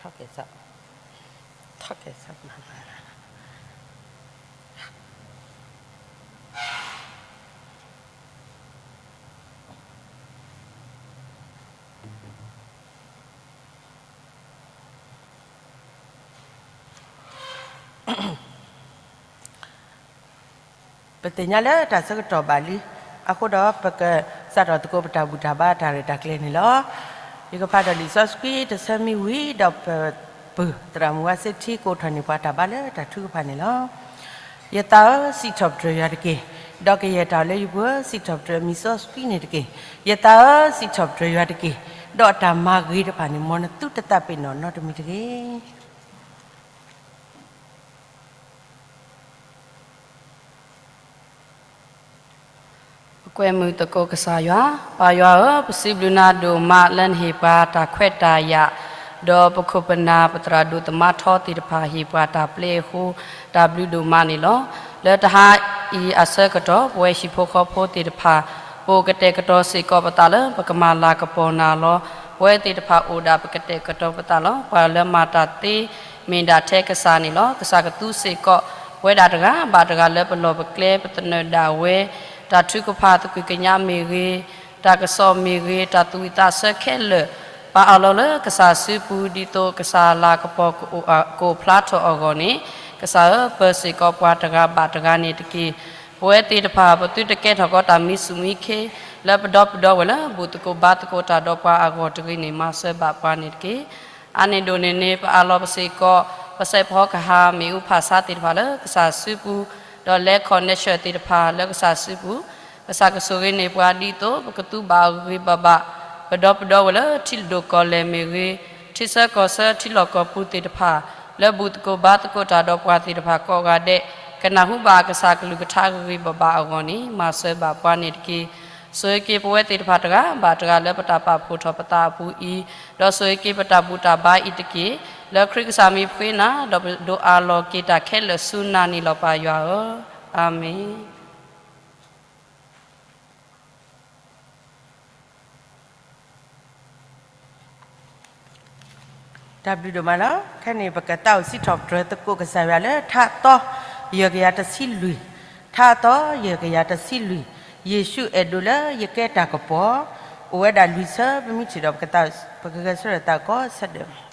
ထီၣ်ကဲစၢ်, ထီၣ်ကဲစၢ်မးမး ပသ့ၣ်ညါလၢတၢ်ဆၢကတီၢ်ဘၣ်လံ, အဃိဒီးပကစးထီၣ်သကိးပတၢ်ဘူၣ်တၢ်ဘါတၢ်ရဲၣ်တၢ်ကျဲၤန့ၣ်လီၤ. ယကဖးဒီးလံာ်စီဆှံတဆၢမံၤဝံၤ ဒီးပပုၢ်သရၣ်မုၣ်ဝါစ့ထံ ကအိးထီၣ်န့ၢ်ပှၤတၢ်ဘါလၢတၢ်ထုကဖၣ်န့ၣ်လီၤ. ယသးဧၢ, စံးထီၣ်ပတြၢၤယွၤတက့ၢ်. ဒီးကယဲၢ်တၢ်လၢယပူၤဧၢ, စံးထီၣ်ပတြၢၤမံၤစီဆှံန့ၣ်တက့ၢ်. ယသးဧၢ, စံးထီၣ်ပတြၢၤယွၤတက့ၢ်. ဒီးတၢ်မၤဂ့ၤတဖၣ်န့ၣ် မ်နသုတသးပ့ၤနီၣ်နီတမံၤတဂ့ၤ. ပကွဲမုာ်သကိးကစၢ်ယွၤ, ပၢ်ယွၤဧၢ, ပစံးဘျုးနၤဒိၣ်မးလၢနဟ့ၣ်ပှၤတၢ်ခွဲးတၢ်ယာ်, ဒီးပခိၣ်ပနၢ်ပသရၣ်ဒိၣ်သမါထီသ့ၣ်တဖၣ်ဟ့ၣ်ပှၤတၢ်ပျဲအဃိ, တၢ်ဘျုးဒိၣ်မးန့ၣ်လီၤ. လၢတဟါအံၤအဆၢကတီၢ် ပဝဲဟံၣ်ဖိဃီဖိသ့ၣ်တဖၣ် ပအိၣ်ကတဲာ်ကတီၤစ့ၢ်ကီးပသးလၢ ပကမၤလၤကပီၤနၤလီၤ. ပဝဲသ့ၣ်တဖၣ်အိၣ်ဒၣ်ပကတဲာ်ကတီၤပသးလီၤ. ပှၤလၢမၤတၢ်သ့ မ့ၢ်ဒၣ်ထဲကစၢ်န့ၣ်လီၤ. ကစၢ်ကသူစ့ၢ်ကီး ပဝဲဒၣ်တဂၤဘၣ်တဂၤလၢပလီၢ်ပကျဲ ပသနၢၣ်ဒၣ်ဝဲ တၢ်ထုကဖၣ်သကွံၢ်ကညးမ့ၢ်ဂ့ၤ, တၢ်ကစီၣ်မ့ၢ်ဂ့ၤ, တၢ်သူၣ်ဝံၣ်သးဆၢခဲလၢာ်, ပာ်အီၤလီၤလၢကစၢ်စုပူၤ ဒ်သိးကစၢ်လၤကပီၤကအိၣ်ဖျါထီၣ်အဂီၢ်န့ၣ်, ကစၢ်ဧၢ, ပၢၤစ့ၢ်ကီးပှၤတဂၤဘၣ်တဂၤန့ၣ်တက့ၢ်. ပဝဲသ့ၣ်တဖၣ် ပသုတကဲထီၣ်ကီးတၢ်မံဆူၣ်မံခ့ လၢပဒီပုၢ်ဒီဝဲၢ်လၢ ဘူၣ်သကိးဘါသကိးတၢ်ဒီးပှၤအဂီၢ်တဂ့ၤန့ၣ် မၤစၢၤဘၣ်ပှၤန့ၣ်တက့ၢ်. အါန့ၢ်ဒိၣ်န့ၢ်န့ၣ် ပအးလီၤပစ့ၢ်ကီး ပစဲးဖီကဟၣ် မ့ၣ်အူဖးဆါသ့ၣ်တဖၣ်လၢကစၢ်စုပူၤ, ဒီးလဲၤ connection သ့ၣ်တဖၣ်လၢကစၢ်စုပူၤ, ကစၢ်ကဆိၣ်ဂ့ၤန့ၢ်ပှၤဒ်သိး ပကသူဘၣ်အဂ့ၤဘၣ်ဘၣ် ပဒီပုၢ်ဒီဝဲၢ်လၢထံဒိၣ်ကီၢ်လဲၢ်မ့ၢ်ဂ့ၤ, ထံဆၢကီၢ်ဆၢထံလီၢ်ကီၢ်ပူၤသ့ၣ်တဖၣ် လၢဘူၣ်သကိးဘါသကိးတၢ်ဒီးပှၤသ့ၣ်တဖၣ်ကိးဂၤဒဲး ကနၢ်ဟူဘၣ်ကစၢ်ကလုၢ်ကထါဂ့ၤဂ့ၤဘၣ်ဘၣ်အဂီၢ်န့ၣ် မၤစၢၤဘၣ်ပှၤန့ၣ်တက့ၢ်. ဆိၣ်ဂ့ၤက့ၤပဝဲသ့ၣ်တဖၣ်တဂၤဘၣ်တဂၤလၢပတၢ်ပာ်ဖှိၣ်ထီၣ်ပသးအပူၤအံၤ, ဒီးဆိၣ်ဂ့ၤက့ၤပတၢ်ဘူၣ်တၢ်ဘါအံၤတက့ၢ်. လၢခရံာ်ကစၢ်မံၤပဃ့နၤ, ဒီးပဒိးအးလီၤက့ၤတၢ်ခဲလၢာ်ဆူနၤန့ၣ်လီၤပၢ်ယွၤဧၢ, အၤမ့ၣ်. တၢ်ဘျုးဒိၣ်မးလီၤ. ခဲန့ၣ် ပကသးအိၣ်စံးထီၣ်ပတြၢၤသကိးကစၢ်ယွၤလၢ ထါအသီ ယဲၢ်ကယၤတဆံလွံၢ်, ထါအသီ ယဲၢ်ကယၤတဆံလွံၢ်, ယ့ၣ်ၡူးအဲၣ်ဒိးလၢယကဲတၢ်ကပီၤ, အိၣ်ဝဲဒၣ်လွံၢ်ဆၢ, ပမ့ၢ်ထံၣ်ဒီး ပကသးအိၣ် ပကဂဲၤဆၢထၢၣ်သးကီးဆၢဒၢး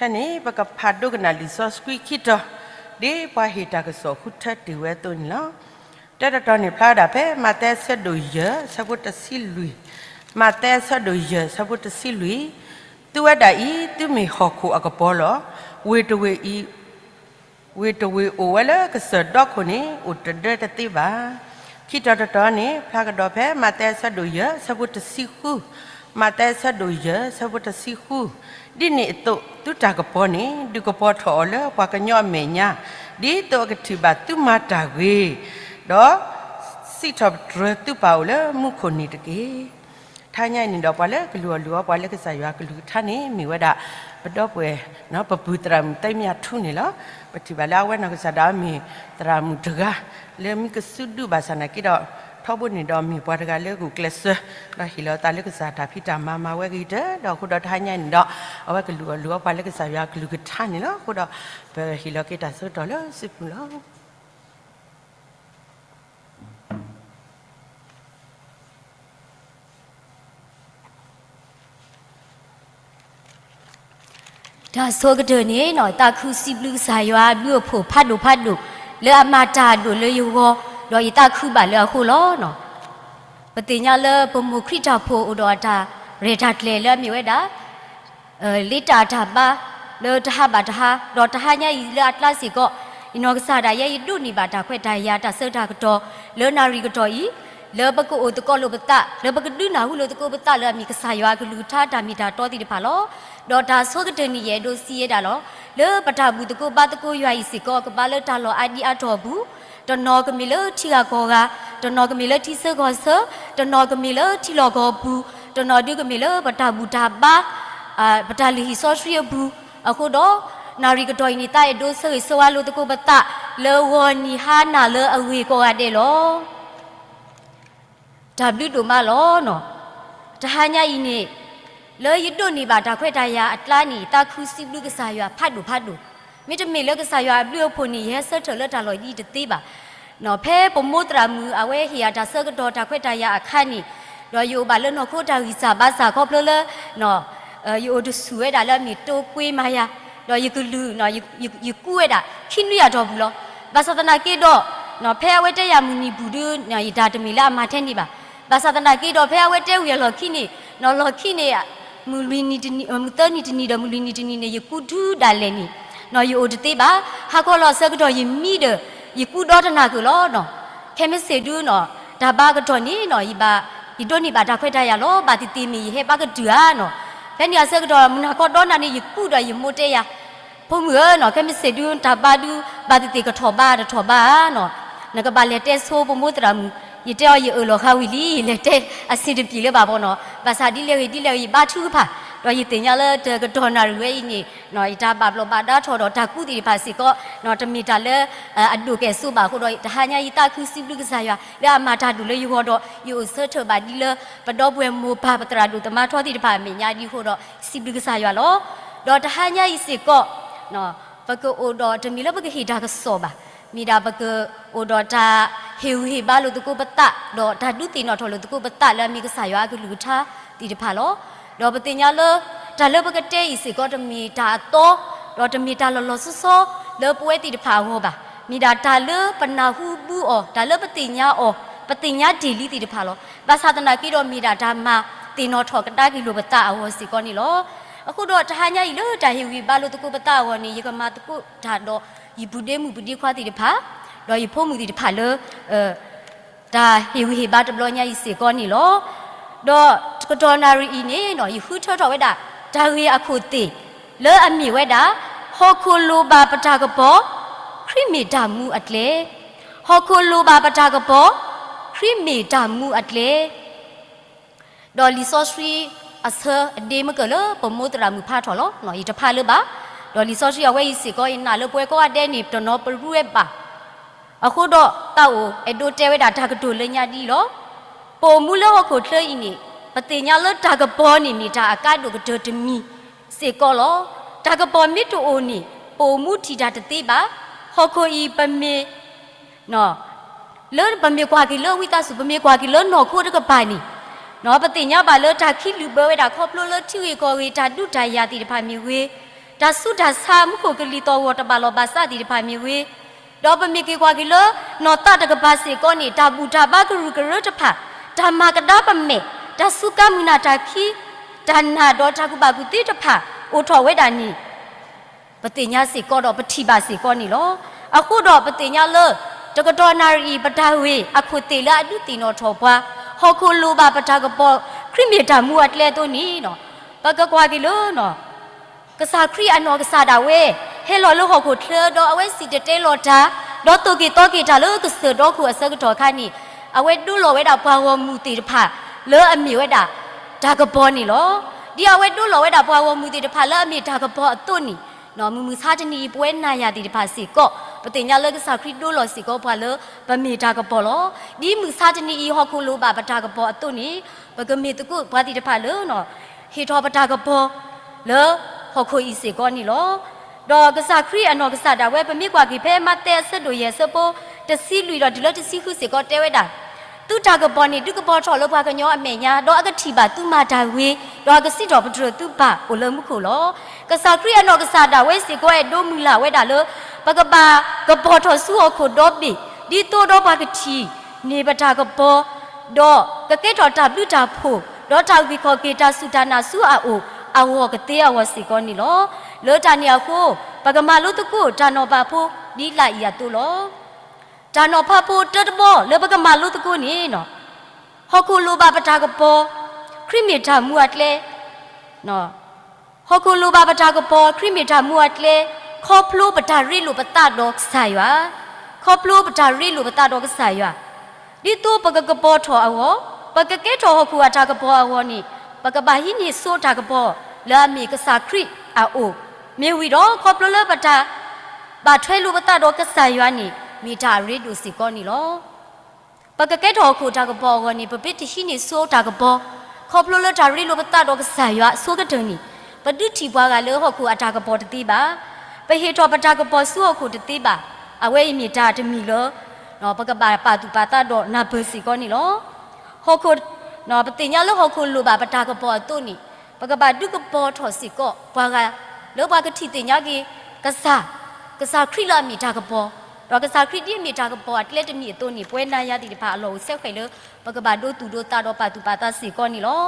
ခဲန့ၣ် ပကဖးဒိကနၣ်လံာ်စီဆှံခံတီၤ, ဒ်ပှၤဟ့ၣ်တၢ်ကစီၣ်ဃုထၢတ့ၢ်ဝဲအသိးန့ၣ်လီၤ. တၢတတီၤန့ၣ် ဖျါဝဲဒၣ်ဖဲမးသဲအဆၢဒိၣ်ယဲၢ် အဆၢဖိတဆံလွံၢ်, မးသဲအဆၢဒိၣ်ယဲၢ် အဆၢဖိတဆံလွံၢ်, သုဝဲဒၣ်အံၤ သုမ့ၢ်ဟီၣ်ခိၣ်အကပီၤလီၤ. ဝ့ၢ်တဝ့ၢ်အံၤ ဝ့ၢ်တဝ့ၢ်အိၣ်ဝဲလၢကစၢၢ်ဒီခိၣ်န့ၣ် အိၣ်တဒၢတသ့ဘၣ်. ခံတီၤတတီၤန့ၣ် ဖျါကဒီးဖဲမးသဲအဆၢဒိၣ်ယဲၢ် အဆၢဖိတဆံဃု, မးသဲအဆၢဒိၣ်ယဲၢ် အဆၢဖိတဆံဃု, ဒ်န့ၣ်အသိး သုတၢ်ကပီၤန့ၣ် ဒုးကပီၤထီၣ်အီၤလၢပှၤကညီအမဲာ်ညါ, ဒ်သိးအကထံၣ်ဘၣ်သုမၤတၢ်ဂ့ၤ, ဒီး စံးထီၣ်ပတြၢၤသုပၢ်အိၣ်လၢမူခိၣ်န့ၣ်တက့ၢ်. တဟါညါအံၤန့ၣ်ဒီး ပှၤလၢကလုၢ်အီၣ်လုၢ်အီပှၤလၢကစၢ်ယွၤအကလုၢ်ကထါန့ၣ် မ့ၢ်ဝဲဒၣ် ပဒီပုၢ်ဝဲၢ် ပပုၢ်သရၣ်မုၣ်သ့မယၤထူန့ၣ်လီၤ. ပထံၣ်ဘၣ်လၢအဝဲနီၢ်ကစၢ်ဒၣ်ဝဲမ့ၢ် သရၣ်မုၣ်တဂၤ လၢမ့ၢ်ကစုဒုဘၣ်ဆၣ်နာ်က့ဒီး ထီဘိန့ၣ်ဒီးမ့ၢ်ပှၤတဂၤလၢဂုာ်ကျဲးစၢး ဒီးဟ့ၣ်လီၤသးလၢကစၢ်တၢ်ဖံးတၢ်မၤမၤဝဲဂ့ၤကတၢၢ်ဒီး အဃိဒီးတဟါညါအံၤန့ၣ်ဒီး အဝဲကလုၢ်အီၣ်လုၢ်အီပှၤလၢကစၢ်ယွၤအကလုၢ်ကထါန့ၣ်လီၤ. အဃိဒီး ပဟ့ၣ်လီၤက့ၤတၢ်ဆၢကတီၢ်လၢစုပူၤလီၤ. တၢ်ဆိကတၢၢ်န့ၣ် သးခုစံးဘျုးကစၢ်ယွၤအဘျုးအဖှိၣ်ဖးဒိၣ်ဖးဒိၣ် လၢအမၤတၢ်ဒိၣ်လၢယဂီၢ်, ဒီးယသးခုဘၣ်လၢအဃိလီၤ. ပသ့ၣ်ညါလၢပမိၢ်ခရံာ်တၢ်ဖိအိၣ်ဒီးအတၢ်ရဲၣ်တၢ်ကျဲၤလၢအမ့ၢ်ဝဲဒၣ် လ့တၢ်အတၢ်ဘါ လၢတဟါဘၣ်တဟါ, ဒီးတဟါညါအံၤလၢအကျါစ့ၢ်ကီး ယနီၢ်ကစၢ်ဒၣ်ယဲ ယဒိးန့ၢ်ဘၣ်တၢ်ခွဲးတၢ်ယာ်တၢ်ဆၢတၢ်ကတီၢ် လၢနၣ်ရံၣ်ကတီၢ်အံၤ လၢပကအိၣ်သကိးလိာ်ပသး လၢပကဒုးနၢ်ဟူလိာ်သကိးပသးလၢအမ့ၢ်ကစၢ်ယွၤအကလုၢ်ကထါတၢ်မ့ၢ်တၢ်တီသ့ၣ်တဖၣ်လီၤ. ဒီးတၢ်ဆိကတၢၢ်န့ၣ်ယအဲၣ်ဒိးစံးဝဲဒၣ်လီၤ. လၢပတၢ်ဘူၣ်သကိးဘါသကိးယွၤအံၤစ့ၢ်ကီး ကဘါလၢတၢ်လီၢ်အါဒံအါတီၢ်အပူၤ, တနီၤကမ့ၢ်လၢထံဂၤကီၢ်ဂၤ, တနီၤကမ့ၢ်လၢထံဆၢကီၢ်ဆၢ, တနီၤကမ့ၢ်လၢထံလီၢ်ကီၢ်ပူၤ, တနီၤဒုးကမ့ၢ်လၢပတၢ်ဘူၣ်တၢ်ဘါ ပတၢ်လုၢ်ဟံၣ်စီဆှံအပူၤ, အဃိဒီး နၣ်ရံၣ်ကတီၢ်အံၤန့ၣ် သးအဲၣ်ဒိးဆၢဂ့ၤဆၢဝါလိာ်သကိးပသး လၢဂီၤနံၤဟါနၤလၢအဂ့ၤကိးဂၤဒဲးလီၤ. တၢ်ဘျုးဒိၣ်မးလီၤ. တဟါညါအံၤန့ၣ် လၢယဒိးန့ၢ်ဘၣ်တၢ်ခွဲးတၢ်ယာ်အကျါန့ၣ် သးခုစံးဘျုးကစၢ်ယွၤဖးဒိၣ်ဖးဒိၣ်, မ့တမ့ၢ်လၢကစၢ်ယွၤအဘျုးအဖှိၣ်န့ၣ် ယဟဲဆၢထၢၣ်လၢတၢ်လီၢ်ဒ်တသ့ဘၣ်. ဖဲပမိၢ်သရၣ်မုၣ်အဝဲဟ့ၣ်ယၤတၢ်ဆၢကတီၢ်တၢ်ခွဲးတၢ်ယာ်အခါန့ၣ်, ဒီးယအိၣ်ဘၣ်လၢနီၢ်ခိတၢ်ဂံၢ်စၢ်ဘါစၢ်ခီဖျိလၢ ယအိၣ်တဆူၣ်ဝဲဒၣ်လၢအမ့ၢ်တိကွ့မၤယၤ, ဒီးယကလုၢ် ယကူးဝဲဒၣ် ခံနွံအတီၢ်ပူၤလီၤ. ဘၣ်ဆၣ်သနာ်က့ဒီး ဖဲအဝဲတဲယၤမုၢ်နံၤပူၤဒု ယတၢ်တမ့ၢ်လၢအမၤထဲန့ၣ်ဘၣ်. ဘၣ်ဆၣ်သနာ်က့ဒီး ဖဲအဝဲတဲဝံၤအလီၢ်ခံန့ၣ်, လီၢ်ခံန့ၣ် မုၢ်လွံၢ်နံၤတနံၤ, မုၢ်သၢနံၤတနံၤဒီး မုၢ်လွံၢ်နံၤတနံၤန့ၣ် ယကူးဒုဒၣ်လဲာ်န့ၣ်, ယအိၣ်တသ့ဘၣ်. ဟါခီလီၤအဆၢကတီၢ်ယမံဒီး ယကူးဒီတနၢ်ကၢၢ်လီၤ. ခဲမုၢ်ဆ့ၣ်ဒု တၢ်ဘါကတီၢ်န့ၣ် ယဘၣ် ယဒိးန့ၢ်ဘၣ်တၢ်ခွဲးတၢ်ယာ်လီၤ. ဘၣ်သ့ၣ်သ့ၣ်မ့ၢ်ယဟဲဘါကတၢၢ်ဧါနီၤ. ဖဲန့ၣ်အဆၢကတီၢ် မုၢ်နၤခီဒီနၤန့ၣ် ယကူးဒီးယမိၢ်တဲယၤ, ဖိမုၣ်ဧၢနီၤ, ခဲမုၢ်ဆ့ၣ်ဒု တၢ်ဘါဒု ဘၣ်သ့ၣ်သ့ၣ်ကထီၣ်ဘါတထီၣ်ဘါဧါနီၤ. နကဘၣ်လဲၤတဲဆိပမိၢ်သရၣ်မုၣ်, ယတဲအီၤယအၢၣ်လီၤဃာ်ဝံၤလံ, လဲၤတဲအဆင်တပြေလၢၤဘၣ်ဘီနီၤ. ဘၣ်ဆၣ်ဒ်လဲၣ်ဂ့ၤဒ်လဲၣ်ဂ့ၤ ယဘါထုကဖၣ်, ဒီးယသ့ၣ်ညါလၢတကတီၢ်နၣ်ရံၣ်ဝဲအံၤန့ၣ် ယတၢ်ဘၣ်ဘျီးဘၣ်ဒါထီၣ်ဒီးတၢ်ကူးသ့ၣ်တဖၣ်စ့ၢ်ကီး တမ့ၢ်တၢ်လၢ အဒိၣ်ကဲၣ်ဆိးဘၣ်အဃိဒီး တဟါညါအံၤသးခုစံးဘျုးကစၢ်ယွၤ လၢအမၤတၢ်ဒိၣ်လၢယဂီၢ်ဒီး ယအိၣ်ဆၢထၢၣ်ဘၣ်ဒ်လၢ ပဒီပုၢ်ဝဲၢ်မိၢ်ပၢ်ပသရၣ်ဒိၣ်သမါထီသ့ၣ်တဖၣ်အမဲာ်ညါဒ်အဃိဒီး စံးဘျုးကစၢ်ယွၤလီၤ. ဒီးတဟါညါအံၤစ့ၢ်ကီး ပကအိၣ်ဒီးတမ့ၢ်လၢပကဟ့ၣ်တၢ်ကစီၣ်ဘၣ်, မ့ၢ်ဒၣ်ပကအိၣ်ဒီးတၢ်ဟ့ၣ်ဂံၢ်ဟ့ၣ်ဘါလိာ်သကိးပသး ဒီးတၢ်ဒုးသ့ၣ်နီၣ်ထီၣ်လိာ်သကိးပသးလၢအမ့ၢ်ကစၢ်ယွၤအကလုၢ်ကထါသ့ၣ်တဖၣ်လီၤ. ဒီးပသ့ၣ်ညါလၢ တၢ်လၢပကတဲအံၤစ့ၢ်ကီးတမ့ၢ်တၢ်အသီ ဒီးတမ့ၢ်တၢ်လီၤလီၤဆီဆီ လၢပဝဲသ့ၣ်တဖၣ်အဂီၢ်ဘၣ်. မ့ၢ်ဒၣ်တၢ်လၢပနၢ်ဟူဘူအီၤ, တၢ်လၢပသ့ၣ်ညါအီၤ, ပသ့ၣ်ညါတ့ၢ်လံသ့ၣ်တဖၣ်လီၤ. ဘၣ်ဆၣ်သနာ်က့ဒီးမ့ၢ်ဒၣ်တၢ်မၤသ့ၣ်နီၣ်ထီၣ်ကဒါက့ၤလိာ်ပသးအဂီၢ်စ့ၢ်ကီးန့ၣ်လီၤ. အဃိဒီးတဟါညါအံၤလၢတၢ်ဟ့ၣ်ဂံၢ်ဟ့ၣ်ဘါလိာ်သကိးပသးအဂီၢ်န့ၣ် ယကမၤသကိးတၢ်ဒီး ယပုၢ်ဒ့မုၣ်ပုၢ်ဒ့ခွါသ့ၣ်တဖၣ်, ဒီးယဖိမုၣ်သ့ၣ်တဖၣ်လၢ တၢ်ဟ့ၣ်ဂံၢ်ဟ့ၣ်ဘါတဘျီညါအံၤစ့ၢ်ကီးန့ၣ်လီၤ. ဒီးတကတီၢ်နၣ်ရံၣ်အံၤန့ၣ် ယဃုထၢထီၣ်ဝဲဒၣ် တၢ်ဂ့ၢ်အခိၣ်သ့ၣ် လၢအမ့ၢ်ဝဲဒၣ် ဟီၣ်ခိၣ်လိၣ်ဘၣ်ပတၢ်ကပီၤ, ခရံာ်မ့ၢ်တၢ်မူအကျဲ. ဟီၣ်ခိၣ်လိၣ်ဘၣ်ပတၢ်ကပီၤ, ခရံာ်မ့ၢ်တၢ်မူအကျဲ. ဒီးလံာ်စီဆှံအဆၢအဒ့မ့ၢ်ကၢၢ်လၢပမိၢ်သရၣ်မုၣ်ဖးထီၣ်လီၤ. ယတဖးလၢၤဘၣ်. ဒီးလံာ်စီဆှံအဝဲအံၤစ့ၢ်ကီး ယနာ်လၢပဝဲကိးဂၤဒဲးန့ၣ် တနီၤပရူဝဲဘၣ်. အဃိဒီးသးအိၣ်အဲၣ်ဒိးတဲဝဲဒၣ်တၢ်ကတိၤလၢညါဒ်အံၤလီၤ. ပအိၣ်မူလၢဟီၣ်ခိၣ်ချၢအံၤန့ၣ် ပသ့ၣ်ညါလၢတၢ်ကပီၤန့ၣ်မ့ၢ်တၢ်အကါဒိၣ်ကတၢၢ်တမံၤစ့ၢ်ကီးလီၤ. တၢ်ကပီၤမ့ၢ်တအိၣ်န့ၣ် ပအိၣ်မူထံၣ်တၢ်တသ့ဘၣ်. ဟီၣ်ခိၣ်အံၤပမ့ၢ် လၢပမ့ၢ်ကွၢ်က့ၤလၢဝံသးစူၤ ပမ့ၢ်ကွၢ်က့ၤလၢနီၢ်ခိတကပၤန့ၣ်, ပသ့ၣ်ညါဘၣ်လၢတၢ်ခံးလုၢ်ဘၢဝဲဒၣ်ခီဖျိလၢထံဂ့ၢ်ကီၢ်ဂ့ၢ် တၢ်ဒုးတၢ်ယၤသ့ၣ်တဖၣ်မ့ၢ်ဂ့ၤ, တၢ်ဆူးတၢ်ဆါ မူခိၣ်ကလံၤသီၣ်ဂီၤတဘၣ်လီၢ်ဘၣ်စးသ့ၣ်တဖၣ်မ့ၢ်ဝံၤ, ဒီးပမ့ၢ်က့ၤကွၢ်က့ၤလၢ နီၢ်သးတကပၤစ့ၢ်ကီးန့ၣ် တၢ်ဘူၣ်တၢ်ဘါကရူၢ်ကရၢတဖၣ်, တၢ်မၤကဒါပမဲာ်, တၢ်စူးကါမုၢ်နၤတၢ်ခံ, တၢ်နာ်ဒီးတၢ်ကူၣ်ဘၣ်ကူၣ်သ့တဖၣ် အိၣ်ထီၣ်ဝဲဒၣ်န့ၣ် ပသ့ၣ်ညါစ့ၢ်ကီးဒီးပထံၣ်ဘၣ်စ့ၢ်ကီးန့ၣ်လီၤ. အဃိဒီးပသ့ၣ်ညါလၢ တကတီၢ်နၣ်ရံၣ်အံၤ ပတၢ်ဂ့ၢ်အခိၣ်သ့ၣ်လၢအဒုးသ့ၣ်နီၣ်ထီၣ်ပှၤ, ဟီၣ်ခိၣ်လိၣ်ဘၣ်ပတၢ်ကပီၤ ခရံာ်မ့ၢ်တၢ်မူအကျဲအသိးန့ၣ်, ပကကွၢ်က့ၤလၢ ကစၢ်ခရံာ်အနီၢ်ကစၢ်ဒၣ်ဝဲ ဟဲလီၤလၢဟီၣ်ခိၣ်ချၢ ဒီးအဝဲစံၣ်တဲၤတဲလီၤတၢ်, ဒီးသိၣ်က့ၤသီက့ၤတၢ်လၢကစၢၢ်ဒီခိၣ်အဆၢကတီၢ်အခါန့ၣ်, အဝဲဒိလီၤဝဲဒၣ်ပှၤဂီၢ်မုၢ်သ့ၣ်တဖၣ် လၢအမ့ၢ်ဝဲဒၣ် တၢ်ကပီၤန့ၣ်လီၤ. ဒ်အဝဲဒိလီၤဝဲဒၣ်ပှၤဂီၢ်မုၢ်သ့ၣ်တဖၣ်လၢအမ့ၢ်တၢ်ကပီၤအသိးန့ၣ်, မုၢ်မုၢ်ဆါတနံၤအံၤ ပဝဲနၤယၤသ့ၣ်တဖၣ်စ့ၢ်ကီး ပသ့ၣ်ညါလၢကစၢ်ခရံာ်ဒိလီၤစ့ၢ်ကီးပှၤလၢ ပမ့ၢ်တၢ်ကပီၤလီၤ. ဒ်မုၢ်ဆါတနံၤအံၤ ဟီၣ်ခိၣ်လိၣ်ဘၣ်ပတၢ်ကပီၤအသိးန့ၣ်, ပကမ့ၢ်သကိးပှၤသ့ၣ်တဖၣ်လၢ ဟ့ၣ်ထီၣ်ပတၢ်ကပီၤ လၢဟီၣ်ခိၣ်အံၤစ့ၢ်ကီးန့ၣ်လီၤ. ဒီးကစၢ်ခရံာ်အနီၢ်ကစၢ်ဒၣ်ဝဲ ပမ့ၢ်ကွၢ်က့ၤဖဲမးသဲအဆၢဒိၣ်ယဲၢ်အဆၢဖိ တဆံလွံၢ်ဒီးတုၤလၢတဆံဃုစ့ၢ်ကီးတဲဝဲဒၣ်, သုတၢ်ကပီၤန့ၣ် ဒုးကပီၤထီၣ်လၢပှၤကညီအမဲာ်ညါ, ဒီးအကထံၣ်ဘၣ်သုမၤတၢ်ဂ့ၤ, ဒီးအကစံးထီၣ်ပတြၢၤသုပၢ်အိၣ်လၢမူခိၣ်လီၤ. ကစၢ်ခရံာ်အနီၢ်ကစၢ်ဒၣ်ဝဲစ့ၢ်ကီးအဲၣ်ဒိးမုၢ်လၢ်ဝဲဒၣ်လၢ ပကဘၣ်ကပီၤထီၣ်ဆူဟီၣ်ခိၣ်ဒီဘ့ၣ် ဒ်သိးဒီးပှၤကထံၣ်န့ၢ်ပတၢ်ကပီၤ ဒီးကကဲထီၣ်တၢ်ဘျုးတၢ်ဖှိၣ် ဒီးတၢ်အုၣ်က့ၤခီၣ်က့ၤတၢ်စူၢ်တၢ်နာ်ဆူအအိၣ်အဂီၢ်ကသ့အဂီၢ်စ့ၢ်ကီးန့ၣ်လီၤ. လၢတၢ်န့ၣ်အဃိ, ပကမၤလိသကိးတၢ်နီၤဖးဖိဒ်လာ်အံၤအသိးလီၤ. တၢ်နီၤဖးဖိတၢတဘီလၢပကမၤလိသကိးန့ၣ်, ဟီၣ်ခိၣ်လိၣ်ဘၣ်ပတၢ်ကပီၤ ခရံာ်မ့ၢ်တၢ်မူအကျဲ ဟီၣ်ခိၣ်လိၣ်ဘၣ်ပတၢ်ကပီၤ ခရံာ်မ့ၢ်တၢ်မူအကျဲ ခီဖျိပတၢ်ရ့လိာ်ပသးဒီးကစၢ်ယွၤ, ခီဖျိပတၢ်ရ့လိာ်ပသးဒီးကစၢ်ယွၤ, ဒ်သိးပကကပီၤထီၣ်အဂီၢ်, ပကကဲထီၣ်ဟီၣ်ခိၣ်အတၢ်ကပီၤအဂီၢ်န့ၣ်, ပကဘၣ်ဟံးန့ၢ်ဆိတၢ်ကပီၤလၢအမ့ၢ်ကစၢ်ခရံာ်အအိၣ်, မ့ၢ်ဝံၤဒီးခီဖျိလၢပတၢ်ဘၣ်ထွဲလိာ်ပသးဒီးကစၢ်ယွၤန့ၣ် မ့ၢ်တၢ်အရ့ဒိၣ်စ့ၢ်ကီးန့ၣ်လီၤ. ပကကဲထီၣ်ဟီၣ်ခိၣ်တၢ်ကပီၤအဂီၢ်န့ၣ် ပမ့ၢ်တဟံးန့ၢ်ဆိတၢ်ကပီၤ, ခီဖျိလၢတၢ်ရ့လိာ်ပသးဒီးကစၢ်ယွၤအဆိကတၢၢ်န့ၣ်, ပဒုးထံၣ်ပှၤဂၤလၢဟီၣ်ခိၣ်အတၢ်ကပီၤတသ့ဘၣ်, ပဟ့ၣ်ထီၣ်ပတၢ်ကပီၤဆူဟီၣ်ခိၣ်တသ့ဘၣ်. အဝဲအံၤမ့ၢ်တၢ်တမံၤလၢ ပကဘၣ်ပာ်သူၣ်ပာ်သးဒီးနၢ်ပၢၢ်စ့ၢ်ကီးန့ၣ်လီၤ. ဟီၣ်ခိၣ်, ပသ့ၣ်ညါလၢဟီၣ်ခိၣ်လိၣ်ဘၣ်ပတၢ်ကပီၤအသိးန့ၣ်, ပကဘၣ်ဒုးကပီၤထီၣ်စ့ၢ်ကီးပှၤဂၤ လၢပှၤကထံၣ်သ့ၣ်ညါက့ၤကစၢ်, ကစၢ်ခရံာ်လၢအမ့ၢ်တၢ်ကပီၤ, ဒီးကစၢ်ခရံာ်ဒ်အမ့ၢ်တၢ်ကပီၤအကျဲတမံၤအသိးန့ၣ် ပဝဲနၤယၤသ့ၣ်တဖၣ်အလီၢ်အိၣ်ဆဲးဃဲးလၢ ပကဘၣ်ဒိသူၣ်ဒိသးဒီးပာ်သူၣ်ပာ်သးစ့ၢ်ကီးန့ၣ်လီၤ.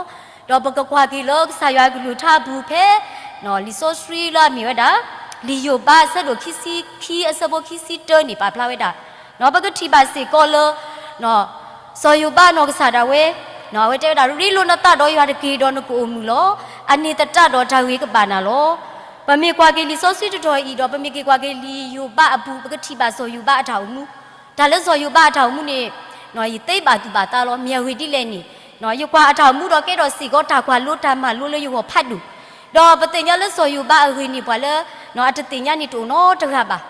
ဒီးပကကွၢ်က့ၤလၢကစၢ်ယွၤအကလုၢ်ကထါအပူၤဖဲ လံာ်စီဆှံလၢအမ့ၢ်ဝဲဒၣ် လံာ်ယိၤဘးအဆၢဒိၣ်ခံဆံခံအဆၢဖိခံဆံတၢန့ၣ် ပာ်ဖျါဝဲဒၣ်, ပကထံၣ်ဘၣ်စ့ၢ်ကီးလၢ စီၤယိၤဘးအနီၢ်ကစၢ်ဒၣ်ဝဲ, အဝဲတဲဝဲဒၣ် ရ့လိာ်နသးဒီးယွၤတက့ၢ် ဒီးနကအိၣ်မုာ်လီၤ. အန့ၣ်သတးဒီးတၢ်ဂ့ၤကဘၣ်နၤလီၤ. ပမ့ၢ်ကွၢ်က့ၤလံာ်စီဆှံတတီၤအံၤဒီး ပမ့ၢ်က့ၤကွၢ်က့ၤလံာ်ယိၤဘးအပူၤ ပကထံၣ်ဘၣ်စီၤယိၤဘးအတၢ်အိၣ်မူ, တၢ်လၢစီၤယိၤဘးအတၢ်အိၣ်မူန့ၣ် ယသ့ဘၣ်သူၣ်ဘၣ်သးလီၤ. မ့ၢ်အဂ့ၢ်ဒ်လဲၣ်န့ၣ်, ယကွၢ်အတၢ်အိၣ်မူဒီးကဲထီၣ်စ့ၢ်ကီးတၢ်ကွၢ်လိတၢ်မၤလိလၢယဂီၢ်ဖးဒိၣ်, ဒီးပသ့ၣ်ညါလၢစီၤယိၤဘးအဂ့ၢ်န့ၣ် ပှၤလၢအတသ့ၣ်ညါန့ၣ်တအိၣ်နီတဂၤဘၣ်.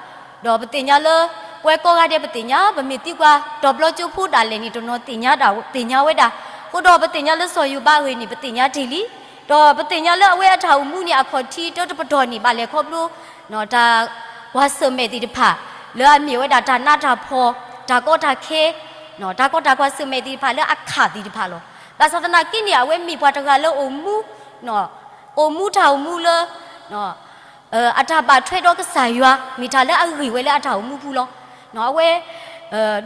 ဒီးပသ့ၣ်ညါလၢ ပဝဲကိးဂၤဒဲးပသ့ၣ်ညါ ပမ့ၢ်သံကွၢ် တီၤပျီကၠိဖိဒၣ်လဲာ်န့ၣ် တနီၤသ့ၣ်ညါဝဲဒၣ်, အဃိဒီးပသ့ၣ်ညါလၢစီၤယိၤဘးအဂ့ၢ်န့ၣ် ပသ့ၣ်ညါတ့ၢ်လံ. ဒီးပသ့ၣ်ညါလၢအဝဲအတၢ်အိၣ်မူန့ၣ် အခီၣ်ထံးတၢတပတီၢ်န့ၣ် ဘၣ်လဲၤခီဖျိ တၢ်ကွၢ်ဆၢၣ်မဲာ်သ့ၣ်တဖၣ် လၢအမ့ၢ်ဝဲဒၣ်တၢ်နးတၢ်ဖှီၣ်, တၢ်ကီတၢ်ခဲ, တၢ်ကီတၢ်ကွၢ်ဆၢၣ်မဲာ်သ့ၣ်တဖၣ်လၢအခးသ့ၣ်တဖၣ်လီၤ. ဘၣ်ဆၣ်သနာ်က့န့ၣ် အဝဲမ့ၢ်ပှၤတဂၤလၢအိၣ်မူ, အိၣ်မူတၢ်အိၣ်မူလၢ အတၢ်ဘၣ်ထွဲဒီးကစၢ်ယွၤ မ့ၢ်တၢ်လၢအဂ့ၤဝဲလၢအတၢ်အိၣ်မူပူၤလီၤ. အဝဲ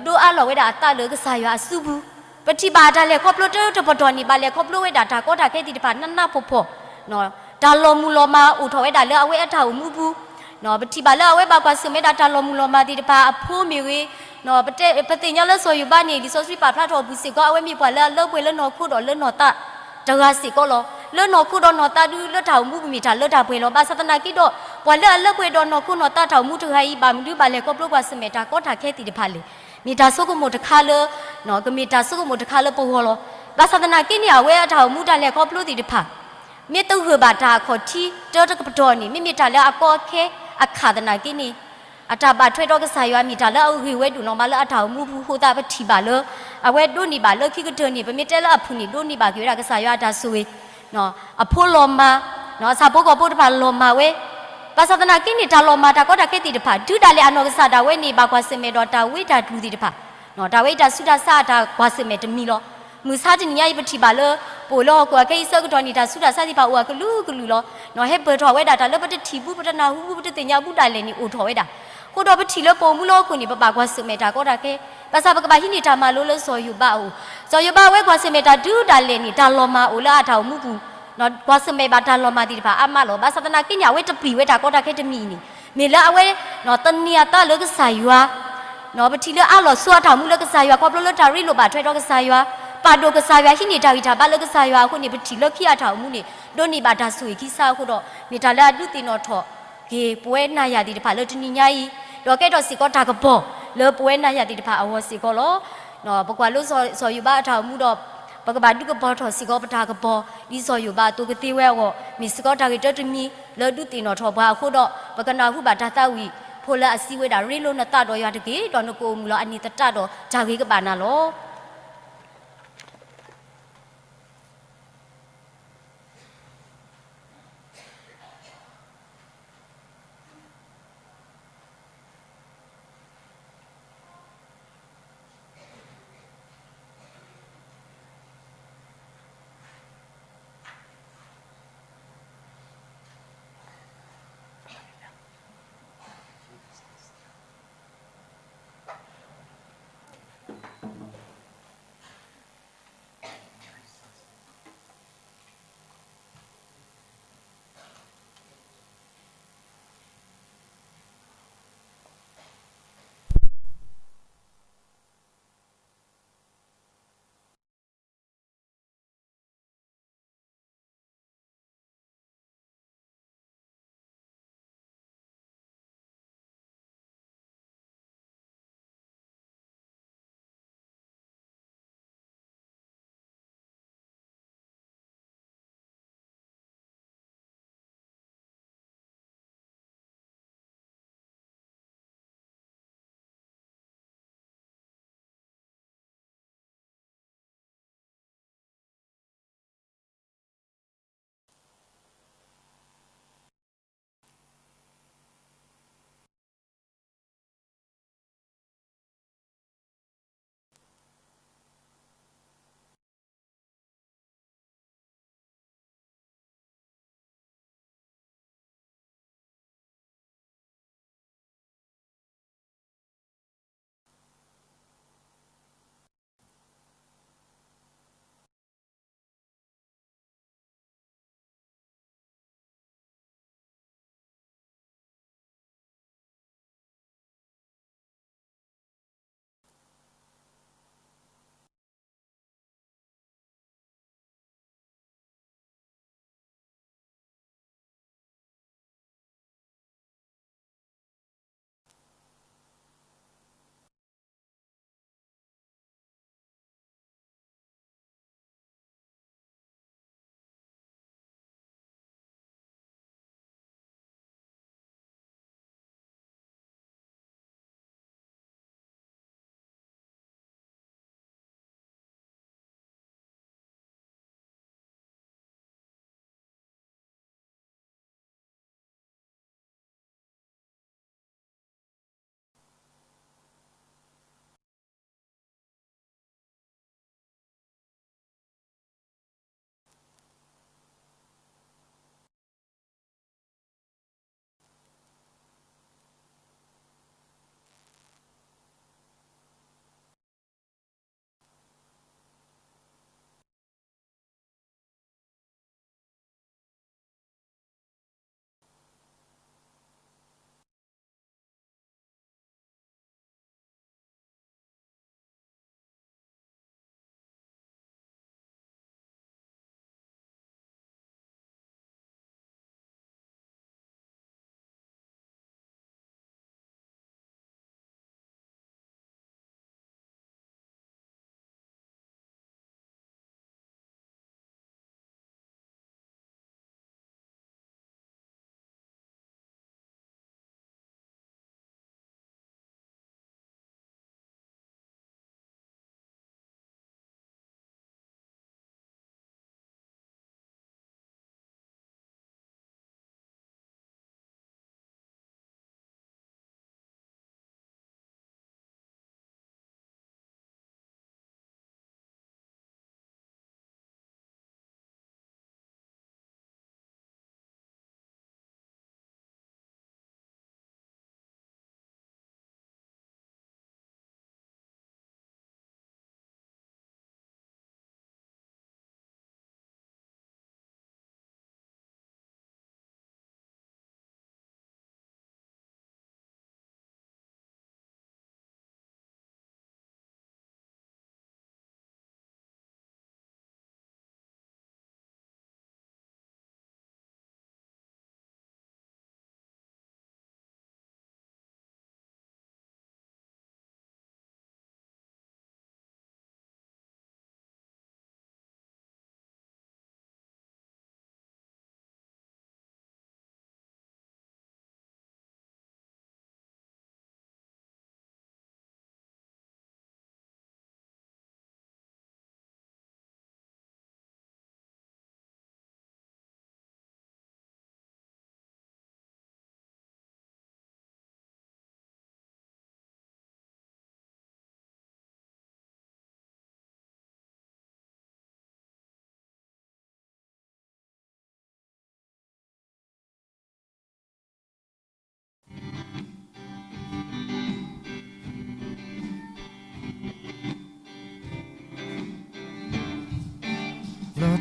ဒိးအးလီၤဝဲဒၣ်အသးလၢကစၢ်ယွၤအစုပူၤ, ပထံၣ်ဘၣ်အတၢ်လဲၤခီဖျိတၢတပတီၢ်န့ၣ် ဘၣ်လဲၤခီဖျိဝဲဒၣ်တၢ်ကီတၢ်ခဲသ့ၣ်တဖၣ်နးနးဖှီၣ်ဖှီၣ်, တၢ်လီၤမုၢ်လီၤမၢ်အိၣ်ထီၣ်ဝဲဒၣ်လၢအဝဲအတၢ်အိၣ်မူပူၤ, ပထံၣ်ဘၣ်လၢအဝဲဘၣ်ကွၢ်ဆၢၣ်မဲာ်ဒၣ်တၢ်လီၤမုၢ်လီၤမၢ်သ့ၣ်တဖၣ်အဖိမ့ၢ်ဂ့ၤ, ပသ့ၣ်ညါလၢစီၤယိၤဘးန့ၣ် လံာ်စီဆှံပာ်ဖျါထီၣ်အပူၤစ့ၢ်ကီး အဝဲမ့ၢ်ပှၤလၢအလၢပှဲၤလၢနီၢ်ခိဒီးလၢနီၢ်သးတဂၤစ့ၢ်ကီးလီၤ. လၢနီၢ်ခိဒီးနီၢ်သးဒုးလၢတၢ်အိၣ်မူပူၤမ့ၢ်တၢ်လၢတၢ်ပှဲၤလီၤ. ဘၣ်ဆၣ်သနာ်က့ဒီး ပှၤလၢအလၢပှဲၤဒီးနီၢ်ခိနီၢ်သးတၢ်အိၣ်မူတဂၤအံၤ ဘၣ်မနုၤဘၣ်လဲၤခီဖျိကွၢ်ဆၢၣ်မဲာ်တၢ်ကီတၢ်ခဲသ့ၣ်တဖၣ်လဲၣ်. မ့ၢ်တၢ်ဆိကမိၣ်တခါလၢ, ကမ့ၢ်တၢ်ဆိကမိၣ်တခါလၢပဂီၢ်လီၤ. ဘၣ်ဆၣ်သနာ်က့န့ၣ် အဝဲအတၢ်အိၣ်မူတၢ်လဲၤခီဖျိသ့ၣ်တဖၣ် မ့ၢ်တဂၢၢ်ဘၣ်တၢ်အခီၣ်ထံးတၢတကပတီၢ်န့ၣ် မ့မ့ၢ်တၢ်လၢအကီအခဲအခးသနာ်က့န့ၣ်, အတၢ်ဘၣ်ထွဲဒီးကစၢ်ယွၤမ့ၢ်တၢ်လၢအဂ့ၤဝဲဒိၣ်လီၤမးလၢအတၢ်အိၣ်မူပူၤအဃိသတး ပထံၣ်ဘၣ်လၢ အဝဲဒိးန့ၢ်ဘၣ်လၢခံကတၢၢ်န့ၣ် ပမ့ၢ်တဲလၢအဖုၣ်န့ၣ် ဒိးန့ၢ်ဘၣ်က့ၤဝဲဒၣ်ကစၢ်ယွၤအတၢ်ဆိၣ်ဂ့ၤ, အဖိလီၤမၢ်, အဆၣ်ဖိကီၢ်ဖိတဖၣ်လီၤမၢ်ဝဲ, ဘၣ်ဆၣ်သနာ်က့န့ၣ် တၢ်လီၤမၢ်တၢ်ကီတၢ်ခဲသ့ၣ်တဖၣ် တုၤဒၣ်လဲာ်အနီၢ်ကစၢ်ဒၣ်ဝဲန့ၣ် ဘၣ်ကွၢ်ဆၢၣ်မဲာ်ဒီးတၢ်ဝံတၢ်ကျိၤသ့ၣ်တဖၣ်, တၢ်ဝဲအံၤတၢ်ဆူးတၢ်ဆါအတၢ်ကွၢ်ဆၢၣ်မဲာ်တမံၤလီၤ. မုၢ်ဆါတနံၤညါအံၤ ပထံၣ်ဘၣ်လၢ ပအိၣ်လၢဟီၣ်ခိၣ်အခဲအံၤဆၢကတီၢ်န့ၣ် တၢ်ဆူးတၢ်ဆါသ့ၣ်တဖၣ်အိၣ်အကလုာ်ကလုာ်လီၤ. ဟဲပၢၢ်ထီၣ်ဝဲဒၣ်တၢ်လၢပတထံၣ်ဘူး ပတနၢ်ဟူဘူး ပတသ့ၣ်ညါဘူးဒၣ်လဲာ်န့ၣ် အိၣ်ထီၣ်ဝဲဒၣ်. အဃိဒီးပထံၣ်လၢပအိၣ်မူလၢဟီၣ်ခိၣ်န့ၣ် ပဘၣ်ကွၢ်ဆၢၣ်မဲာ်တၢ်ကီတၢ်ခဲ, ဘၣ်ဆၣ်ပကဘၣ်ဟံးန့ၢ်တၢ်မၤလိလၢစီၤယိၤဘးအအိၣ်. စီၤယိၤဘးအဝဲကွၢ်ဆၢၣ်မဲာ်တၢ်ဒုးဒၣ်လဲာ်န့ၣ် တၢ်လီၤမၢ်အိၣ်လၢအတၢ်အိၣ်မူပူၤ, ကွၢ်ဆၢၣ်မဲာ်ဘၣ်တၢ်လီၤမၢ်သ့ၣ်တဖၣ်အါမးလီၤ. ဘၣ်ဆၣ်သနာ်က့န့ၣ် အဝဲတပျံၤဝဲတၢ်ကီတၢ်ခဲတမံၤအံၤန့ၣ် မ့ၢ်လၢအဝဲ သန့ၤအသးလၢကစၢ်ယွၤ ပထံၣ်လၢအလီၤဆီအတၢ်အိၣ်မူလၢကစၢ်ယွၤ ခီဖျိလၢတၢ်ရ့လိာ်ဘၣ်ထွဲဒီးကစၢ်ယွၤ, ပာ်ဒိၣ်ကစၢ်ယွၤ ဟံးန့ၢ်တၢ်ဂံၢ်တၢ်ဘါလၢကစၢ်ယွၤအဃိန့ၣ် ပထံၣ်လၢခံအတၢ်အိၣ်မူန့ၣ် ဒိးန့ၢ်ဘၣ်တၢ်ဆိၣ်ဂ့ၤခံဆါအဃိဒီး မ့ၢ်တၢ်လၢအဒုးသ့ၣ်နီၣ်ထီၣ်က့ၤပဝဲနၤယၤသ့ၣ်တဖၣ်လၢတနံၤညါအံၤ, ဒီးကဲထီၣ်စ့ၢ်ကီးတၢ်ကပီၤ လၢပဝဲနၤယၤသ့ၣ်တဖၣ်အဂီၢ်စ့ၢ်ကီးလီၤ. ပကွၢ်လၢစီၤယိၤဘးအတၢ်အိၣ်မူဒီး ပကဘၣ်ဒုးကပီၤထီၣ်စ့ၢ်ကီးပတၢ်ကပီၤ ဒ်စီၤယိၤဘးအသိးကသ့ဝဲအဂီၢ် မ့ၢ်စ့ၢ်ကီးတၢ်ဂ့ၢ်တၢတမံၤလၢဒုးသ့ၣ်နီၣ်ထီၣ်ပှၤအဃိဒီး ပကနၢ်ဟူဘၣ်တၢ်သးဝံၣ်ဖိလၢအစံးဝဲဒၣ် ရ့လိာ်နသးဒီးယွၤတက့ၢ် ဒီးနကအိၣ်မုာ်လီၤအနံၣ်သတးဒီးတၢ်ဂ့ၤကဘၣ်နၤလီၤ.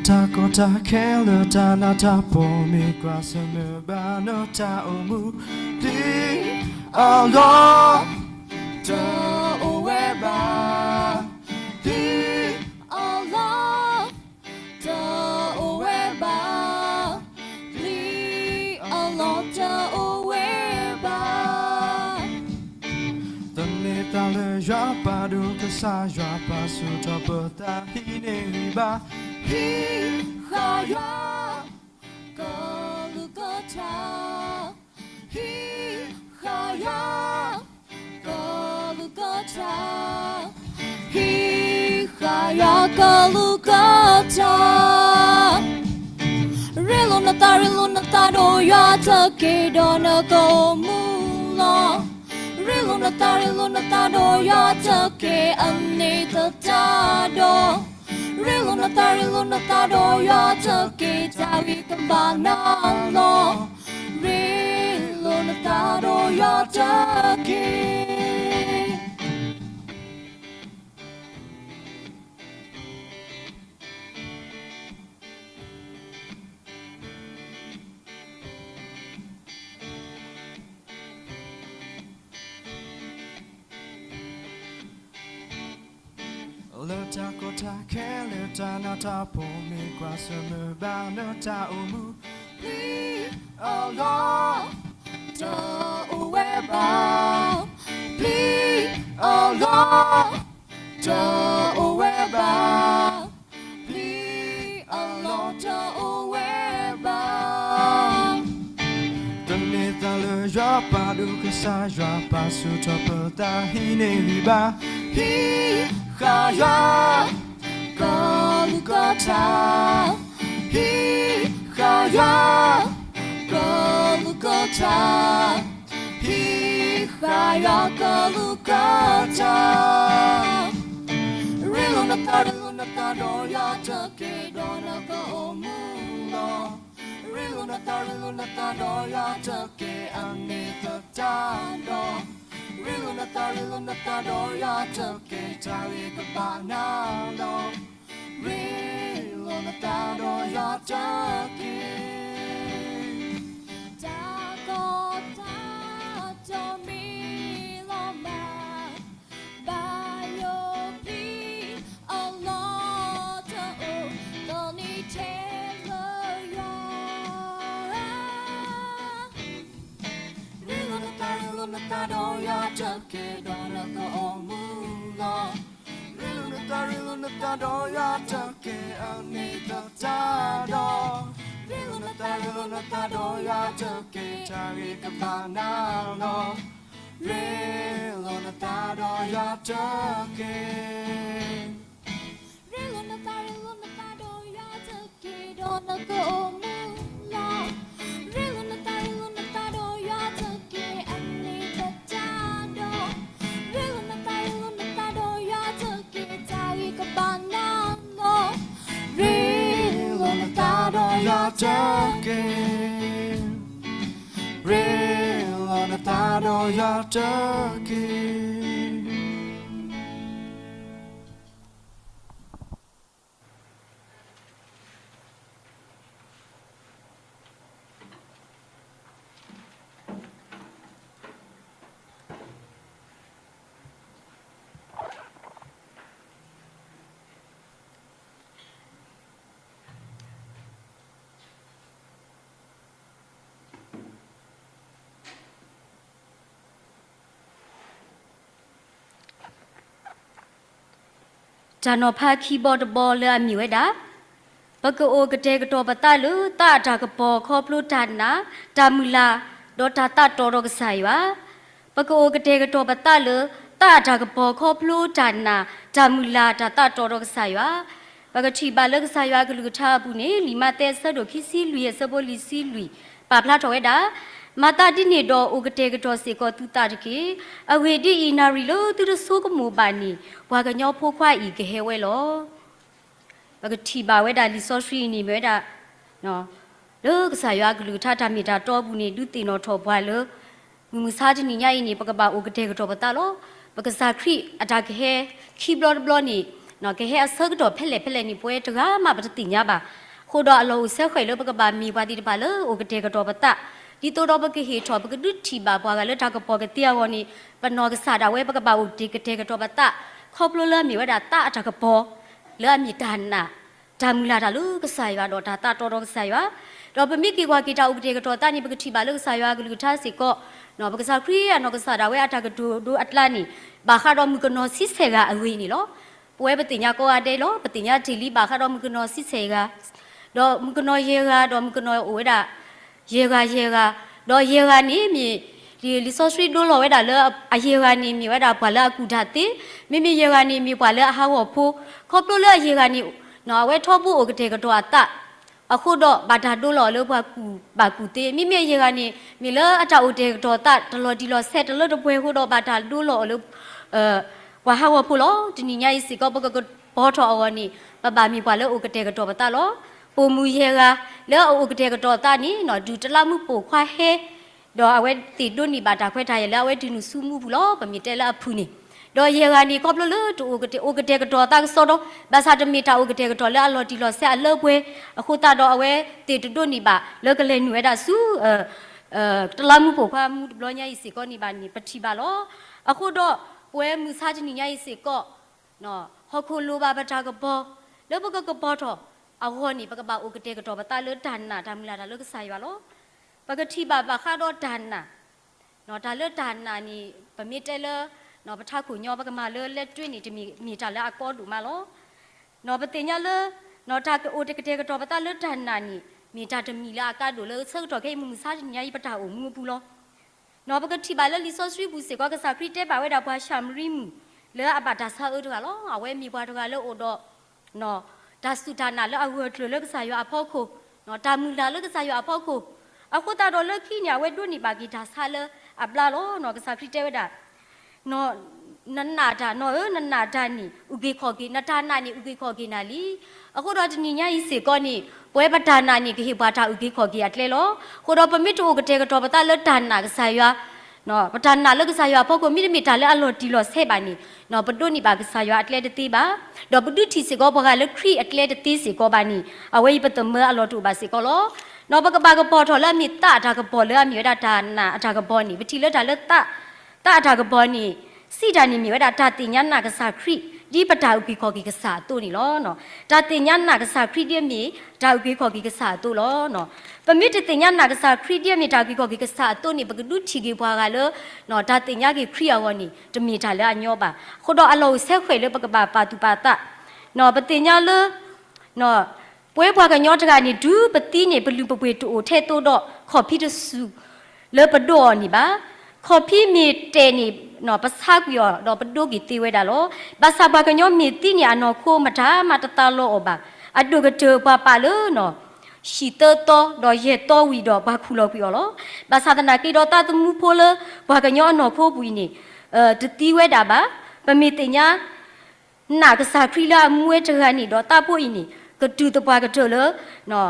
တၢ်ကီတၢ်ခဲလၢတၢ်နးတၢ်ဖှီၣ် မ့ၢ်ကွၢ်ဆၢၣ်မဲာ်ဘၣ်နတၢ်အိၣ်မူ, ပျံၤအလီၢ် တအိၣ်ဝဲဘၣ်, ပျံၤအလီၢ် တအိၣ်ဝဲဘၣ်, ပျံၤအလီၢ်တအိၣ်ဝဲဘၣ်. သန့ၤသးလၢယွၤပာ်ဒိၣ် ကစၢ်ယွၤပာ်ဆူၣ်ထီၣ်ပသး ဟံးန့ၢ်ဂံၢ်ဘါ, ဟံးဃာ်ယွၤ ကလုၢ်ကထါ, ဟံးဃာ်ယွၤ ကလုၢ်ကထါ, ဟံးဃာ်ယွၤကလုၢ်ကထါ. ရ့လိာ်နသး ရ့လိာ်နသးဒီးယွၤ တက့ၢ်ဒီးနကအိၣ်မူလီၤ. ရ့လိာ်နသး ရ့လိာ်နသးဒီးယွၤ တက့ၢ် အန့ၣ်သတးဒီး ရ့လိာ်နသး ရ့လိာ်နသးဒီးယွၤ တက့ၢ် တၢ်ဂ့ၤကဘၣ်နၤလီၤ. ရ့လိာ်နသးဒီးယွၤ တက့ၢ်. လၢတၢ်ကီတၢ်ခဲ လၢတၢ်နးတၢ်ဖှီၣ် မ့ၢ်ကွၢ်ဆၢၣ်မဲာ်ဘၣ်နတၢ်အိၣ်မူ, ပျံၤအလီၢ် တအိၣ်ဝဲဘၣ်, ပျံၤအလီၢ် တအိၣ်ဝဲဘၣ်, ပျံၤအလီၢ်တအိၣ်ဝဲဘၣ်. သန့ၤသးလၢယွၤပာ်ဒိၣ် ကစၢ်ယွၤပာ်ဆူၣ်ထီၣ်ပသး ဟံးန့ၢ်ဂံၢ်ဘါ, ဟံးဃာ်ယွၤ ကလုၢ်ကထါ, ဟံးဃာ်ယွၤ ကလုၢ်ကထါ, ဟံးဃာ်ယွၤကလုၢ်ကထါ. ရ့လိာ်နသး ရ့လိာ်နသးဒီးယွၤ တက့ၢ်ဒီးနကအိၣ်မူလီၤ. ရ့လိာ်နသး ရ့လိာ်နသးဒီးယွၤ တက့ၢ် အန့ၣ်သတးဒီး ရ့လိာ်နသး ရ့လိာ်နသးဒီးယွၤ တက့ၢ် တၢ်ဂ့ၤကဘၣ်နၤလီၤ. ရ့လိာ်နသးဒီးယွၤ တက့ၢ်. တၢ်ကီတၢ်ခဲ တမံၤလီၤမး ဘၣ်ယိၣ် ပျံၤအလီၢ်တအိၣ် သန့ၤထဲလၢယွၤ. ရ့လိာ်နသး ရ့လိာ်နသးဒီးယွၤ တက့ၢ်ဒီးနကအိၣ်မူလီၤ. ရ့လိာ်နသး ရ့လိာ်နသးဒီးယွၤ တက့ၢ် အန့ၣ်သတးဒီး ရ့လိာ်နသး ရ့လိာ်နသးဒီးယွၤ တက့ၢ် တၢ်ဂ့ၤကဘၣ်နၤလီၤ. ရ့လိာ်နသးဒီးယွၤ တက့ၢ်. ရ့လိာ်နသး ရ့လိာ်နသးဒီးယွၤ တက့ၢ်ဒီးနကအိၣ်မူလီၤ. ရ့လိာ်နသး ရ့လိာ်နသးဒီးယွၤ တက့ၢ် အန့ၣ်သတးဒီး ရ့လိာ်နသး ရ့လိာ်နသးဒီးယွၤ တက့ၢ် တၢ်ဂ့ၤကဘၣ်နၤလီၤ. ရ့လိာ်နသးဒီးယွၤ တက့ၢ်. ရ့လိာ်နသးဒီးယွၤ တက့ၢ်. တၢ်နီၤဖးခံဘီတဘီလၢအမ့ၢ်ဝဲဒၣ်, ပကအိၣ်ကတဲာ်ကတီၤပသးလၢ သးအတၢ်ကပီၤခီဖျိတၢ်နာ်, တၢ်မုၢ်လၢ်, ဒီးတၢ်သးတီဒီးကစၢ်ယွၤ. ပကအိၣ်ကတဲာ်ကတီၤပသးလၢ သးအတၢ်ကပီၤခီဖျိတၢ်နာ်, တၢ်မုၢ်လၢ်, တၢ်သးတီဒီးကစၢ်ယွၤ. ပကထံၣ်ဘၣ်လၢကစၢ်ယွၤအကလုၢ်ကထါအပူၤန့ၣ် လံာ်မးသဲအဆၢဒိၣ်ခံဆံလွံၢ်အဆၢဖိလွံၢ်ဆံလွံၢ် ပာ်ဖျါထီၣ်ဝဲဒၣ်, မၤသးဒ်န့ၣ်ဒီးအိၣ်ကတဲာ်ကတီၤစ့ၢ်ကီးသုသးတက့ၢ်. အဂ့ၢ်ဒ်အံၤ, နၣ်ရံၣ်လၢသုတဆိကမိၣ်ဘၣ်န့ၣ် ပှၤကညီဖိခွါအံၤကဟဲဝဲလီၤ. ပကထံၣ်ဘၣ်ဝဲဒၣ်လံာ်စီဆှံအံၤန့ၣ်မ့ၢ်ဝဲဒၣ် လၢကစၢ်ယွၤအကလုၢ်ကထါတၢ်မ့ၢ်တၢ်တီအပူၤန့ၣ် ဒုးသ့ၣ်နီၣ်ထီၣ်ပှၤလၢ မုၢ်မဆါတနံၤညါအံၤန့ၣ် ပကဘၣ်အိၣ်ကတဲာ်ကတီၤပသးလီၤ. ပကစၢ်ခရံာ်အတၢ်ကဟဲခံဘျီတဘျီန့ၣ် ကဟဲအဆၢကတီၢ်ဖဲလဲၣ်ဖဲလဲၣ်န့ၣ် ပဝဲတဂၤမးပတသ့ၣ်ညါဘၣ်. အဃိဒီးအလီၢ်အိၣ်ဆၢဃဲးလၢပကဘၣ်မ့ၢ်ပှၤသ့ၣ်တဖၣ်လၢအိၣ်ကတဲာ်ကတီၤပသး, ဒ်သိးဒီးပကဟ့ၣ်ထီၣ် ပကဒုးထံၣ်ဘၣ်ပှၤဂၤလၢတၢ်ကပီၤကသ့အဂီၢ်န့ၣ်, ပနီၢ်ကစၢ်ဒၣ်ဝဲပကဘၣ်အိၣ်ကတဲာ်ကတီၤပသး, ခီဖျိလၢအမ့ၢ်ဝဲဒၣ်သးအတၢ်ကပီၤ, လၢအမ့ၢ်တၢ်နာ်, တၢ်မုၢ်လၢ်တၢ်လၢကစၢ်ယွၤဒီးတၢ်သးတီဒီကစၢ်ယွၤ, ဒီးပမ့ၢ်က့ၤကွၢ်က့ၤတၢ်အိၣ်ကတဲာ်ကတီၤသးန့ၣ် ပကထံၣ်ဘၣ်လၢကစၢ်ယွၤအကလုၢ်ကထါစ့ၢ်ကီး, ပကစၢ်ခရံာ်အနီၢ်ကစၢ်ဒၣ်ဝဲအတၢ်ကတိၤဒိအကျါန့ၣ်, ဘၣ်ဃးဒီးမုၣ်ကနီၤဆံဆဲၣ်ဂၤအဂ့ၢ်န့ၣ်လီၤ. ပဝဲပသ့ၣ်ညါကိးဂၤဒဲးလီၤ, ပသ့ၣ်ညါတ့ၢ်လံဘၣ်ဃးဒီးမုၣ်ကနီၤဆံဆဲၣ်ဂၤ, ဒီးမုၣ်ကနီၤယဲၢ်ဂၤ, ဒီးမုၣ်ကနီၤအိၣ်ဝဲဒၣ် ယဲၢ်ဂၤယဲၢ်ဂၤ, ဒီးယဲၢ်ဂၤန့ၣ်မ့ၢ် လံာ်စီဆှံဒိလီၤဝဲဒၣ်လၢအယဲၢ်ဂၤန့ၣ် မ့ၢ်ဝဲဒၣ်ပှၤလၢအကူၣ်တၢ်သ့, မ့မ့ၢ်ယဲၢ်ဂၤန့ၣ်မ့ၢ်ပှၤလၢအဟးဂီၤဖိ, ခီဖျိလၢအယဲၢ်ဂၤန့ၣ် အဝဲထီဘိအိၣ်ကတဲာ်ကတီၤအသး, အဃိဒီးဘၣ်တၢ်ဒိလီၤအီၤလၢပှၤကူၣ်ဘၣ်ကူၣ်သ့, မ့မ့ၢ်ယဲၢ်ဂၤန့ၣ် မ့ၢ်လၢအတၢ်အိၣ်ကတဲာ်ကတီၤအသး တလီၤတံၢ်လီၤဆဲးတလၢတပှဲၤအဃိဒီးဘၣ်တၢ်ဒိလီၤအီၤလၢ ပှၤဟးဂီၤဖိလီၤ. တနံၤညါအံၤစ့ၢ်ကီး ပကကပီၤထီၣ်အဂီၢ်န့ၣ် ပဘၣ်မ့ၢ်ပှၤလၢအိၣ်ကတဲာ်ကတီၤပသးလီၤ. ပိာ်မုၣ်ယဲၢ်ဂၤ လၢအအိၣ်ကတဲာ်ကတီၤအသးန့ၣ် ဒုၣ်တလးမူးပိာ်ခွါဟဲ ဒီးအဝဲသ့ၣ်ဒိးန့ၢ်ဘၣ်တၢ်ခွဲးတၢ်ယာ်လၢအဝဲတုၤနုာ်ဆူမူပူၤလီၤ. ပမ့ၢ်တဲလၢအဖုၣ်န့ၣ်, ဒီးယဲၢ်ဂၤန့ၣ် ခီဖျိလၢတအိၣ်ကတဲာ်ကတီၤအသးကစီဒီ, ဘၣ်ဆၣ်တမ့ၢ်တၢ်အိၣ်ကတဲာ်ကတီၤလၢအလီၤတံၢ်လီၤဆဲးအလၢပှဲၤ, အဃိသတးဒီးအဝဲသ့ၣ်တဒိးန့ၢ်ဘၣ်လၢကလဲၤနုာ်ဝဲဒၣ်ဆူ တလးမူးပိာ်ခွါမူတဘျီညါအံၤစ့ၢ်ကီးန့ၣ်ဘၣ်န့ၣ် ပထံၣ်ဘၣ်လီၤ. အဃိဒီး ပဝဲမုၢ်ဆါတနံၤညါအံၤစ့ၢ်ကီး ဟီၣ်ခိၣ်လိၣ်ဘၣ်ပတၢ်ကပီၤ, လၢပကကပီၤထီၣ်အဂီၢ်န့ၣ် ပကဘၣ်အိၣ်ကတဲာ်ကတီၤပသးလၢတၢ်နာ်တၢ်မုၢ်လၢ်တၢ်လၢကစၢ်ယွၤလီၤ. ပကထံၣ်ဘၣ်ဘၣ်ဃးဒီးတၢ်နာ်, တၢ်လၢတၢ်နာ်န့ၣ် ပမ့ၢ်တဲလၢ ပထးခိၣ်ညီ ပကမၤလၢလဲၤတွ့န့ၣ် တမ့ၢ်မ့ၢ်တၢ်လၢအကီဒိၣ်မးလီၤ. ပသ့ၣ်ညါလၢ တၢ်ကအိၣ်ကတဲာ်ကတီၤပသးလၢတၢ်နာ်န့ၣ် မ့ၢ်တၢ်တမံၤလၢအကါဒိၣ်လၢဆၢကတီၢ်ခဲအံၤမုၢ်မဆါတနံၤညါအံၤ ပတၢ်အိၣ်မူအပူၤလီၤ. ပကထံၣ်ဘၣ်လၢလံာ်စီဆှံပူၤစ့ၢ်ကီး ကစၢ်ခရံာ်တဲဘၣ်ဝဲဒၣ်ပှၤၡၤမရံမုၣ် လၢအဘၣ်တၢ်ဆါအၢတဂၤလီၤ. အဝဲမ့ၢ်ပှၤတဂၤလၢအိၣ်ဒီး တၢ်စူၢ်တၢ်နာ်လၢအဂၢၢ်ကျၢၤလၢကစၢ်ယွၤအဖီခိၣ်, တၢ်မုၢ်လၢ်လၢကစၢ်ယွၤအဖီခိၣ်, အဃိသတးဒီးလၢခံန့ၣ် အဝဲဒိးန့ၢ်ဘၣ်က့ၤတၢ်ဆါလၢအဘျါလီၤ. ကစၢ်ခရံာ်တဲဝဲဒၣ် နနာ်တၢ်, နီၢ်ဧၢ, နနာ်တၢ်န့ၣ် အုၣ်က့ၤခီၣ်က့ၤ, နတၢ်နာ်န့ၣ် အုၣ်က့ၤခီၣ်က့ၤနၤလံ. အဃိဒီးတနံၤညါအံၤစ့ၢ်ကီးန့ၣ် ပဝဲပတၢ်နာ်န့ၣ် ကဟ့ၣ်ပှၤတၢ်အုၣ်က့ၤခီၣ်က့ၤအကျဲလီၤ. အဃိဒီးပမ့ၢ်တအိၣ်ကတဲာ်ကတီၤပသးလၢတၢ်နာ်ကစၢ်ယွၤ, ပတၢ်နာ်လၢကစၢ်ယွၤအဖီခိၣ် မ့တမ့ၢ်တၢ်လၢအလီၤတံၢ်လီၤဆဲးဘၣ်န့ၣ် ပဒိးန့ၢ်ဘၣ်ကစၢ်ယွၤအကျဲတသ့ဘၣ်. ဒီးပဒုးထံၣ်စ့ၢ်ကီးပှၤဂၤလၢခရံာ်အကျဲတသ့စ့ၢ်ကီးဘၣ်န့ၣ် အဝဲအံၤပသမၢအလီၢ်တအိၣ်ဘၣ်စ့ၢ်ကီးလီၤ. ဒီးပကဘၣ်ကပီၤထီၣ်လၢအမ့ၢ်သးအတၢ်ကပီၤလၢအမ့ၢ်ဝဲဒၣ်တၢ်နာ်အတၢ်ကပီၤန့ၣ် ပထံၣ်လၢတၢ်လၢသး သးအတၢ်ကပီၤန့ၣ် စံးတၢ်န့ၣ်မ့ၢ်ဝဲဒၣ်တၢ်သ့ၣ်ညါနာ်ကစၢ်ခရံာ် ဒ်ပတၢ်အုၣ်က့ၤခီၣ်က့ၤကစၢ်အသိးန့ၣ်လီၤ. တၢ်သ့ၣ်ညါနာ်ကစၢ်ခရံာ်ဒ်အမ့ၢ်တၢ်အုၣ်က့ၤခီၣ်က့ၤကစၢ်အသိးလီၤ. ပမ့ၢ်တသ့ၣ်ညါနာ်ကစၢ်ခရံာ်ဒ်အမ့ၢ်တၢ်အုၣ်က့ၤခီၣ်က့ၤကစၢ်အသိးန့ၣ် ပကဒုးထံၣ်က့ၤပှၤဂၤလၢ တၢ်သ့ၣ်ညါက့ၤခရံာ်အဂီၢ်န့ၣ် တမ့ၢ်တၢ်လၢအညီဘၣ်. အဃိဒီးအလီၢ်အိၣ်ဆၢဃဲးလၢပကဘၣ်ပာ်သူၣ်ပာ်သး ပသ့ၣ်ညါလၢ ပဝဲပှၤကညီတဂၤန့ၣ် တုၤပသံန့ၣ် ပလုၢ်ပပှ့ၤတအိၣ်ထဲသိးဒီး ခီၣ်ဖံးတစူၢ်လၢပဒိးအီၤန့ၣ်ဘၣ်. ခီၣ်ဖံးမ့ၢ်တဲာ်န့ၣ် ပဆါကွံာ်အီၤ ဒီးပဒိးက့ၤသ့ဝဲဒၣ်လီၤ. ဘၣ်ဆၣ်ပှၤကညီမ့ၢ်သံန့ၣ် အနီၢ်ခိမတၤမးတသးလီၤအီၤဘၣ်. အဒိၣ်ကတၢၢ်ပှၤပာ်လၢ ဟံၣ်သၢသီ ဒီးယဲၢ်သီဝံၤဒီးပှၤခူၣ်လီၤကွံာ်အီၤလီၤ. ဘၣ်ဆၣ်သနာ်က့ဒီးသးသမူဖိလၢ ပှၤကညီအနီၢ်ခိပူၤအံၤန့ၣ် တသံဝဲဒၣ်ဘၣ်. ပမ့ၢ်သ့ၣ်ညါ နာ်ကစၢ်ခရံာ်လၢအမူဝဲတဂၤန့ၣ်ဒီးသးဖိအံၤန့ၣ် ကတုၤသပှၢ်ကတၢၢ်လၢ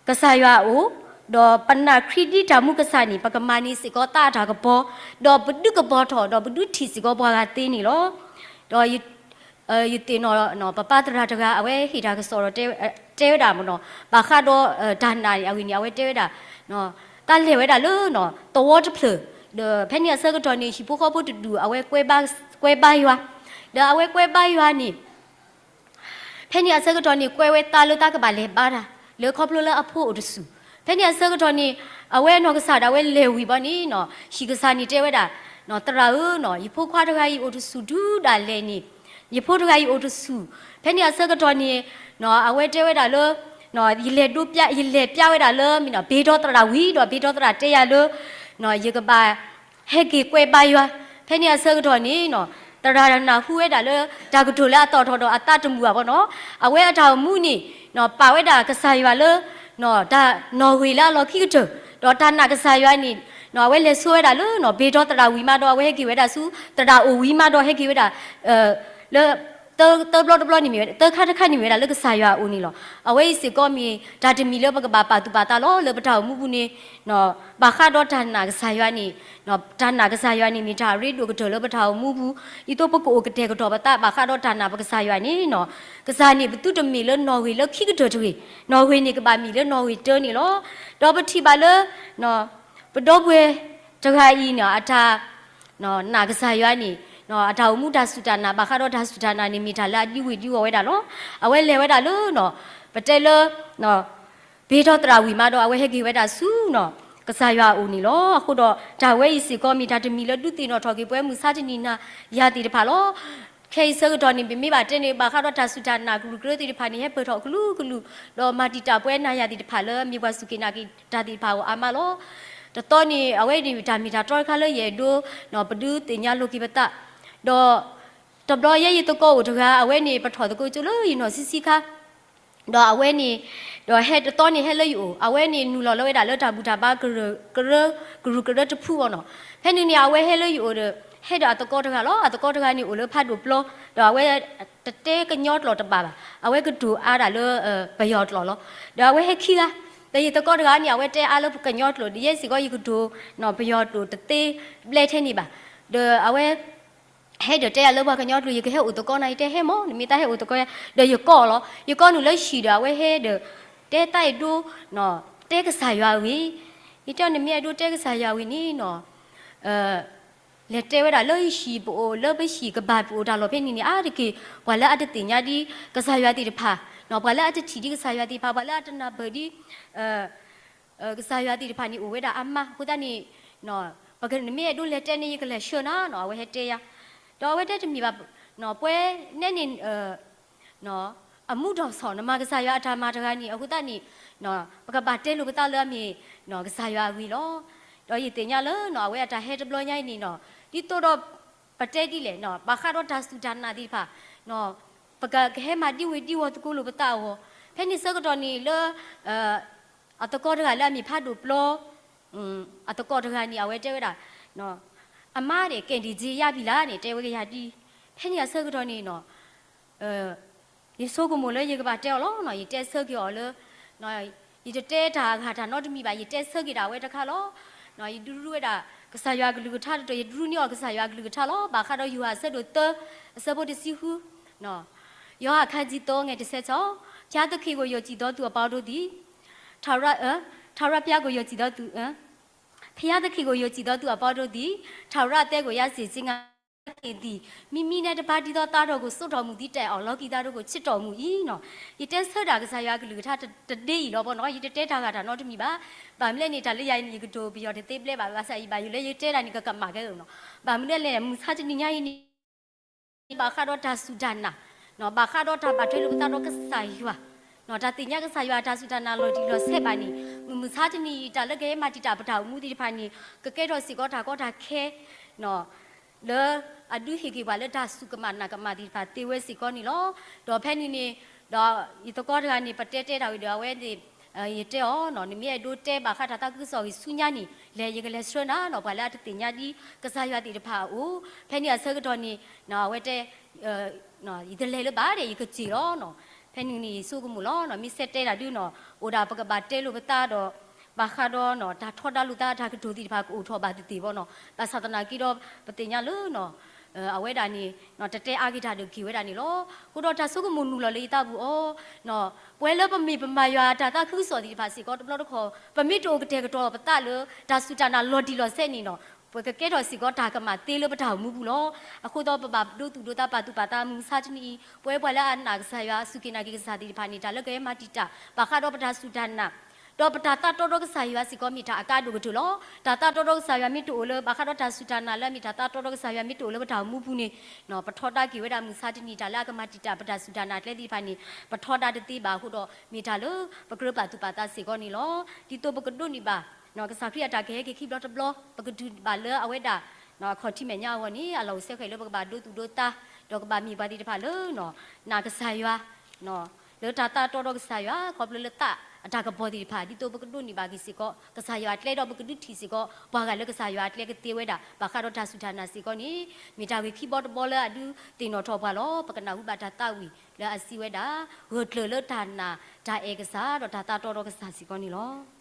ကစၢ်ယွၤအအိၣ်, ဒီးပနာ်ခရံာ်ဒ်တၢ်မူကစၢ်န့ၣ် ပကမၤန့ၢ်စ့ၢ်ကီးသးအတၢ်ကပီၤ, ဒီးပဒုးကပီၤထီၣ် ဒီးပဒုးထံၣ်စ့ၢ်ကီးပှၤဂၤသ့န့ၣ်လီၤ. ဒီး ယသ့ၣ်နီၣ် ပပၢ်သရၣ်တဂၤ အဝဲဟ့ၣ်တၢ်ကစီၣ်ဒီး တဲဝဲဒၣ်မ့ၢ်နီၤ ဘၣ်ဃးဒီး တၢ်နာ်န့ၣ် အဂ့ၢ်န့ၣ် အဝဲတဲဝဲဒၣ် တၢ်လဲၤဝဲဒၣ်လၢ သဝီတဖျၢၣ်, ဒီးဖဲန့ၣ်အဆၢကတီၢ်န့ၣ် ဟံၣ်ဖိဃီဖိတဒူၣ် အဝဲကွဲဘါယွၤ, ဒီးအဝဲကွဲဘါယွၤန့ၣ် ဖဲန့ၣ်အဆၢကတီၢ်န့ၣ် ကွဲဝဲသးလၢသးကဘၣ်လဲၤဘါတၢ် လၢခီဖျိလၢအဖိအိၣ်တဆူၣ်. ဖဲန့ၣ်အဆၢကတီၢ်န့ၣ် အဝဲအနီၢ်ကစၢ်ဒၣ်ဝဲလဲၤဝံၤဘီန့ၣ် ဟံၣ်ကစၢ်န့ၣ်တဲဝဲဒၣ် သရၣ်ဧၢ, ယဖိခွါတဂၤအံၤအိၣ်တဆူၣ်ဒုးဒၣ်လဲာ်န့ၣ်, ယဖိတဂၤအံၤအိၣ်တဆူၣ်. ဖဲန့ၣ်အဆၢကတီၢ်န့ၣ် အဝဲတဲဝဲဒၣ်လၢ ယလဲၤဒိးပျး ယလဲၤပျးဝဲဒၣ်လၢ မ့ၢ်နီၤ ဘ့ဒီသရၣ်ဝံၤဒီး ဘ့ဒီသရၣ်တဲယၤလၢ ယကဘၣ် ဟဲက့ၤကွဲဘါယွၤ. ဖဲန့ၣ်အဆၢကတီၢ်န့ၣ် သရၣ်နၢ်ဟူဝဲဒၣ်လၢ တၢ်ကတိၤလၢအသီၣ်ထီၣ်ဒီးအသးတမုာ်ဘၣ်ဘီနီၤ. အဝဲအတၢ်အိၣ်မူန့ၣ် ပာ်ဝဲဒၣ်ကစၢ်ယွၤလၢ တၢ်နီၣ်ဂံၢ်လၢအလီၢ်ခံကတၢၢ်, ဒီးတၢ်နာ်ကစၢ်ယွၤန့ၣ် အဝဲလဲၤဆိဝဲဒၣ်လၢ ဘ့ဒီသရၣ်ဝံၤမးဒီး အဝဲဟဲက့ၤဝဲဒၣ်ဆူ သရၣ်အိၣ်ဝံၤမးဒီး ဟဲက့ၤဝဲဒၣ် လၢ သၢဘျီတဘျီန့ၣ်မ့ၢ်ဝဲ သၢခါတခါန့ၣ်မ့ၢ်ဝဲဒၣ်လၢကစၢ်ယွၤအအိၣ်န့ၣ်လီၤ. အဝဲအံၤစ့ၢ်ကီးမ့ၢ်တၢ်တမံၤလၢပကဘၣ်ပာ်သူၣ်ပာ်သးလီၤ လၢပတၢ်အိၣ်မူပူၤန့ၣ် ဘၣ်ဃးဒီးတၢ်နာ်ကစၢ်ယွၤန့ၣ် တၢ်နာ်ကစၢ်ယွၤန့ၣ် မ့ၢ်တၢ်အရ့ဒိၣ်ကတၢၢ်လၢပတၢ်အိၣ်မူပူၤ, ဒ်သိးပကအိၣ်ကတဲာ်ကတီၤပသးဘၣ်ဃးဒီးတၢ်နာ်ပကစၢ်ယွၤန့ၣ် ကစၢ်န့ၣ် ပသုတမ့ၢ်လၢနီၣ်ဂံၢ်လၢခံကတၢၢ်တဂ့ၤ, နီၣ်ဂံၢ်န့ၣ်ကဘၣ်မ့ၢ်လၢနီၣ်ဂံၢ်တၢန့ၣ်လီၤ. ဒီးပထံၣ်ဘၣ်လၢ ပဒီပုၢ်ဝဲၢ်တဂၤအံၤန့ၣ် အတၢ် နာ်ကစၢ်ယွၤန့ၣ် အတၢ်အိၣ်မူတၢ်စူၢ်တၢ်နာ်ဘၣ်ဃးဒီးတၢ်စူၢ်တၢ်နာ်န့ၣ် မ့ၢ်တၢ်လၢအဒံဝ့ၤဒံဝီၤဝဲဒၣ်လီၤ. အဝဲလဲၤဝဲဒၣ်လၢ ပတဲလၢ ပဟ့ထီၣ်သရၣ်ဝံၤမးဒီး အဝဲဟဲက့ၤဝဲဒၣ်ဆူ ကစၢ်ယွၤအအိၣ်န့ၣ်လီၤ. အဃိဒီး တၢ်ဝဲအံၤစ့ၢ်ကီးမ့ၢ်တၢ်တမံၤလၢဒုးသ့ၣ်နီၣ်ထီၣ်က့ၤပဝဲမုၢ်ဆါတနံၤနၤယၤသ့ၣ်တဖၣ်လီၤ. ခဲအံၤဆၢကတီၢ်န့ၣ် ပမ့ၢ်ဘၣ်တဲန့ၣ် ဘၣ်ဃးဒီးတၢ်စူၢ်တၢ်နာ်ကလုာ်ကရၢသ့ၣ်တဖၣ်န့ၣ် ဟဲပၢၢ်ထီၣ်ကလုာ်ကလုာ်, ဒီးမၤတံာ်တာ်ပဝဲနၤယၤသ့ၣ်တဖၣ်လၢမ့ၢ်ပှၤစူၢ်က့ၤနာ်က့ၤတၢ်သ့ၣ်တဖၣ်အဂီၢ်အါမးလီၤ. တသီန့ၣ် အဝဲန့ၣ်တၢ်မ့ၢ်တၢ်တီတခါလၢယအဲၣ်ဒိး ပဒုးသ့ၣ်ညါလိာ်က့ၤပသး, ဒီး တဘျီယဲယသကိးအိၣ်တဂၤ အဝဲန့ၣ်ပထီၣ်သကိးကၠိလၢယနီၢ်ဆံးဆံးခါ ဒီးအဝဲန့ၣ် ဒီးဟဲတသီန့ၣ်ဟဲလၢယအိၣ်, အဝဲန့ၣ်နုာ်လီၤလၢဝဲဒၣ်လၢတၢ်ဘူၣ်တၢ်ဘါကရၢ ကရၢကရိကရၢတဖုအီၤနီၤ. ဖဲန့ၣ်န့ၣ် အဝဲဟဲလၢယအိၣ်ဒီး ဟဲဒီးအသကိးတဂၤလီၤ. အသကိးတဂၤန့ၣ်အိၣ်လၢဖးဒိၣ်ပျီ, ဒီးအဝဲတတဲကညီကျိာ်တဘၣ်ဘၣ်, အဝဲကတိၤအါဒၣ်လၢ ပယီၤကျိာ်လီၤ. ဒီးအဝဲဟဲခံဂၤ, ဒီးယသကိးတဂၤန့ၣ် အဝဲတဲအါလၢကညီကျိာ် ဒီးယဲစ့ၢ်ကီးယကတိၤ ပယီၤကျိာ်တသ့ဘျဲထဲန့ၣ်ဘၣ်. ဒီးအဝဲ ဟဲဒီးတဲယၤလၢပှၤကညီကျိာ် ယကဟဲအိၣ်သကိးနၤ ယတဲဟဲမၢ် နမ့ၢ်တၢ်ဟဲအိၣ်သကိးယၤ, ဒီးယကိးလီၤ. ယကိးနုာ်လၢဟံၣ်ဒီးအဝဲဟဲဒီး တဲသးအဲၣ်ဒိး တဲကစၢ်ယွၤအဂ့ၢ်, ယတဲနမ့ၢ်အဲၣ်ဒိးတဲကစၢ်ယွၤအဂ့ၢ်န့ၣ်နီၤ လဲၤတဲဝဲဒၣ်လၢဟံၣ်ပအိၣ် လၢပဟံၣ်ကဘၣ်ပအိၣ်တၢ်လီၢ်ဖဲန့ၣ်န့ၣ် အါတက့ၢ် ပှၤလၢအတသ့ၣ်ညါဒ်ကစၢ်ယွၤသ့ၣ်တဖၣ်, ပှၤလၢအတထံၣ်ဒ်ကစၢ်ယွၤသ့ၣ်တဖၣ် ပှၤလၢအတနၢ်ပၢၢ်ဒ် ကစၢ်ယွၤသ့ၣ်တဖၣ်န့ၣ်အိၣ်ဝဲဒၣ်အါမး အဃိသတးန့ၣ် နမ့ၢ်အဲၣ်ဒိးလဲၤတဲန့ၣ် ယကလဲၤဆှၢနၤနီၤ အဝဲဟဲတဲယၤ, ဒီးအဝဲတဲတမံၤဘၣ်, ပဝဲနဲန့ၣ် အမူဒီးစီၤ နမၤကစၢ်ယွၤအတၢ်မၤတဂၤန့ၣ် အဃိသတးန့ၣ် ပကဘၣ်တဲလိာ်ပသးလၢအမ့ၢ် ကစၢ်ယွၤအဂ့ၢ်လီၤ. ဒီးယသ့ၣ်ညါလၢ အဝဲအတၢ်ဟဲတဘျီညါအံၤန့ၣ်နီၤ ဒ်သိးဒီး ပတဲဒ်လဲၣ် ဘၣ်ဃးဒီးတၢ်စူၢ်တၢ်နာ်သ့ၣ်တဖၣ် ပကကဟဲမၤဒံဝ့ၤဒံဝီၤသကိးလိာ်ပသးအဂီၢ်, ဖဲန့ၣ်ဆၢကတီၢ်န့ၣ်လၢ အသကိးတဂၤလၢအမ့ၢ်ဖးဒိၣ်ပျီ အသကိးတဂၤန့ၣ် အဝဲတဲဝဲဒၣ် အမါဒီး ကဲဒံၣ်က့ယါဘံလါန့ၣ် တဲဝဲကယၤဒ်, ဖဲန့ၣ်အဆၢကတီၢ်န့ၣ်နီၤ ယဆိကမိၣ်လၢယကဘၣ်တဲအီၤလီၤ. ယတဲဆၢက့ၤအီၤလၢ ယတတဲတၢ်အဂၤတၢ်နီတမံၤဘၣ်, ယတဲဆၢက့ၤဒၣ်ဝဲတခါလီၤ. ယဒုးရူဝဲဒၣ် ကစၢ်ယွၤအကလုၢ်ကထါတတီၢ်, ယဒုးရူန့ၢ်အီၤကစၢ်ယွၤအကလုၢ်ကထါလီၤ. ဘၣ်ဃးဒီးယိၤဟၣ်အဆၢဒိၣ်သၢ အဆၢဖိတဆံဃု ယောဟန် ခန်းကြီးသုံး ငယ်တစ်ဆယ့်ခြောက်, ဘုရားသခင်ကို ယုံကြည်သောသူအပေါင်းတို့သည် ထာဝရ အ ထာဝရဘုရားကို ယုံကြည်သောသူ အ ဘုရားသခင်ကို ယုံကြည်သောသူအပေါင်းတို့သည် ထာဝရအသက်ကို ရစေခြင်းငှာ ဘုရားသခင်သည် မီးမီးနဲတပါးတည်းသော သားတော်ကို စိတ်တော်မူသည့်တိုင်အောင် လောကီသားတို့ကို ချစ်တော်မူ၏နီၤ. ယတဲဆၢဒၣ်ကစၢ်ယွၤအကလုၢ်ကထါတဒ့အံၤလီၤဘီနီၤ. ယတတဲတၢ်ဂၤတၢ်နီတမံၤဘၣ်. ဘၣ်မနုၤလဲၣ်န့ၣ် တၢ်လၢယၤအံၤန့ၣ် ယကတိၤပယီၤတသ့ဘျဲဘၣ်. ဘၣ်ဆၣ်ယဘၣ်ယိၣ်လၢ ယတဲဒၣ်န့ၣ် ကကမၣ်ကဲဧိၤနီၤ. ဘၣ်မနုၤလဲၣ်န့ၣ် မုၢ်ဆါတနံၤညါအံၤန့ၣ် ဘၣ်ဃးဒီးတၢ်စူၢ်တၢ်နာ်, ဘၣ်ဃးဒီးတၢ်ဘၣ်ထွဲလိာ်ပသးဒီးကစၢ်ယွၤ, တၢ်သ့ၣ်ညါကစၢ်ယွၤအတၢ်စူၢ်တၢ်နာ်လီၤတံၢ်လီၤဆဲးဘၣ်န့ၣ် မုၢ်မုၢ်ဆါတနံၤအံၤ တၢ်လၢကဟဲမၤတံာ်တာ်ပတၢ်အိၣ်မူသ့ၣ်တဖၣ်န့ၣ် ကကဲထီၣ်စ့ၢ်ကီးတၢ်ကီတၢ်ခဲ လၢအဒုးဟ့ၣ်က့ၤပှၤလၢတၢ်စူၢ်ကမၣ်နာ်ကမၣ်သ့ၣ်တဖၣ်သ့ဝဲစ့ၢ်ကီးန့ၣ်လီၤ. ဒီးဖဲန့ၣ်န့ၣ် ဒီးယသကိးတဂၤန့ၣ် ပတဲတဲတၢ်ဝံၤဒီး အဝဲန့ၣ် ယတဲအီၤနီၤ နမ့ၢ်အဲၣ်ဒိးတဲဘၣ်ဃးတၢ်သးခုကစီၣ်ဂ့ၢ်ဆူညါန့ၣ် လဲၤယကလဲၤဆှၢနၤနီၤ ပှၤလၢအတသ့ၣ်ညါဒ်ကစၢ်ယွၤသ့ၣ်တဖၣ်အအိၣ် ဖဲန့ၣ်အဆၢကတီၢ်န့ၣ် အဝဲတဲ ယတလဲၤလၢၤဘၣ်ဒီး ယကစ့ၢ်လီၤနီၤ. ဖဲန့ၣ်န့ၣ် ယဆိကမိၣ်လီၤနီၤ မ့ၢ်ဆဲးတဲတၢ်ဒုနီၤ အိၣ်ဒၣ်ပကဘၣ်တဲလိာ်ပသးဒီး ဘၣ်ဃးဒီးနီၤ တၢ်ထီဒါလိာ်သးတၢ်ကတိၤသ့ၣ်တဖၣ်ကအိၣ်ထီၣ်ဘၣ်သ့ၣ်သ့ၣ်ဘီနီၤ. ဘၣ်ဆၣ်သနာ်က့ဒီး ပသ့ၣ်ညါလၢနီၤ အဝဲဒၣ်န့ၣ် တတဲအါက့ၤတၢ်ဒီးက့ၤဝဲဒၣ်န့ၣ်လီၤ. အဃိဒီးတၢ်ဆိကမိၣ်နုာ်လီၤလၢယသးပူၤအီၤ ပဝဲလၢပမ့ၢ်ပမၤယွၤအတၢ်သးခုကစီၣ်သ့ၣ်တဖၣ်စ့ၢ်ကီးတဘျီတခီၣ် ပမ့ၢ်တအိၣ်ကတဲာ်ကတီၤပသးလၢ တၢ်စူၢ်တၢ်နာ်လီၤတံၢ်လီၤဆဲးန့ၣ်နီၤ ပကကဲထီၣ်စ့ၢ်ကီးတၢ်ကမၣ်သ့လၢပတၢ်အိၣ်မူပူၤလီၤ. အဃိဒီးပဘၣ်ဒိသူၣ်ဒိသးပာ်သူၣ်ပာ်သးမုၢ်မဆါတနံၤအံၤ ပဝဲပှၤလၢအနာ်ကစၢ်ယွၤ အစူၢ်က့ၤနာ်က့ၤကစၢ်သ့ၣ်တဖၣ်န့ၣ် တၢ်လၢကဟဲမၤတံာ်တာ် ဘၣ်ဃးဒီးပတၢ်စူၢ်တၢ်နာ် ဒီးပတၢ်သးတီဒီကစၢ်ယွၤစ့ၢ်ကီးမ့ၢ်တၢ်အကါဒိၣ်ကတၢၢ်လီၤ. တၢ်သးတီဒီကစၢ်ယွၤမ့ၢ်တအိၣ်လၢ ဘၣ်ဃးဒီးတၢ်စူၢ်တၢ်နာ်လၢအမ့ၢ်တၢ်သးတီဒီကစၢ်ယွၤမ့ၢ်တအိၣ်လၢပတၢ်အိၣ်မူပူၤန့ၣ် ပထီဒါက့ၤဝဲဒၣ်မုၢ်မဆါတနံၤ တၢ်လၢအကမၤတံာ်တာ်ပတၢ်စူၢ်တၢ်နာ်ကျဲသ့ၣ်တဖၣ်န့ၣ် ပထီဒါတသ့ဘၣ်အဃိဒီး မ့ၢ်တၢ်လၢပကြၢးပာ်သူၣ်ပာ်သးစ့ၢ်ကီးန့ၣ်လီၤ. ဒ်သိးပကဒိးန့ၢ်ဘၣ် ကစၢ်ခရံာ်အတၢ်ကဟဲက့ၤခံဘျီတဘျီ ပကတုၤဘၣ်လၢအဝဲဒၣ် အခီၣ်ထံးမဲာ်ညါအဂီၢ်န့ၣ် အလီၢ်အိၣ်စဲဃဲးလၢပကဘၣ်ဒိသူၣ်ဒိသး ဒီးကဘၣ်မ့ၢ်ပှၤသ့ၣ်တဖၣ်လၢ နာ်ကစၢ်ယွၤ လၢ လၢတၢ်သးတီဒီးကစၢ်ယွၤ ခီဖျိလၢသးအတၢ်ကပီၤသ့ၣ်တဖၣ် ဒ်သိးပကဒိးန့ၢ်ဘၣ်က့ၤစ့ၢ်ကီး ကစၢ်ယွၤအကျဲဒီးပကဒုးထံၣ်စ့ၢ်ကီး ပှၤဂၤလၢကစၢ်ယွၤအကျဲကသ့ဝဲဒၣ် ဘၣ်ဃးဒီးတၢ်စူၢ်တၢ်နာ်စ့ၢ်ကီးန့ၣ် မ့ၢ်တၢ်ဂ့ၢ်ခံဘီတဘီလၢအဒုးသ့ၣ်နီၣ်ထီၣ်ပှၤလီၤ. ပကနၢ်ဟူဘၣ်တၢ်သးဝံၣ်လၢအစံးဝဲဒၣ် ဂၢၢ်ကျၢၤလၢတၢ်နာ်တၢ်အဲၣ်ကစၢ် ဒီးတၢ်သးတီဒီးကစၢ်စ့ၢ်ကီးန့ၣ်လီၤ.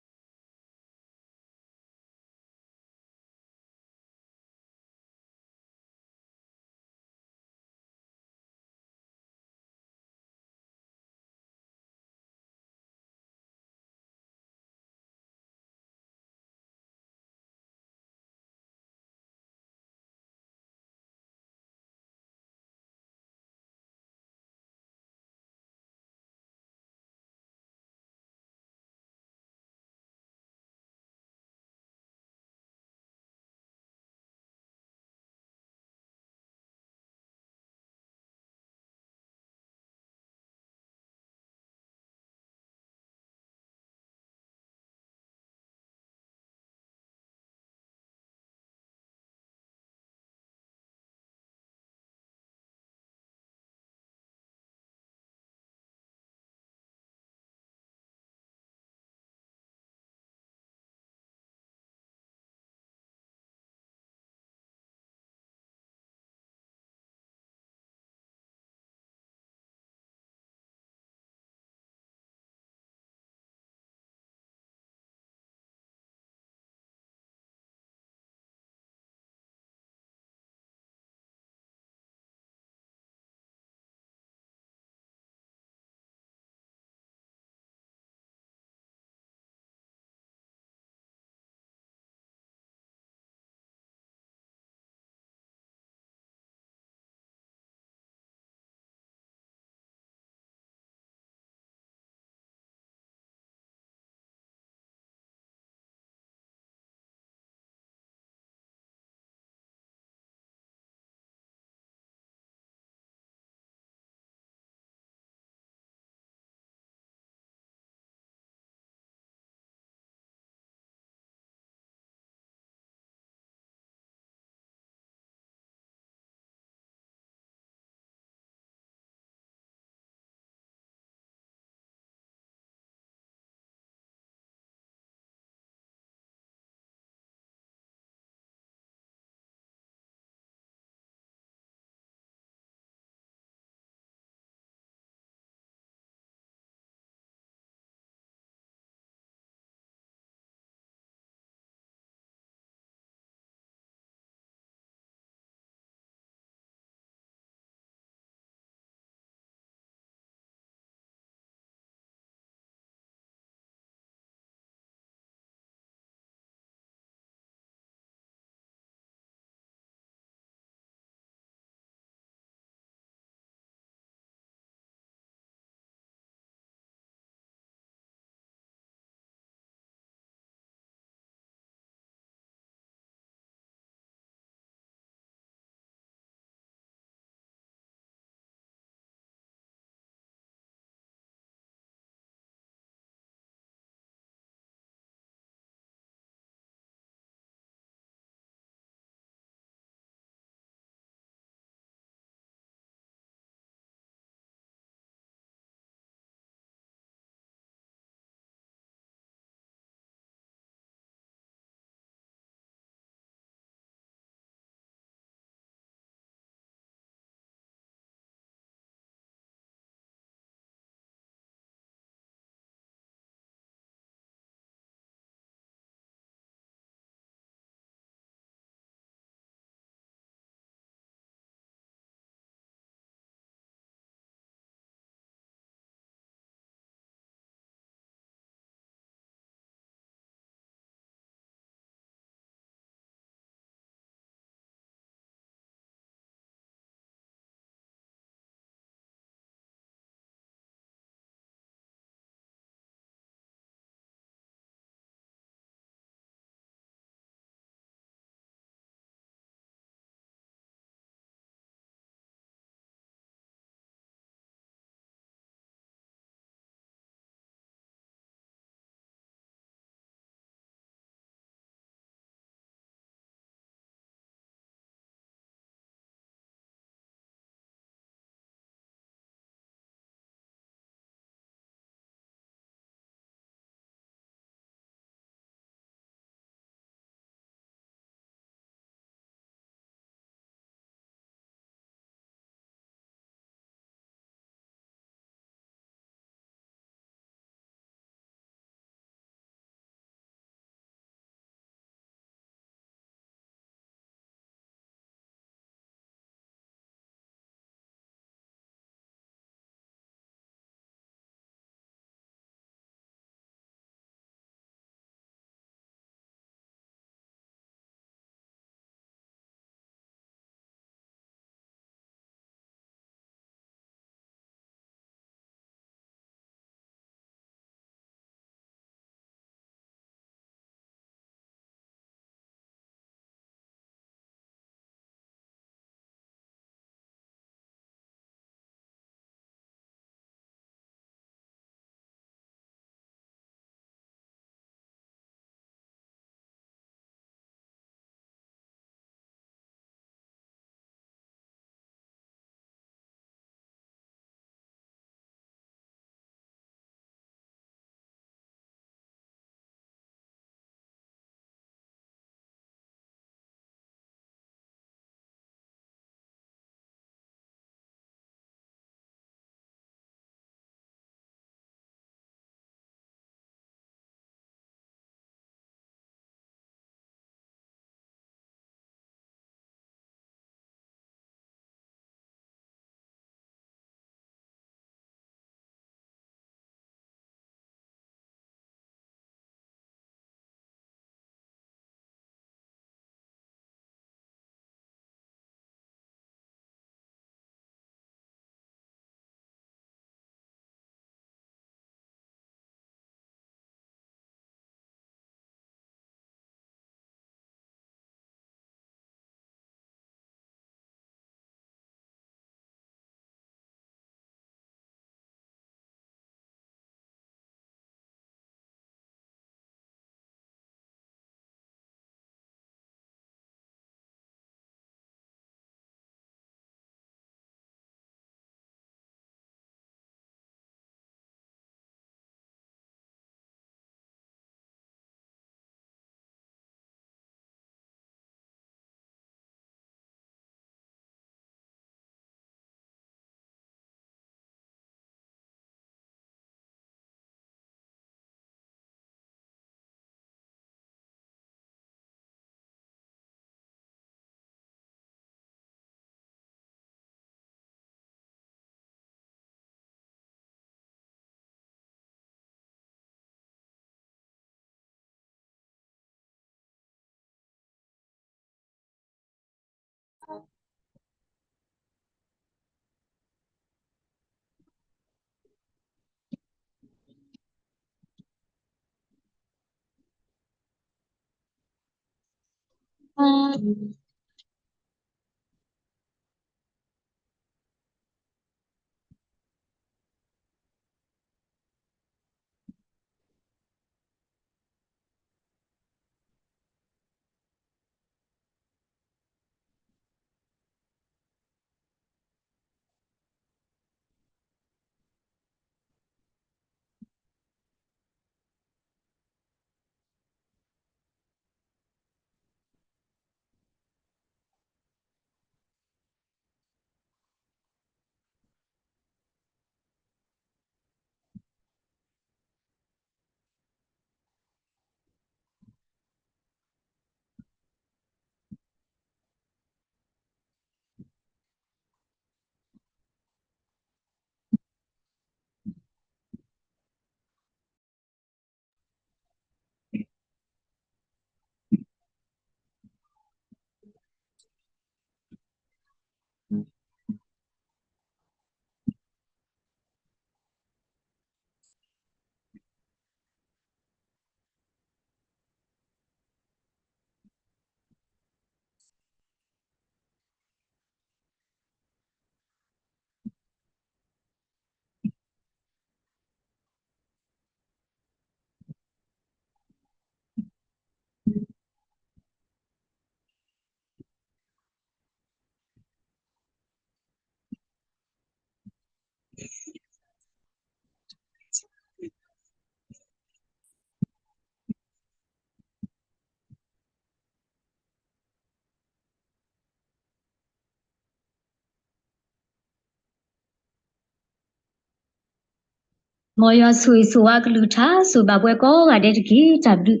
မ်ယွၤဆိၣ်ဂ့ၤဆိၣ်ဝါကလုၢ်ကထါ ဆိၣ်ဘၣ်ပှၤကိးဂၤဒဲးတက့ၢ်. တၢ်ဘျုး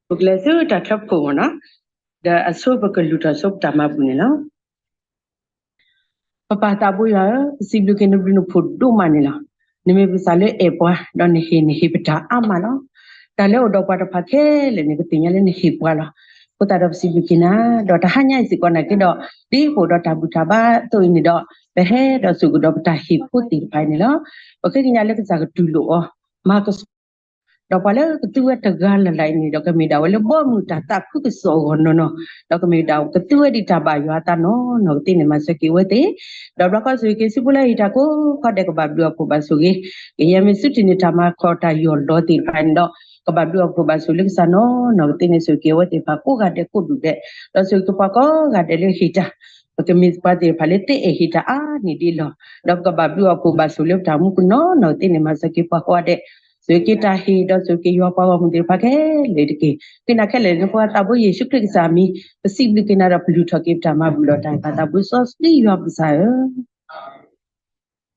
ပကလဲၤဆူတၢ်ထၢဖှိၣ်မ့ၢ်နီၤ, ဒီးအဆိပကလူၤထီၣ်ဆိပတၢ်မၤပူၤန့ၣ်လီၤ. ပပၢ်သးဘိယွၤဧၢ, ပစံးဘျုးက့ၤနဘျုးနဖှိၣ်ဒိၣ်မးန့ၣ်လီၤ. နမ့ၢ်ပကစၢ်လၢအဲၣ်ပှၤ, ဒီးနဟ့ၣ်နဟ့ၣ်ပတၢ်အါမးလီၤ. တၢ်လၢအိၣ်ဒီးပှၤတဖၣ်ခဲလၢာ်န့ၣ် ပသ့ၣ်ညါလၢနဟ့ၣ်ပှၤလီၤ. အဃိသတးဒီးပစံးဘျုးက့ၤနၤ, ဒီးတဟါညါအံၤစ့ၢ်ကီးနာ်က့ဒီး, ဒ်ပအိၣ်ဒီးတၢ်ဘူၣ်တၢ်ဘါအသိးအံၤန့ၣ်ဒီး, ပဟဲဒီးစိာ်ကဒီးပတၢ်ဟ့ၣ်ဖိသ့ၣ်တဖၣ်အံၤန့ၣ်လီၤ. ပဃ့ကညးလၢကစၢ်ကတူၢ်လိာ်အီၤ, မၤကဆှီ ဒီးပှၤလၢကသူဝဲတဂၤလၢ်လၢ်အံၤန့ၣ်ဒီး ကမ့ၢ်ဒၣ်ဝဲလၢဘီမုၢ်တၢ်သးခုကစီၣ်အဂီၢ်နီၢ်နီၢ်, ဒီးကမ့ၢ်ဒၣ်ကသူဝဲဒ်တၢ်ဘၣ်ယွၤအသးနီၢ်နီၢ်ကသ့န့ၣ် မၤစၢၤက့ၤဝဲသ့ၣ်, ဒီးဘျီဃီဆိၣ်ဂ့ၤက့ၤဆူဖိလၢဟံၣ်တၢ်ကိးခီဒဲး ကဘၣ်ဘျုးအီၣ်ဖှိၣ်ဘၣ်ဆိၣ်ဂ့ၤ, ကယဲၢ်မ့ၢ်ဆူထံၣ်န့ၢ်တၢ်မၤခီၣ်တၢ်ယီၢ်လီၤသ့ၣ်တဖၣ်န့ၣ်ဒီး, ကဘၣ်ဘျုးအီၣ်ဖှိၣ်ဘၣ်ဆိၣ်လၢကစၢ်နီၢ်နီၢ်ကသ့န့ၣ် ဆိၣ်ဂ့ၤက့ၤဝဲသ့ၣ်တဖၣ်ကိးဂၤဒဲးကိးဒူၣ်ဒဲး, ဒီးဆိၣ်ဂ့ၤက့ၤပှၤကိးဂၤဒဲးလၢဟ့ၣ်တၢ်, ပကမ့ၢ်ပှၤသ့ၣ်တဖၣ်လၢသ့အဲၣ်ဟ့ၣ်တၢ်အါန့ၢ်ဒ်လီၤ, ဒီးပကဘၣ်ဘျုးအီၣ်ဖှိၣ်ဘၣ်ဆိၣ်လၢပတၢ်မူကနီၢ်နီၢ်ကသ့န့ၣ် မၤစၢၤက့ၤပှၤကိးဂၤဒဲး, ဆိၣ်ဂ့ၤက့ၤတၢ်ဟ့ၣ်ဒီးဆိၣ်ဂ့ၤက့ၤယွၤပှၤဂီၢ်မုၢ်သ့ၣ်တဖၣ်ခဲလၢာ်တက့ၢ်. ဃ့နၤခဲလၢာ်လၢပှၤသးဘိယ့ၣ်ၡူးခရံာ်ကစၢ်အမံၤ, ပစံးဘျုးက့ၤနၤဒီးပလူၤထီၣ်က့ၤပတၢ်မၤဘူၣ်လီၤတၢ်အံၤ ပသးဘိစီဆှံယွၤပကစၢ်ဧၢ.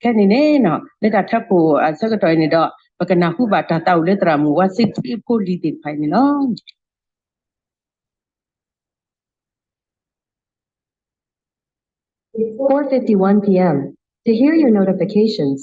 ခဲန့ၣ်န့ၣ်, လၢတၢ်ထၢဖှိၣ်အဆၢကတီၢ်အံၤန့ၣ်ဒီး, ပကနၢ်ဟူဘၣ်တၢ်သးအိၣ်လၢသရၣ်မုၣ်ဝါစ့ထံအဖိလံၤသ့ၣ်တဖၣ်အံၤန့ၣ်လီၤ. Four fifty-one p.m. To hear your notifications.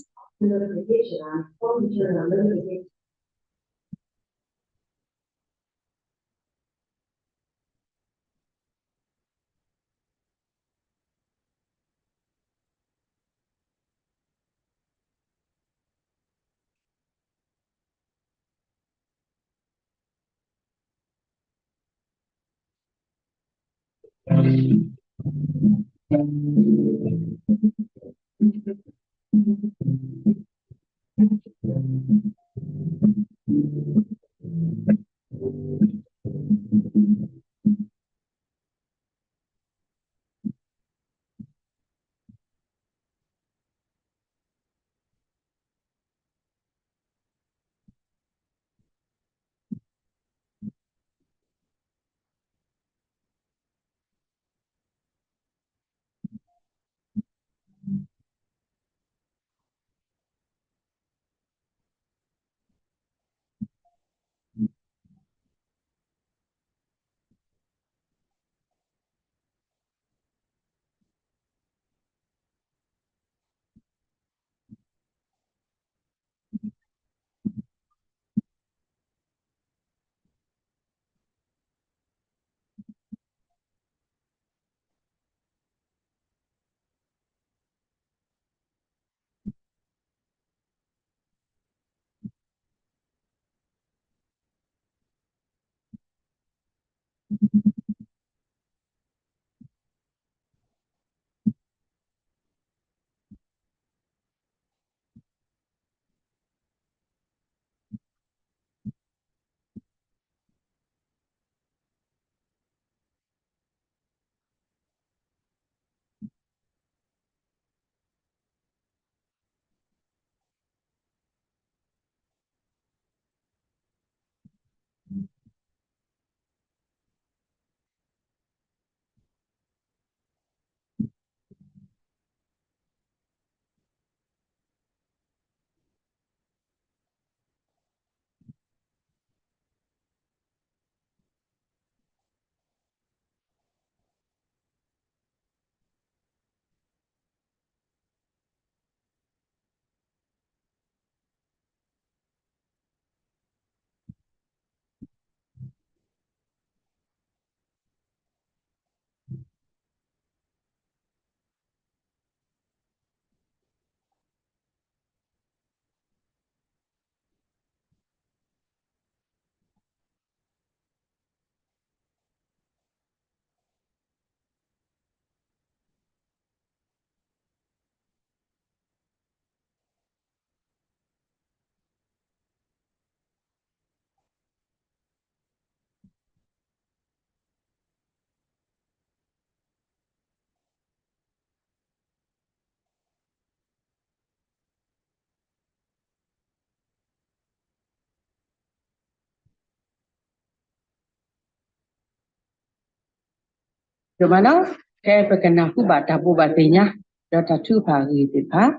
ဒိၣ်မးလီၤ, ဖဲပကနၢ်ဟူဘၣ်တၢ်ဘိးဘၣ်သ့ၣ်ညါ ဒီးတၢ်ထုကဖၣ်အဂ့ၢ်သ့ၣ်တဖၣ် န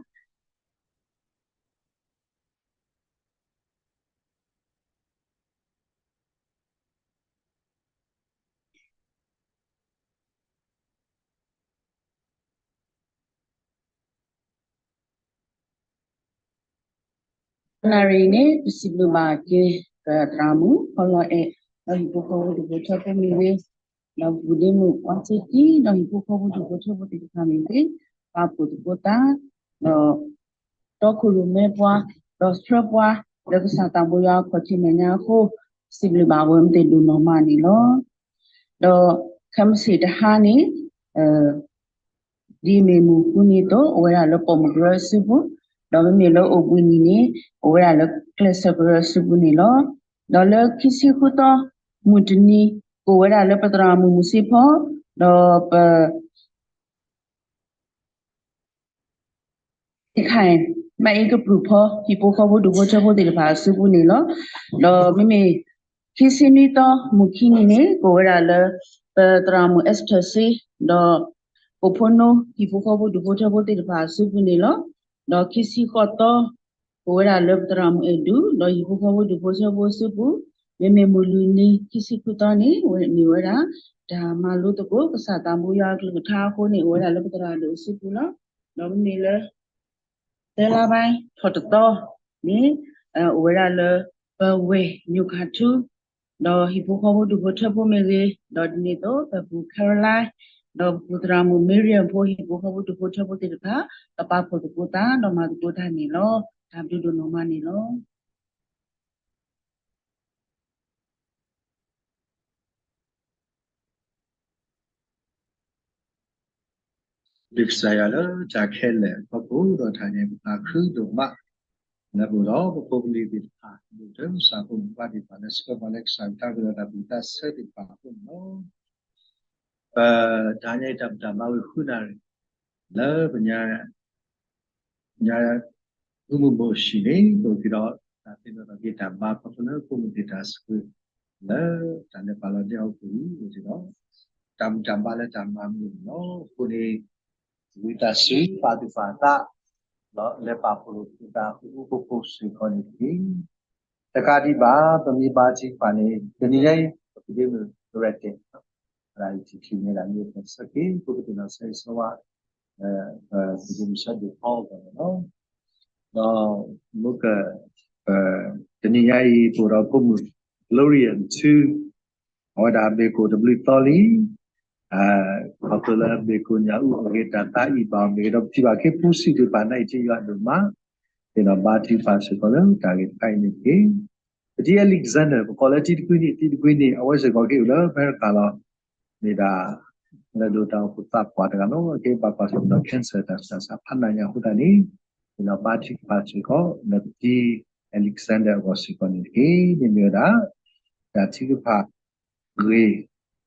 ၣ်ရံၣ်အံၤန့ၣ် ပစံးဘျုးဘၣ်က့ၤ ပသရၣ်မုၣ် ဖီလီၤအဲၣ် ဒီးဟံၣ်ဖိဃီဖိဒူၣ်ဖိထၢဖိမ့ၢ်ဂ့ၤ, ဒီးပူၤဒ့မုၣ် ဝါစ့တံ ဒီးဟံၣ်ဖိဃီဖိဒူၣ်ဖိထၢဖိသ့ၣ်တဖၣ်မ့ၢ်ဂ့ၤ, ပာ်ဖှိၣ်သကိးတၢ်, ဒီး တီခိၣ်ရိၣ်မဲပှၤ, ဒီးဆှၢပှၤ လၢကစၢ်သးဘိယွၤအခီၣ်ထံးမဲာ်ညါအဃိ, စံးဘျုးဘၣ်ဝဲမ့ၢ်သ့ၣ်ဒိၣ်နီၢ်မးန့ၣ်လီၤ. ဒီးခဲမုၢ်ဆ့ၣ်တဟါန့ၣ် ဒ်မ့ၢ်မုၢ်ဃုနံၤအသိး အိၣ်ဝဲဒၣ်လၢပိာ်မုၣ်ကရၢအစုပူၤ, ဒီးမ့မ့ၢ်လၢအိၣ်ဘှံးနံၤန့ၣ် အိၣ်ဝဲဒၣ်လၢကျဲးစၢးကရၢအစုပူၤန့ၣ်လီၤ. ဒီးလၢခံဆံဃုသီ မုၢ်တနံၤ ကအိၣ်ဝဲဒၣ်လၢပသရၣ်မုၣ်မုၢ်စ့ဖီ, ဒီးပ ခါအံၤ မ့ၢ်အံၤကပြုၢ်ဖီ ဟံၣ်ဖိဃီဖိဒူၣ်ဖိထၢဖိသ့ၣ်တဖၣ်အစုပူၤန့ၣ်လီၤ. ဒီးမ့မ့ၢ် ခံဆံနွံသီ မုၢ်ခံနံၤန့ၣ် ကအိၣ်ဝဲဒၣ်လၢ ပသရၣ်မုၣ် Esther စ့, ဒီး ပိာ်ဖိနိ ဟံၣ်ဖိဃီဖိဒူၣ်ဖိထၢဖိသ့ၣ်တဖၣ်အစုပူၤန့ၣ်လီၤ. ဒီးခံဆံဃိးသီ ကအိၣ်ဝဲဒၣ်လၢပသရၣ်မုၣ်အဲၣ်ဒူ ဒီးဟံၣ်ဖိဃီဖိဒူၣ်ဖိထၢဖိအစုပူၤ, မ့မ့ၢ်မုၢ်လွံၢ်နံၤ ခံဆံခွံသီန့ၣ် မ့ၢ်ဝဲဒၣ် တၢ်မၤလိသကိး ကစၢ်သးဘိယွၤအကလုၢ်ကထါအဃိန့ၣ် အိၣ်ဝဲဒၣ်လၢပသရၣ်ဒိၣ်အစုပူၤလီၤ. ဒီးမ့မ့ၢ်လၢ သၢလါဘၣ် ထီၣ်တသီန့ၣ် အိၣ်ဝဲဒၣ်လၢ ပဝဲၢ်ညိၣ်ခါထူ ဒီးဟံၣ်ဖိဃီဖိဒူၣ်ဖိထၢဖိမ့ၢ်ဂ့ၤ, ဒီးဒ်န့ၣ်အသိး ပပူၤ Caroline ဒီးပပူၤသရၣ်မုၣ် Miriam ဖိဟံၣ်ဖိဃီဖိဒူၣ်ဖိထၢဖိသ့ၣ်တဖၣ် ကပာ်ဖှိၣ်သကိးတၢ် ဒီးမၤသကိးတၢ်န့ၣ်လီၤ. တၢ်ဘျုးဒိၣ်နီၢ်မးန့ၣ်လီၤ. ဒုးကစၢ်ယွၤလၢတၢ်ခဲလၢာ်အဖီခိၣ်ဒီးတၢ်န့ၣ် ပသးခုဒိၣ်မး လၢပအိၣ်ဒီးပဖိပလံၤသ့ၣ်တဖၣ် ဒိၣ်ထၢစၢ်ဖိမုၣ်ဖိသ့ၣ်တဖၣ် လၢဆှၢပှၤလၢကစၢ်ယွၤတၢ်ကရၢတၢ်ပူၤတၢ်ဆၢသ့ၣ်တဖၣ်အဃိန့ၣ်လီၤ. ပတဟါညါအံၤတၢ်ဘူၣ်တၢ်ဘါဝဲဃုနၣ်ရံၣ် လၢပညါ ညါ မုၢ်မုၢ်မိၢ်အဟံၣ်န့ၣ် ပအိၣ်က့ၤဒီး တၢ်သ့ၣ်နီၣ်ထီၣ်က့ၤတၢ်ဘါ ခီဖျိလၢဖိမုၣ်သ့ၣ်တၢ်ဆှၢ လၢတၢ်လဲၤပာ်လီၤဒဲဟီၣ်ခိၣ်အံၤ အိၣ်က့ၤဒီး တၢ်ဘူၣ်တၢ်ဘါလၢတၢ်မၤမုာ်န့ၣ်လီၤ. အဃိန့ၣ် ဝံသးစူၤပာ်သူၣ်ပာ်သး လဲၤပာ်ဖှိၣ်လိာ်သကိးတၢ် ဃူဃူဖိးဖိးစ့ၢ်ကီးန့ၣ်တက့ၢ်. တကးဒံးဘၣ် ပမ့ၢ်ဘါထုကဖၣ်န့ၣ် တနံၤညါအံၤ ပကဒ့မုၢ်ကရဲၣ်တဲာ် အတၢ်အံၤထံၣ်ထံၣ်န့ၣ် ဒၣ်မ့ၢ်ပဆၢက့ၤ ပကသ့ၣ်နီၣ်ဆၢဂ့ၤဆၢဝါ ပကဒ့မုၢ်ဆၢဒိၣ်ဖီအဂီၢ်န့ၣ်လီၤ. ဒီးမ့ၢ်က တနံၤညါအံၤ ပအိၣ်ဒီးဖိမုၣ် Gloria ထူ အဝဲဒၣ်မ့ၢ်ကိၣ်တဘျုးသီလံ ခီဖျိလၢမ့ၢ်ကိၣ်ညၣ်အူအဂ့ၤတၢ်သးအံၤဘၣ်အမ့ၢ်ဒီး ပထံၣ်ဘၣ်က့ၤဖိဆံးသ့ၣ်တဖၣ် နအံၤထံယွၤဒိၣ်မး သ့ၣ်နီၣ်ဘါထုကဖၣ်စ့ၢ်ကီးလၢတၢ်ဂ့ၢ်တခါအံၤန့ၣ်တက့ၢ်. ပတံၤ Alexander ပကိးလၢတံၤတကွံနံၣ် တံၤတကွံနံၣ် အဝဲစ့ၢ်ကီးက့ၤအိၣ်လၢအမဲရကၤလီၤ. မ့ၢ်ဒၣ် လၢဒိၣ်တၢ်အိၣ်ဖှိၣ်သးပှၢ်တဂၤလီၤ. အက့ဘၣ်ကွၢ်ဆၢၣ်နီၤ cancer တၢ်ဆါဖးနးညါအဃိသတးန့ၣ် မ့ၢ်လီၤဘါထုကဖၣ်စ့ၢ်ကီး လၢပတံၤ Alexander အဂီၢ်စ့ၢ်ကီးန့ၣ်တက့ၢ်. မ့မ့ၢ်ဝဲဒၣ် တၢ်ထုကဖၣ်ဂ့ၤန့ၣ်လီ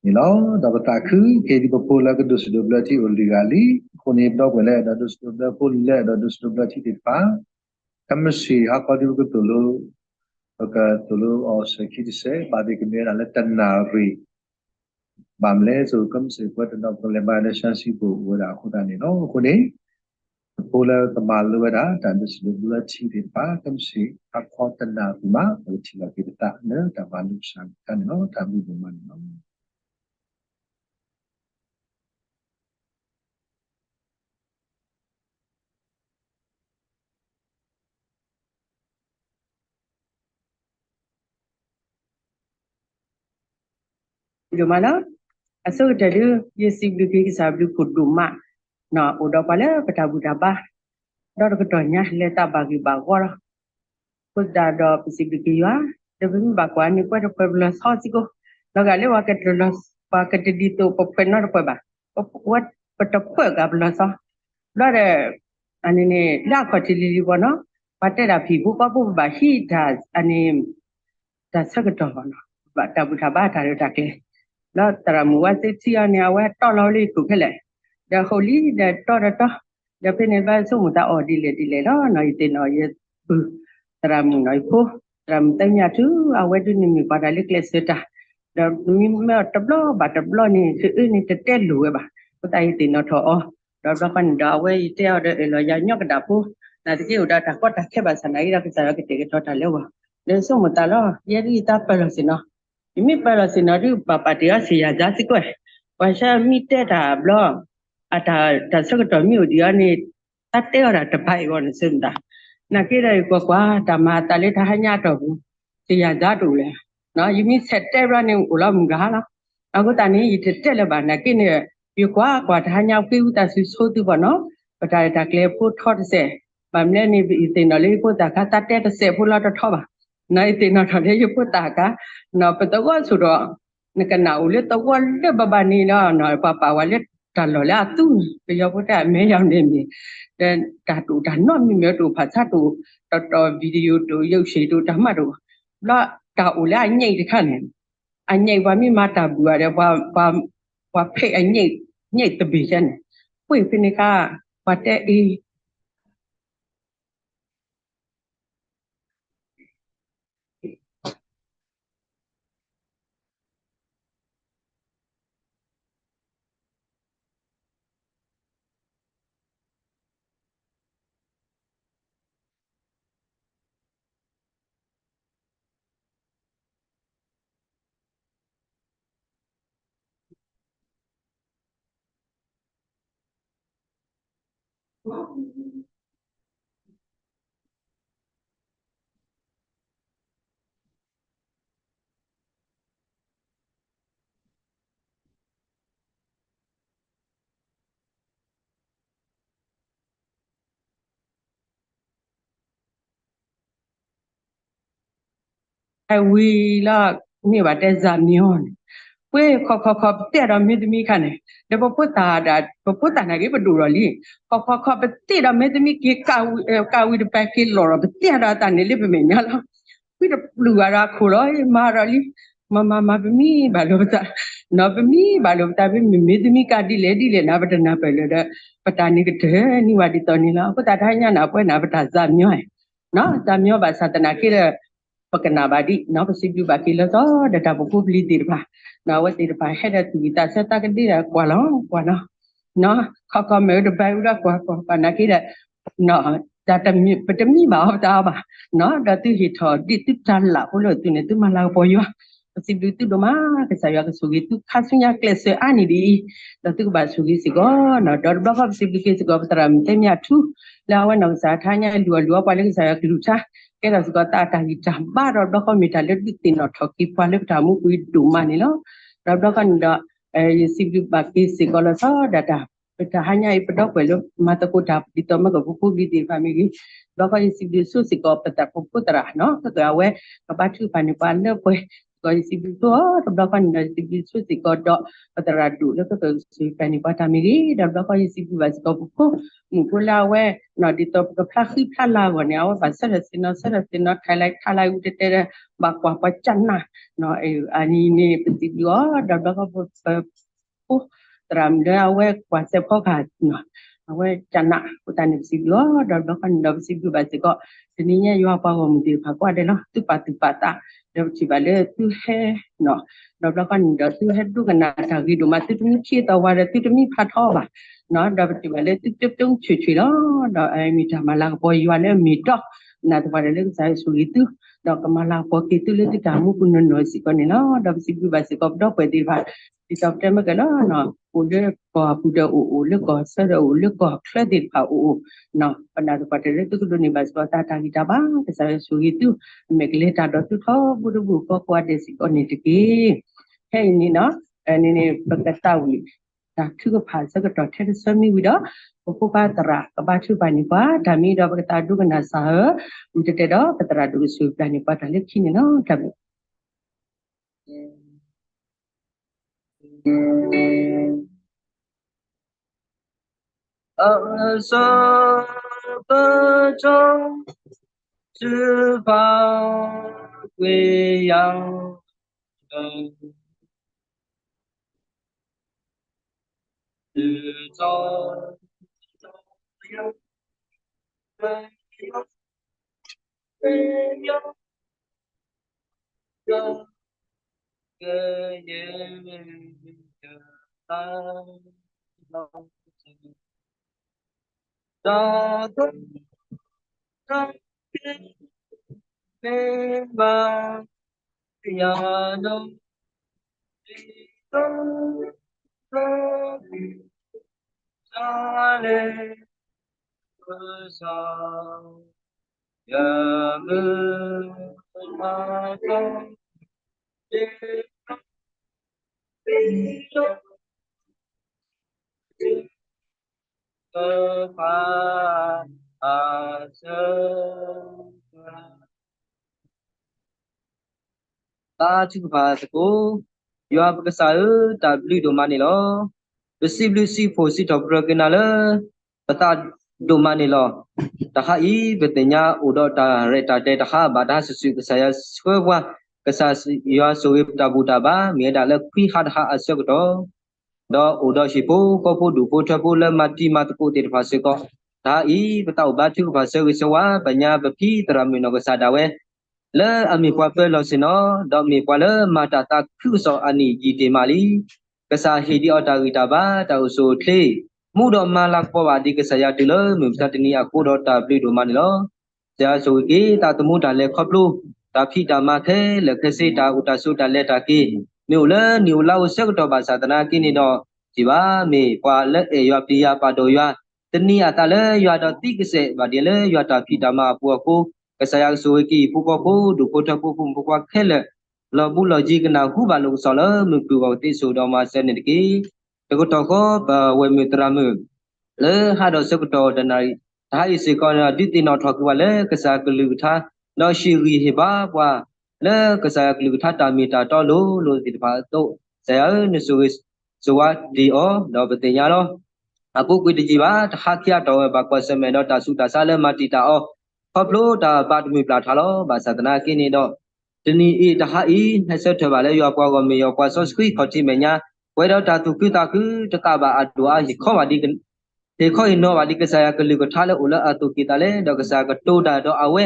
ၤ. ဒီးပသးခုက့ၤဒ်ပဖိလၢကဒိးစံးဒိးဘျၢထံအိၣ်လွံၢ်ဂၤလံ. အဃိန့ၣ် ပဒီပုၢ်ဝဲၢ်လၢအဲၣ်ဒိးဒိးစံးဒိးဘျၢဖိ လၢအဲၣ်ဒိးဒိးစံးဒိးဘျၢထံသ့ၣ်တဖၣ် ခဲမုၢ်ဆ့ၣ်ဟါခီဒ်ပကသိၣ်လိ ပကသိၣ်လိအီၤစဲးခံတစဲး ဘၣ်သ့ၣ်ကမ့ၢ်ဝဲဒၣ်လၢတနၣ်ရံၣ် ဘၣ်မနုၤလဲၣ် ခဲမုၢ်ဆ့ၣ်ပဝဲတနီၤပကလဲၤဘါလၢ ဆှၢစံဘိၣ် အိၣ်ဝဲဒၣ်အဃိသတးန့ၣ်လီၤ. အဃိန့ၣ် ပဖိလၢကမၤလိဝဲဒၣ် တၢ်ဒိးစံးဒိးဘျၢထံသ့ၣ်တဖၣ် ခဲမုၢ်ဆ့ၣ်ဟါခီတနၣ်ရံၣ်မး ပကထံၣ်လီၤက့ၤပသးလၢတၢ်မၤလိကစၢ်တခါန့ၣ်လီၤ. တၢ်ဘျုးဒိၣ်မးန့ၣ်လီၤ. ဒိၣ်မးလီၤ. အဆိကတၢၢ်ဒု ယစံးဘျုးက့ၤကစၢ်ဘျုးဖှိၣ်ဒိၣ်မး, အိၣ်ဒီးပှၤလၢပတၢ်ဘူၣ်တၢ်ဘါ ဒီတကတီၢ်ညါ လၢတၢ်ဘၣ်ဂ့ၢ်ဘၣ်ဂီၢ်လီၤ. အဃိသတးဒီးပစံးဘျုးက့ၤယွၤ, ဒီးပမ့ၢ်ဘၣ်ကွၢ်န့ၣ် ပှဲၤတပှဲၤပလီၢ်ဆီစ့ၢ်ကီး, ဒီးဂၤလၢပှၤကတလီၤ, ပှၤကတဒ်သိးပပှဲၤနီတပှဲၤဘၣ်, ပဝဲပတပှဲၤဂၤပလီၢ်ဆီ, ဘျီဒီး အန့ၣ်န့ၣ် လၢအခီၣ်ထံးလံၤလံၤပီၤနီၤ, ပှၤတဲဒၣ်ဖံးဖိကီၢ်ဖိပဘၣ်ဟံးတၢ် အန့ၣ် တၢ်ဆၢကတီၢ်ဘၣ်နီၤ, ဘၣ်တၢ်ဘူၣ်တၢ်ဘါတၢ်ရဲၣ်တၢ်ကျဲၤ, ဒီးသရၣ်မုၣ်ဝဲသ့ၣ်ထံၣ်အီၤန့ၣ် အဝဲတီၢ်လီၤဝဲလၢယခိၣ်ခဲလၢာ်, ဒီးဃိလံဒီးတီၢ်ဒီးတီၢ်, ဒီးဖဲန့ၣ်ဘၣ်ဆိကမိၣ်သးအီၤဒ်လဲၣ်ဒ်လဲၣ်လီၤနီၤ, ယသ့ၣ်နီၣ်ယပုၢ် သရၣ်မုၣ်နီၤ ယဖိ, သရၣ်မုၣ်သၢမံၤအထူ အဝဲဒၣ်န့ၣ်မ့ၢ်ပှၤတၢ်လၢကျဲးစၢးတၢ်, ဒီးမ့မ့ၢ်တဘျီဘၣ်တဘျီန့ၣ် ကအၢန့ၣ်တတဲလိာ်ဝဲဘၣ်, အဃိသတးယသ့ၣ်နီၣ်ထီၣ်အီၤ, ဒီးဘျီဃီန့ၣ်ဒီး အဝဲယတဲအီၤဒီးအၢၣ်လီၤယၤညီကဒၣ်ဖိ, နာ်သက့အိၣ်ဒီးတၢ်ကီတၢ်ခဲဘၣ်ဆၣ်နာ်က့ဒီး ကစၢ်ယွၤကတဲာ်ကတီၤတၢ်လၢအဂီၢ်, ဒီးဆိကမိၣ်သးလီၤ, ယဲဒၣ်ယတၢ်ပၢၢ်လီၤဆ့ၣ်နီၤ, ယမ့ၢ်ပၢၢ်လီၤဆ့ၣ်နီၤဒုး ဘၣ်ပာ်တ့ၢ်အီၤဆ့ၣ်ယၤစါစ့ၢ်ကီး, ပှၤဆၢမ့ၢ်တဲတၢ်ဘျီ, အတၢ်ဆၢကတီၢ်မ့ၢ်အိၣ်ဒံးအီၤန့ၣ်, တၢ်တဲအီၤဒၣ်တဘၣ်အံၤဂီၢ်န့ၣ် ဆၢမတၤ, နာ်က့ဒီးယကွၢ်ကွၢ် တၢ်မၤအသးလၢတၢ်ဟါညါအတီၢ်ပူၤ, ဆ့ၣ်ယၤစါတအိၣ်လၢၤ, ယမ့ၢ်ဆဲးတဲဘျီန့ၣ်အိၣ်လီၤမုၢ်ကဟါလီၤ, အဃိသတးန့ၣ် ယတတဲလၢၤဘၣ် နာ်က့န့ၣ်, ယကွၢ်ကွၢ်တၢ်ဟါညါဃ့ဝံသးစူၤဆိသုပီၤနီၤ, ပတၢ်ရဲၣ်တၢ်ကျဲၤဖိထီတစဲး, ဘၣ်မနုၤန့ၣ် ယသ့ၣ်နီၣ်လၢယဖိသၣ်ခါ တၢ်တဲတစဲးဖိလီၤတထီဘၣ်, ယသ့ၣ်နီၣ်ထီၣ်လၢယဖိသၣ်ခါ, ပသဝီဆိၣ်ဒီး နကနၣ်အိၣ်လၢသဝီလၢဘၣ်ဘၣ်န့ၣ်လီၤ, ပှၤပာ်ဝဲလၢတၢ်လီၢ်လၢအသူန့ၣ် ပယီၤဖိတဲအမဲာ်ညါန့ၣ်မ့ၢ်, ဒီးတၢ်တအိၣ်တၢ်နီတမံၤမ့ၢ်တအိၣ် ဖးဆါတအိၣ်, တီတီ video တအိၣ် ရုပ်ရှင် တအိၣ် တၢ်မးတအိၣ်, ဘျီတၢ်အိၣ်လၢအညဲၣ်တခါန့ၣ်, အညဲၣ်ပှၤမ့ၢ်မၤတၢ်ဘူၣ်အီၤဒီး ပှၤဖဲးအညဲၣ်, ညဲၣ်တဘ့ၣ်န့ၣ်, ပှ့ၤဖဲန့ၣ်ခါ, ပှၤတဲအံၤ ဝံၤလီၤ, မ့ၢ်ဘၣ်တဲစၢ်မံၤအီၤန့ၣ်, ပှ့ၤခီခီခီ ပသ့ၣ်ဒီးမ့ၢ်သမံခါန့ၣ်, ဒီးပဖိသၣ်ဒၣ်, ပဖိသၣ်နာ်က့ပဒိၣ်ဒီးလံ, ခီခီခီ ပသ့ၣ်ဒီးမ့ၢ်သမံက့ၤ, ကးဝံၤတပၤက့ၤလီၤဒီး ပသ့ၣ်ဒီးအသးန့ၣ်လၢပမဲာ်ညါလီၤ, ဝံၤတပျုၢ်ဂၤဒီးအခိၣ်လီၤ, မၤဒီးလံ, မၤမၤမၤ ပမံဘၣ်လိာ်ပသး, နီၤ ပမံဘၣ်လိာ်ပသး ပမ့ၢ်မ့ၢ်သမံကါဒ်လဲၣ်ဒ်လဲၣ်န့ၣ် ပတနၢ်ပၢၢ်လၢၤဒီး, ပတၢ်န့ၣ်ကတၢၢ်န့ၣ်လီၤ. အဃိသတးတဟါညါန့ၣ် အပှဲၤန့ၣ် ပတၢ်စၢ်မံၤအီၤ, စၢ်မံၤအီၤဘၣ်ဆၣ်သနာ်က့ဒီး ပကနၣ်ဘၣ်ဒံး, ပစံးဘျုးဘၣ်က့ၤလၢသီဒီးတၢ်ပဖိပလံၤသ့ၣ်တဖၣ်, အဝဲသ့ၣ်တဖၣ်ဟဲဒီးသူၣ်ဝံၣ်သးဆၢသးကဒ့ဒီးကွၢ်လီၤကွၢ်လီၤ, ခီခီမ့ၢ်တဘၣ်ဝံၤဒီးကွၢ်ကွၢ်ကွၢ်နာ်က့ဒီး, ပတမံဘၣ်အီၤပသးအီၤဘၣ်, ဒီးသုဟ့ၣ်ထီၣ်ဒ်သုတၢ်လၢ်ဖိလၢသုန့ၣ် သုမၤလၤကပီၤယွၤ, ပစံးဘျုးသုဒိၣ်မး, ကစၢ်ယွၤကဆိၣ်ဂ့ၤသုခါဆူညါကျဲးစၢးအါန့ၢ်ဒ်အံၤ, ဒီးသုကဘၣ်ဆိၣ်ဂ့ၤစ့ၢ်ကီး, ဒီးတဘျီဃီပစံးဘျုးက့ၤစ့ၢ်ကီး ပသရၣ်မုၣ်သ့မ့ၢ်အထူ လၢအဝဲနီၢ်ကစၢ်တဟါညါလူၤအီၣ်လူၤအီပှၤလၢကစၢ်ယွၤကလုၢ်ကထါ, ကဲထီၣ်စ့ၢ်ကီးသးအတၢ်ဂံၢ်တၢ်ဘါဒီးတဘျီဃီမ့ၢ်တၢ်လၢဒုးသ့ၣ်နီၣ်ထီၣ်က့ၤပှၤလၢပတၢ်မူပူၤအံၤဒိၣ်မးန့ၣ်လီၤ. ဒီးတဘျီဃီန့ၣ်ဒီး ယစံးဘျုးဘၣ်က့ၤစ့ၢ်ကီးလီၤဆီဒၣ်တၢ် ပတဟါညါအံၤ ပဒီပုၢ်ဝဲၢ်လၢမၤသကိးတၢ်ဒ်သိးမ့ၢ်ကပဖိပလံၤသ့ၣ်တဖၣ်မ့ၢ်ဂ့ၤ, ဘျီဃီယစံးဘျုးဆိၣ်ဂ့ၤစ့ၢ်ကီး ပသရၣ်ဖိသရၣ်နီၤ ကကဲအဝဲ ကဘါထုကဖၣ်န့ၢ်ပှၤလၢပှဲၤစ့ၢ်ကီး ယစံးဘျုးဆိၣ်ဂ့ၤအီၤ တဘျီဃီန့ၣ်ဒီး ယစံးဘျုးဆိၣ်ဂ့ၤစ့ၢ်ကီးဒီး ပသရၣ်ဒိၣ်လၢကကဆိၣ်ဂ့ၤပှၤန့ၢ်ပှၤတၢ်မ့ၢ်ဂ့ၤ, ဒီးဘျီဃီယစံးဘျုးဘၣ်စ့ၢ်ကီးပဖိမုၣ်ဖိလၢအဝဲ ဒ်သိးပကဖျါဃံဖျါလၤအဂီၢ်န့ၣ် အဝဲဘၣ်ဆၢထၢၣ်ဆ့ၣ်နီၤ ဆၢထၢၣ်ဆ့ၣ်နီၤ ထးလၢ်ထးလၢ်ဝံၤတဲတဲ ဘၣ်ကွၢ်ပှၤကနၣ် အနံၤန့ၣ် ပစံးဘျုးအီၤ ဒီးဘျီဃီပ ဖိသရၣ်မုၣ်လၢအဝဲကွၢ်စဲးဖီကဟၣ် အဝဲကနၣ်အဃိသတးန့ၣ် ပစံးဘျုးအီၤ ဒီးဘျီဃီန့ၣ်ဒီးပစံးဘျုးဘၣ်စ့ၢ်ကီး တနံၤညါယွၤပှၤဂီၢ်မုၢ်သ့ၣ်တဖၣ်ကိးဂၤဒဲးလီၤ သုပာ်သူၣ်ပာ်သး ဒီးပထံၣ်ဘၣ်လၢသုဟဲ ဒီးဘျီဃီန့ၣ်ဒီးသုဟဲဒိကနၣ်တၢ်ဂ့ၤဒိၣ်မး သုတမ့ၢ်ထံၣ်သီဝါဒီးသုတမ့ၢ်ဖးထီဘၣ် ဒီးပထံၣ်ဘၣ်လၢသုကၠိကၠိဆူၣ်ဆူၣ်လီၤ ဒီးအမ့ၢ်တၢ်မၤလၤကပီၤယွၤလၢအမ့ၢ်တီ နာ်သပှၢ်ဒီးလၢကစၢ်ယွၤဆိၣ်ဂ့ၤသု ဒီးကမၤလၤကပီၤက့ၤသုလၢသုတၢ်မူပူၤနီၢ်နီၢ်စ့ၢ်ကီးန့ၣ်လီၤ. ဒီးပစံးဘျုးဘၣ်စ့ၢ်ကီးပဒီပုၢ်ဝဲၢ်သ့ၣ်တဖၣ် ဒ်သိးပတဲမ့ၢ်ကဲလီၤ အိၣ်လၢကီၢ်ပူၤဒီးအိၣ်အိၣ် လၢကီၢ်ဆၢဒီးအိၣ် လၢကီၢ်ချၢသ့ၣ်တဖၣ်အိၣ်အိၣ် ပနာ်သပှၢ်တၢၢ်လၢသုကဒိးန့ၢ်ဘၣ်စ့ၢ်ကီးသးတၢ်ဂံၢ်တၢ်ဘါ ကစၢ်ယွၤဆိၣ်ဂ့ၤသု အမဲာ်ကလဲၤတၢ်ဒီးသုထီဘိတဘိဃီကိးဂၤဒဲးစ့ၢ်ကီးန့ၣ်တက့ၢ်. ဖဲအံၤန့ၣ်နီၤ န့ၣ်န့ၣ် ပကသးဝံၣ် တၢ်ထုကဖၣ်ဆၢကတီၢ်ထဲတဆၢမံဝံၤဒီး ပဖိခွါသရၣ်ကဘါထုကဖၣ်န့ၢ်ပှၤ တၢ်မံဒီးပကသးဒိကနၣ်စၢ်ဧၢ, မ့ၢ်တတဲဒီး ပသရၣ်ဒိၣ်ကဆိၣ်ဂ့ၤပှၤန့ၢ်ပှၤတၢ်လၢခံန့ၣ်လီၤ. တၢ်ဘျုး အဆၢကတီၢ် သုဖးကွံာ်ယၤ သုထီၣ် သးထုကဖၣ်သကိး, ယွၤပကစၢ်ဧၢ, တၢ်ဘျုးဒိၣ်မးန့ၣ်လီၤ. ပစံးဘျုးစံးဖှိၣ်စံးထီၣ်ပတြၢၤက့ၤနၤလၢ ပသးဒိၣ်မးန့ၣ်လီၤ. တဟါအံၤ ပသ့ၣ်ညါအိၣ်ဒီးတၢ်ရဲၣ်တၢ်ကျဲၤတဟါဘၣ်တဟါစုာ်စုာ် ကစၢ်ယွၤဆှၢပှၤ, ကစၢ်ယွၤဆိၣ်ဂ့ၤပတၢ်ဘူၣ်တၢ်ဘါ မ့ၢ်ဝဲဒၣ်လၢခွံဟါတဟါအဆၢကတီၢ် ဒီးအိၣ်ဒီးဟံၣ်ဖိဃီဖိ ဒူၣ်ဖိထၢဖိလၢမၤတံၤမၤသကိးသ့ၣ်တဖၣ်စ့ၢ်ကီး, တဟါအံၤ ပသးအိၣ်ဘါထုကဖၣ်ဆၢဂ့ၤဆၢဝါ ပညါပဖံသရၣ်မုၣ်နီၢ်ကစၢ်ဒၣ်ဝဲ လၢအမ့ၢ်ပှၤပၢလီၢ်ဆ့ၣ်နီၤ, ဒီးမ့ၢ်ပှၤလၢမၤတၢ်သးခုကစီၣ်အနံၣ်ယံာ်တ့ၢ်မးလံ. ကစၢ်ဟ့ၣ်ဒံးအီၤတၢ်ဂံၢ်တၢ်ဘါ တၢ်အိၣ်ဆူၣ်အိၣ်ချ့, မူဒီးမၤလၤကပီၤဘၣ်ဒံးကစၢ်ယွၤတုၤလၢမုၢ်မဆါတနံၤအဃိဒီး တၢ်ဘျုးဒိၣ်မးန့ၣ်လီၤ. ကစၢ်ယွၤဆိၣ်ဂ့ၤက့ၤ သးသမူတၢ်လဲၤခီဖျိ တၢ်ဖံးတၢ်မၤခဲလၢာ်ခဲဆ့ တၢ်အိၣ်တၢ်ဆိးတၢ်လဲၤတၢ်က့ၤ မ့ၢ်အိၣ်လၢနံၣ်အိၣ်လါအိၣ်ဆၢကတီၢ်ဘၣ်ဆၣ်သနာ်က့န့ၣ်ဒီး စံးဘၣ် မ့ၢ်ပှၤလၢအဲၣ်ယွၤပျံၤယွၤပာ်ဒိၣ်ယွၤ သန့ၤအသးလၢယွၤဒီးသံကစဲးဘၣ်ဒ်လၢယွၤတၢ်ဖံးတၢ်မၤအပူၤအဃိ, ကစၢ်ယွၤကဆိၣ်ဂ့ၤက့ၤဟံၣ်ဖိဃီဖိ ဒူၣ်ဖိထၢဖိ ဖိမုၣ်ဖိခွါခဲလၢာ် လီၤဘူးလီၤယံၤကနၢ်ဟူဘၣ်လိာ်ကစီၣ်လၢမုၢ်ခုၣ်ဂီၤကသ့စိၤဒီးမၤစၢၤန့ၣ်တက့ၢ်. တကတီၢ်ဃီ ပဝဲၢ်မုၣ်သရၣ်မုၣ် လၢဟးဒီးဆၢကတီၢ်တနၣ်ရံၣ် တဟါအံၤစ့ၢ်ကီးန့ၣ်ဒီး ဒုးသ့ၣ်နီၣ်ထီၣ်က့ၤပှၤလၢကစၢ်ကလုၢ်ကထါ ဒီးဟ့ၣ်ဂံၢ်ဟ့ၣ်ဘါပှၤ လၢကစၢ်ယွၤကလုၢ်ကထါတၢ်မ့ၢ်တၢ်တီလိၤလိၤသ့ၣ်တဖၣ်အသိး, ကစၢ်ယွၤဧၢ နဆိၣ်ဂ့ၤဆိၣ်ဝါဒံးအီၤ ဒီးပသ့ၣ်ညါလီၤ. အပူၤကွံာ်တယံာ်ဘၣ် တဟါခံအတီၢ်ဝဲဘၣ်ကွၢ်ဆၢၣ်မဲာ်ဒီးတၢ်ဆူးတၢ်ဆါလၢမၤတံာ်တာ်အီၤ ခီဖျိတၢ်ဘၣ်တမုာ်ပျၢ်ထါလီၤ. ဘၣ်ဆၣ်သနာ်က့န့ၣ်ဒီး တနံၤအံၤတဟါအံၤ ဟဲဆၢထၢၣ်ဘၣ်လၢယွၤပှၤဂီၢ်မုၢ် ယွၤပှၤစီဆှံခီၣ်ထံးမဲာ်ညါ ပှဲၤဒီးတၢ်သူၣ်ခုသးခု တကးဘၣ်အဒိၣ်အါ ဟ့ၣ်ခီဘၣ်ဒံး ဟ့ၣ်ခီဟ့ၣ်နီၤဘၣ်ဒံးကစၢ်ယွၤကလုၢ်ကထါလၢအိၣ်လၢအသူၣ်ကံၢ်သးလဲ ဒီးကစၢ်ယွၤကတိၤတၢ်ဒီးအဝဲ,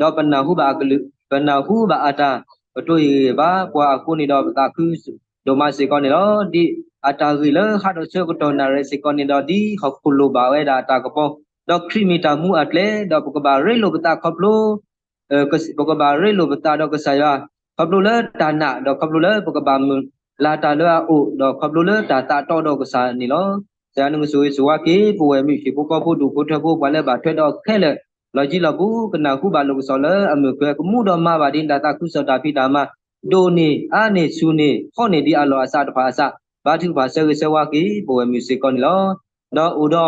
ဒီးပနၢ်ဟူဘၣ်အကလုၢ် ပနၢ်ဟူဘၣ်အတၢ် ပတိၤဟ့ၣ်ဂံၢ်ဘါပှၤအဃိန့ၣ်ဒီး ပသးခုဒိၣ်မးစ့ၢ်ကီးန့ၣ်လီၤ. ဒ်အတၢ်ဂ့ၢ်လၢဟးဒီးဆၢကတီၢ်နၣ်ရံၣ်စ့ၢ်ကီးန့ၣ်ဒီး ဒ်ဟီၣ်ခိၣ်လိၣ်ဘၣ်ဝဲဒၣ်အတၢ်ကပီၤ, ဒီးခရံာ်မ့ၢ်တၢ်မူအကျဲ, ဒီးပကဘၣ်ရ့လိာ်ပသးခီဖျိ ပကဘၣ်ရ့လိာ်ပသးဒီးကစၢ်ယွၤ ခီဖျိလၢတၢ်နာ် ဒီးခီဖျိလၢပကဘၣ်မုၢ်လၢ်တၢ်လၢအအိၣ် ဒီးခီဖျိလၢတၢ်သးတီဒီးကစၢ်န့ၣ်လီၤ. ကစၢ်ယွၤနကဆိၣ်ဂ့ၤဆိၣ်ဝါက့ၤ ပဝဲၢ်မုၢ်ဟံၣ်ဖိဃီဖိ ဒူၣ်ဖိထၢဖိ ပှၤလၢဘၣ်ထွဲဒီးခဲလၢာ် လီၤယံၤလီၤဘူး ကနၢ်ဟူဘၣ်လိာ်ကစီၣ်လၢအမုၢ်ကွဲၤ ကမူဒီးမၤဘၣ်ဒ်နတၢ်သးခုကစီၣ်တၢ်ဖံးတၢ်မၤ ဒိၣ်န့ၢ်အါန့ၢ်ဆူၣ်န့ၢ်ဖှီၣ်န့ၢ်ဒ်အလီၢ်အစးတဖၣ်အစး ဘါထုကဖၣ်ဆၢဂ့ၤဆၢဝါက့ၤ ပဝဲၢ်မုၢ်စ့ၢ်ကီးန့ၣ်လီၤ. ဒီးအိၣ်ဒီး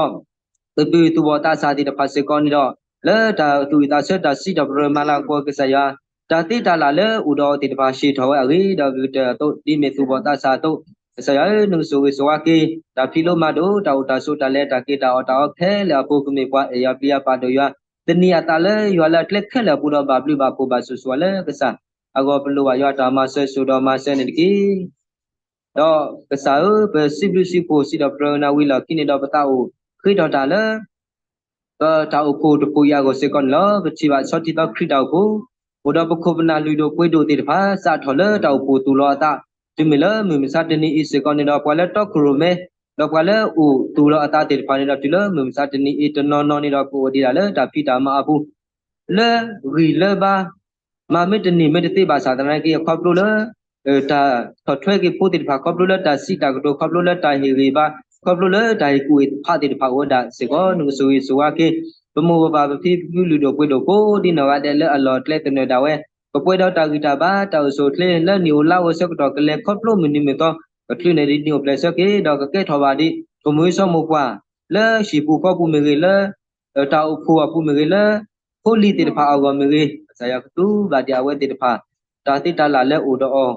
ပပုၢ်သူၣ်ဘီၣ်သးစၢ်သ့ၣ်တဖၣ်စ့ၢ်ကီးန့ၣ်ဒီး လၢတၢ်သူၣ်ဝံၣ်သးဆၢတၢ်စံးထီၣ်ပတြၢၤမၤလၤကပီၤကစၢ်ယွၤ တၢ်သ့တၢ်လၢ်လၢအိၣ်ဒီးအီၤသ့ၣ်တဖၣ် ဟ့ၣ်ထီၣ်ဝဲအဂ့ၢ် ဒီးကကတၢၢ်အသိး ဒ်မ့ၢ်သူၣ်ဘီၣ်သးစၢ်အသိး, ကစၢ်ယွၤဧၢ, နကဆိၣ်ဂ့ၤဆိၣ်ဝါက့ၤ တၢ်ဖံးလိမၤဒိး တၢ်အိၣ်တၢ်ဆိးတၢ်လဲၤတၢ်က့ၤတၢ်အီၣ်တၢ်အီခဲလၢာ်အပူၤ ကမ့ၢ်ပှၤအဲၣ်ယွၤပျံၤယွၤပာ်ဒိၣ်ယွၤ သန့ၤအသးလၢယွၤလၢအကျဲခဲလၢာ်အပူၤ ဒီးဘၣ်ဘျုးဘၣ်ဖှိၣ်ဘၣ်ဆိၣ်ဂ့ၤဆိၣ်ဝါလၢကစၢ်အဂီၢ် ပလိၣ်ဘၣ်ယွၤတၢ်မၤစၢၤစိၤဒီးမၤစၢၤန့ၣ်တက့ၢ်. ဒီးကစၢ်ဧၢ, ပစံးဘျုးစံးဖှိၣ်စံးထီၣ်ပတြၢၤနၤဝံၤလီၢ်ခံန့ၣ်ဒီး ပသးအိၣ်ဃ့ထီၣ်တၢ်လၢ ပတၢ်အိၣ်ဖှိၣ်တဖှိၣ်အံၤအဂီၢ်စ့ၢ်ကီးန့ၣ်လီၤ. ပထံၣ်ဘၣ်ဆီထံသီခရံာ်တၢ်အိၣ်ဖှိၣ် အိၣ်ဒီးပခိၣ်ပနၢ်လုၢ်ဒိၣ်ပှ့ၤဒိၣ်သ့ၣ်တဖၣ် စးထီၣ်လၢတၢ်အိၣ်ဖှိၣ်သူၣ်လီၤအသး တုၤမ့ၢ်လၢမုၢ်မဆါတနံၤအံၤစ့ၢ်ကီးန့ၣ်ဒီး ပှၤလၢတီခိၣ်ရိၣ်မဲ ဒီးပှၤလၢအိၣ်သူၣ်လီၤအသးသ့ၣ်တဖၣ်န့ၣ်ဒီး တုၤလၢမုၢ်မဆါတနံၤအံၤတနီၤနီၤန့ၣ်ဒီး ကအိၣ်ဒံးဒၣ်လၢတၢ်ဖံးတၢ်မၤအပူၤ လၢဂံၢ်လၢဘါ မၤမ့ၢ်တန့ၢ်မ့ၢ်တသ့ဘၣ်ဆၣ်သနာ်က့ ခီဖျိလၢ တၢ်ဆီၣ်ထွဲက့ၤဖိသ့ၣ်တဖၣ် ခီဖျိလၢတၢ်စံးတၢ်ကတိၤ ခီဖျိလၢတၢ်ဟ့ၣ်ဂံၢ်ဘါ ခီဖျိလၢတၢ်ဟ့ၣ်ကူၣ်ဟ့ၣ်ဖးသ့ၣ်တဖၣ်အိၣ်ဝဲဒၣ်စ့ၢ်ကီး နကဆိၣ်ဂ့ၤဆိၣ်ဝါက့ၤ ပမိၢ်ပပၢ်ပဖံပဖုလုၢ်ဒိၣ်ပှ့ၤဒိၣ်ကိးဒ်နီၢ်ဂၤဒဲးလၢအလီၢ်အကျဲသနၢၣ်ဒၣ်ဝဲ ကပှဲၤဒီးတၢ်ဂံၢ်တၢ်ဘါ တၢ်အိၣ်ဆူၣ်အိၣ်ချ့လၢနံၣ်အိၣ်လါအိၣ်ဆၢကတီၢ် ကလဲၤခီဖျိမုၢ်နံၤမုၢ်သီ ကချုးန့ၢ်ဒံးနံၣ်အိၣ်ဖျဲၣ်ဆၢက့ၤ ဒီးကကဲထီၣ်ဘၣ်ဒံး ထိၣ်မူၤစီမိၢ်ပှၢ် လၢဟံၣ်ပူၤဃီပူၤမ့ၢ်ဂ့ၤ လၢ တၢ်အိၣ်ဖှိၣ်အပူၤမ့ၢ်ဂ့ၤ လၢ ဖိလံၤသ့ၣ်တဖၣ်အဂီၢ်မ့ၢ်ဂ့ၤ ကစၢ်ယွၤကသူဘၣ်ဒံးအဝဲသ့ၣ်တဖၣ် တၢ်သ့တၢ်လၢ်လၢအိၣ်ဒီးအီၤ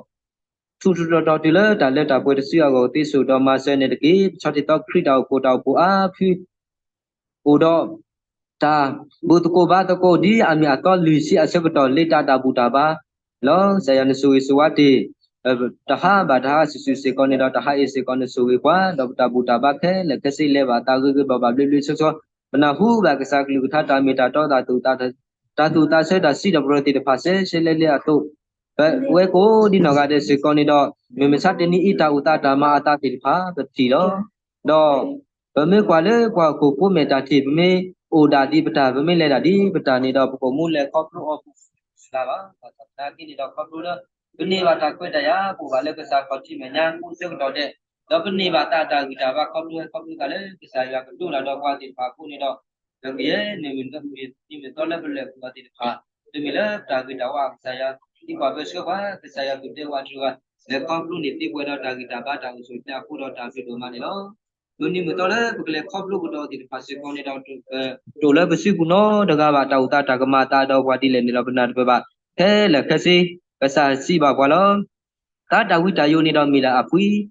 ထူးထူးတီၤတီၤတုၤလၢတၢ်လၢတၢ်ပှဲၤတစုအဂီၢ် ကသ့စိာ်ဒီးမၤစၢၤန့ၣ်တက့ၢ်. ပဆီထံသီခရံာ်တၢ်အိၣ်ဖှိၣ်တၢ်အိၣ်ဖှိၣ်အါဖု အိၣ်ဒီး တၢ်ဘူၣ်သကိးဘါသကိး ဒ်အမ့ၢ်အသီလွံၢ်ဆံအဆၢကတီၢ် လၢတၢ်တၢ်ဘူၣ်တၢ်ဘါလီၤ. ကစၢ်ယွၤနဆိၣ်ဂ့ၤဆိၣ်ဝါတ့ၢ် တဟါဘၣ်တဟါစုာ်စုာ်စ့ၢ်ကီးန့ၣ်ဒီး တဟါအံၤစ့ၢ်ကီးနဆိၣ်ဂ့ၤပှၤ ဒီးပတၢ်ဘူၣ်တၢ်ဘါခဲလၢာ်ခဲဆ့ လဲၤဘၣ်သးဂ့ၤဂ့ၤဘၣ်ဘၣ်ဘျ့ဘျ့ဆှီဆှီ ပနၢ်ဟူဘၣ်ကစၢ်ကလုၢ်ကထါတၢ်မ့ၢ်တၢ်တီ တၢ်သူၣ်သးဆၢတၢ်စံးထီၣ်ပတြၢၤသ့ၣ်တဖၣ် စဲရှဲလဲလဲအသိး ပဝဲကိးဒ်နီၢ်ဂၤဒဲးစ့ၢ်ကီးန့ၣ်ဒီး မုၢ်မဆါတနံၤအံၤ တၢ်အိၣ်သးတၢ်မၤအသးသ့ၣ်တဖၣ် ပထံၣ်လီၤ. ဒီး ပမ့ၢ်ကွၢ်လၢပှၤဟီၣ်ခိၣ်ဖိမဲာ်တၢ်ထံၣ် ပမ့ၢ်အိၣ်ဒၣ်ဒ်ပတၢ် ပမ့ၢ်လဲၤဒၣ်ဒ်ပတၢ်န့ၣ်ဒီး ပကအိၣ်မူလဲၤခီဖျိအီၤပူၤလၢ်လၢ်ဘၣ်. ဘၣ်ဆၣ်သနာ်က့န့ၣ်ဒီး ခီဖျိလၢ ပန့ၢ်ဘၣ်တၢ်ခွဲးတၢ်ယာ် ပအိၣ်ဘၣ်လၢကစၢ်ခီၣ်ထံးမဲာ်ညါအဃိ ဆၢကတီၢ်ဒဲး ဒီးပန့ၢ်ဘၣ်သးတၢ်ဂံၢ်တၢ်ဘါ ခီဖျိဟဲခီဖျိသးလၢ ကစၢ်ယွၤကဒိးလီၤဒီးပှၤသ့ၣ်တဖၣ်အဃိန့ၣ်ဒီး ဒီးကယဲၢ်န့ၢ်မုၢ်နံၤမုၢ်သီလၢပလဲၤပူၤလီၤသ့ၣ်တဖၣ် တုၤမ့ၢ်လၢပတၢ်ဂ့ၤတၢ်ဝါ ကစၢ်ယွၤ သံကွၢ်ပၢဆှၢပှၤ ကစၢ်ယွၤသူၣ်တဲဝဲတဂၤ လဲၤခီဖျိန့ၣ်သ့ ပှဲၤဒီးတၢ်ဂံၢ်တၢ်ဘါတၢ်အိၣ်ဆူၣ်အိၣ်ချ့အဃိဒီးတၢ်ဘျုးဒိၣ်မးန့ၣ်လီၤ. မုၢ်နံၤမုၢ်သီလၢပကလဲၤခီဖျိကဒီးသ့ၣ်တဖၣ်စ့ၢ်ကီးန့ၣ်ဒီး တအိၣ်လၢပစုပူၤနီတဂၤဘၣ် တၢ်အိၣ်သးတၢ်ကမၤအသးဒီးပှၤဒ်လဲၣ်န့ၣ်ဒီး ပနၢ်တပၢၢ်ဘၣ် ခဲလၢာ်ခဲဆ့ ကစၢ်စံးဘၣ်ပှၤလီၤ. သးတၢ်ဝံတၢ်ယိာ်န့ၣ်ဒီးမ့ၢ်ဒၣ်အဖှံ ဒီး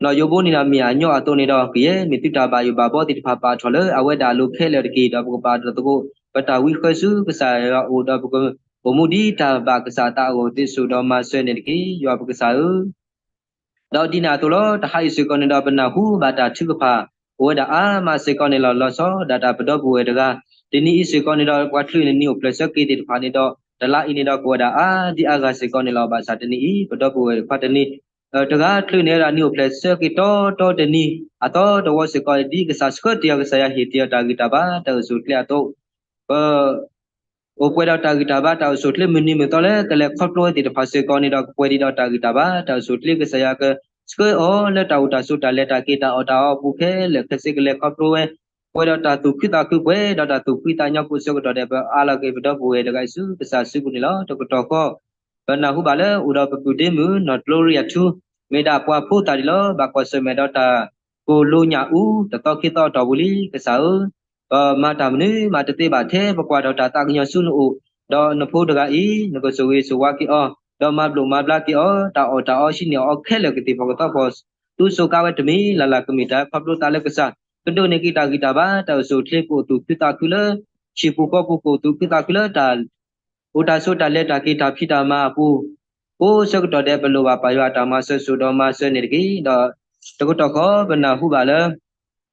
နီၢ်ယိဘိန့ၣ်ဒီးမ့ၢ်အညီအသိးန့ၣ်ဒီး ကယဲၢ်မ့ၢ်သုတၢ်ဘၣ်ယိၣ်ဘၣ်ဘီသ့ၣ်တဖၣ် ပာ်ထီၣ်လၢအဝဲဒၣ်အလိၤခဲလၢာ်တက့ၢ်. ဒီးပကပာ်ထီၣ်သကိး ပတၢ်ဝံဃၢဆူကစၢ်ယွၤအအိၣ် ဒီးပကအိၣ်မူဒ်တၢ်ဘၣ်ကစၢ်အသးအဂီၢ် သ့စိာ်ဒီးမၤစၢၤန့ၣ်တက့ၢ် ယွၤပကစၢ်ဧၢ. ဒီးဒ်န့ၣ်အသိးလီၤ တဟါအံၤစ့ၢ်ကီးန့ၣ်ဒီး ပနၢ်ဟူဘၣ်တၢ်ထုကဖၣ် အိၣ်ဝဲဒၣ်အါမးစ့ၢ်ကီးန့ၣ်လီၤ. လီၤဆီဒၣ်တၢ်ပဒီပုၢ်ဝဲၢ်တဂၤ တနံၤအံၤစ့ၢ်ကီးန့ၣ်ဒီး ပှၤချုးန့ၢ်နံၣ်အိၣ်ဖျဲၣ်ဆၢက့ၤသ့ၣ်တဖၣ်န့ၣ်ဒီး တလါအံၤန့ၣ်ဒီး ကအိၣ်ဝဲဒၣ်အါဒံအါဂၤစ့ၢ်ကီးန့ၣ်လီၤ. ဘၣ်ဆၣ်တနံၤအံၤ ပဒီပုၢ်ဝဲၢ်ခွါတနံၤ တဂၤချုးန့ၢ်ဝဲဒၣ်နံၣ်အိၣ်ဖျဲၣ်ဆၢက့ၤတီတီတနံၤ အသီတဝီစ့ၢ်ကီး ဒ်ကစၢ်ဆှၢတ့ၢ်အီၤ ကစၢ်ယွၤဟ့ၣ်တ့ၢ်အီၤတၢ်ဂံၢ်တၢ်ဘါတၢ်အိၣ်ဆူၣ်အိၣ်ချ့အသိး ပ အိၣ်ပှဲၤဒီးတၢ်ဂံၢ်တၢ်ဘါတၢ်အိၣ်ဆူၣ်အိၣ်ချ့ မုၢ်နံၤမုၢ်သီလၢကလဲၤခီဖျိဝဲသ့ၣ်တဖၣ်စ့ၢ်ကီးန့ၣ်ဒီး ကပှဲၤဒံးဒီးတၢ်ဂံၢ်တၢ်ဘါတၢ်အိၣ်ဆူၣ်အိၣ်ချ့ ကစၢ်ယွၤကဆှၢအီၤလၢတၢ်အိၣ်တၢ်ဆိးတၢ်လဲၤတၢ်က့ၤတၢ်အီၣ်တၢ်အီအပူၤခဲလၢာ်ခဲဆ့ကလဲၤခီဖျိဝဲ ပှဲၤဒီးတၢ်သူၣ်ခုသးခု ပှဲၤဒီးတၢ်သူၣ်ဖှံသးညီကိးဆၢကတီၢ်ဒဲး ပအၢၣ်လီၤက့ၤပဒီပုၢ်ဝဲၢ်တဂၤအံၤဆူကစၢ်စုပူၤန့ၣ်လီၤ. တကတီၢ်ဃီ ပနၢ်ဟူဘၣ်လၢအိၣ်ဒီးပပုၢ်ဒ့မုၣ် နီၢ်ကျိရံယၤထူ မ့ၢ်ဒၣ်ပှၤဖိသၣ်ဒံးလီၤ. ဘၣ်ကွၢ်ဆၢၣ်မဲာ်ဒီးတၢ်ကိၢ်လိညၣ်အူ တသီခံသီအတီၢ်ပူၤလံ ကစၢ်ဧၢ ပမၤတၢ်မနုၤမးတသ့ဘၣ် ထဲပကွၢ်ထီၣ်တၢ်သးကညီၤဆူနအိၣ်, ဒီးနဖိတဂၤအံၤ နကဆိၣ်ဂ့ၤဆိၣ်ဝါက့ၤအီၤ, ဒီးမၤဘျိးမၤဘျါက့ၤအီၤ, တၢ်အီၣ်တၢ်အီ ဟံးန့ၢ်အီၤခဲလၢာ်ကသ့ၣ်ဖီၣ်ကသီဖီၣ်, သူစိၤကါဝဲတမံၤလၢ်လၢ် ကမ့ၢ်တၢ်ခီဖျိသးလၢကစၢ်, ကဒိးန့ၢ်က့ၤတၢ်ဂံၢ်တၢ်ဘါ တၢ်အိၣ်ဆူၣ်အိၣ်ချ့ ကအိၣ်သူၣ်ခုသးခုလၢ ဟံၣ်ပူၤဃီပူၤ ကအိၣ်သူၣ်ခုသးခုလၢတၢ် အိၣ်တၢ်ဆိးတၢ်လဲၤတၢ်က့ၤတၢ်ဖံးတၢ်မၤအပူၤ, ကိးဆၢကတီၢ်ဒဲး ပလိၣ်ဘၣ်ပၢ်ယွၤတၢ်မၤစၢၤစိၤဒီးမၤစၢၤန့ၣ်တက့ၢ်. ဒီးတကတီၢ်ဃီ ပနၢ်ဟူဘၣ်လၢ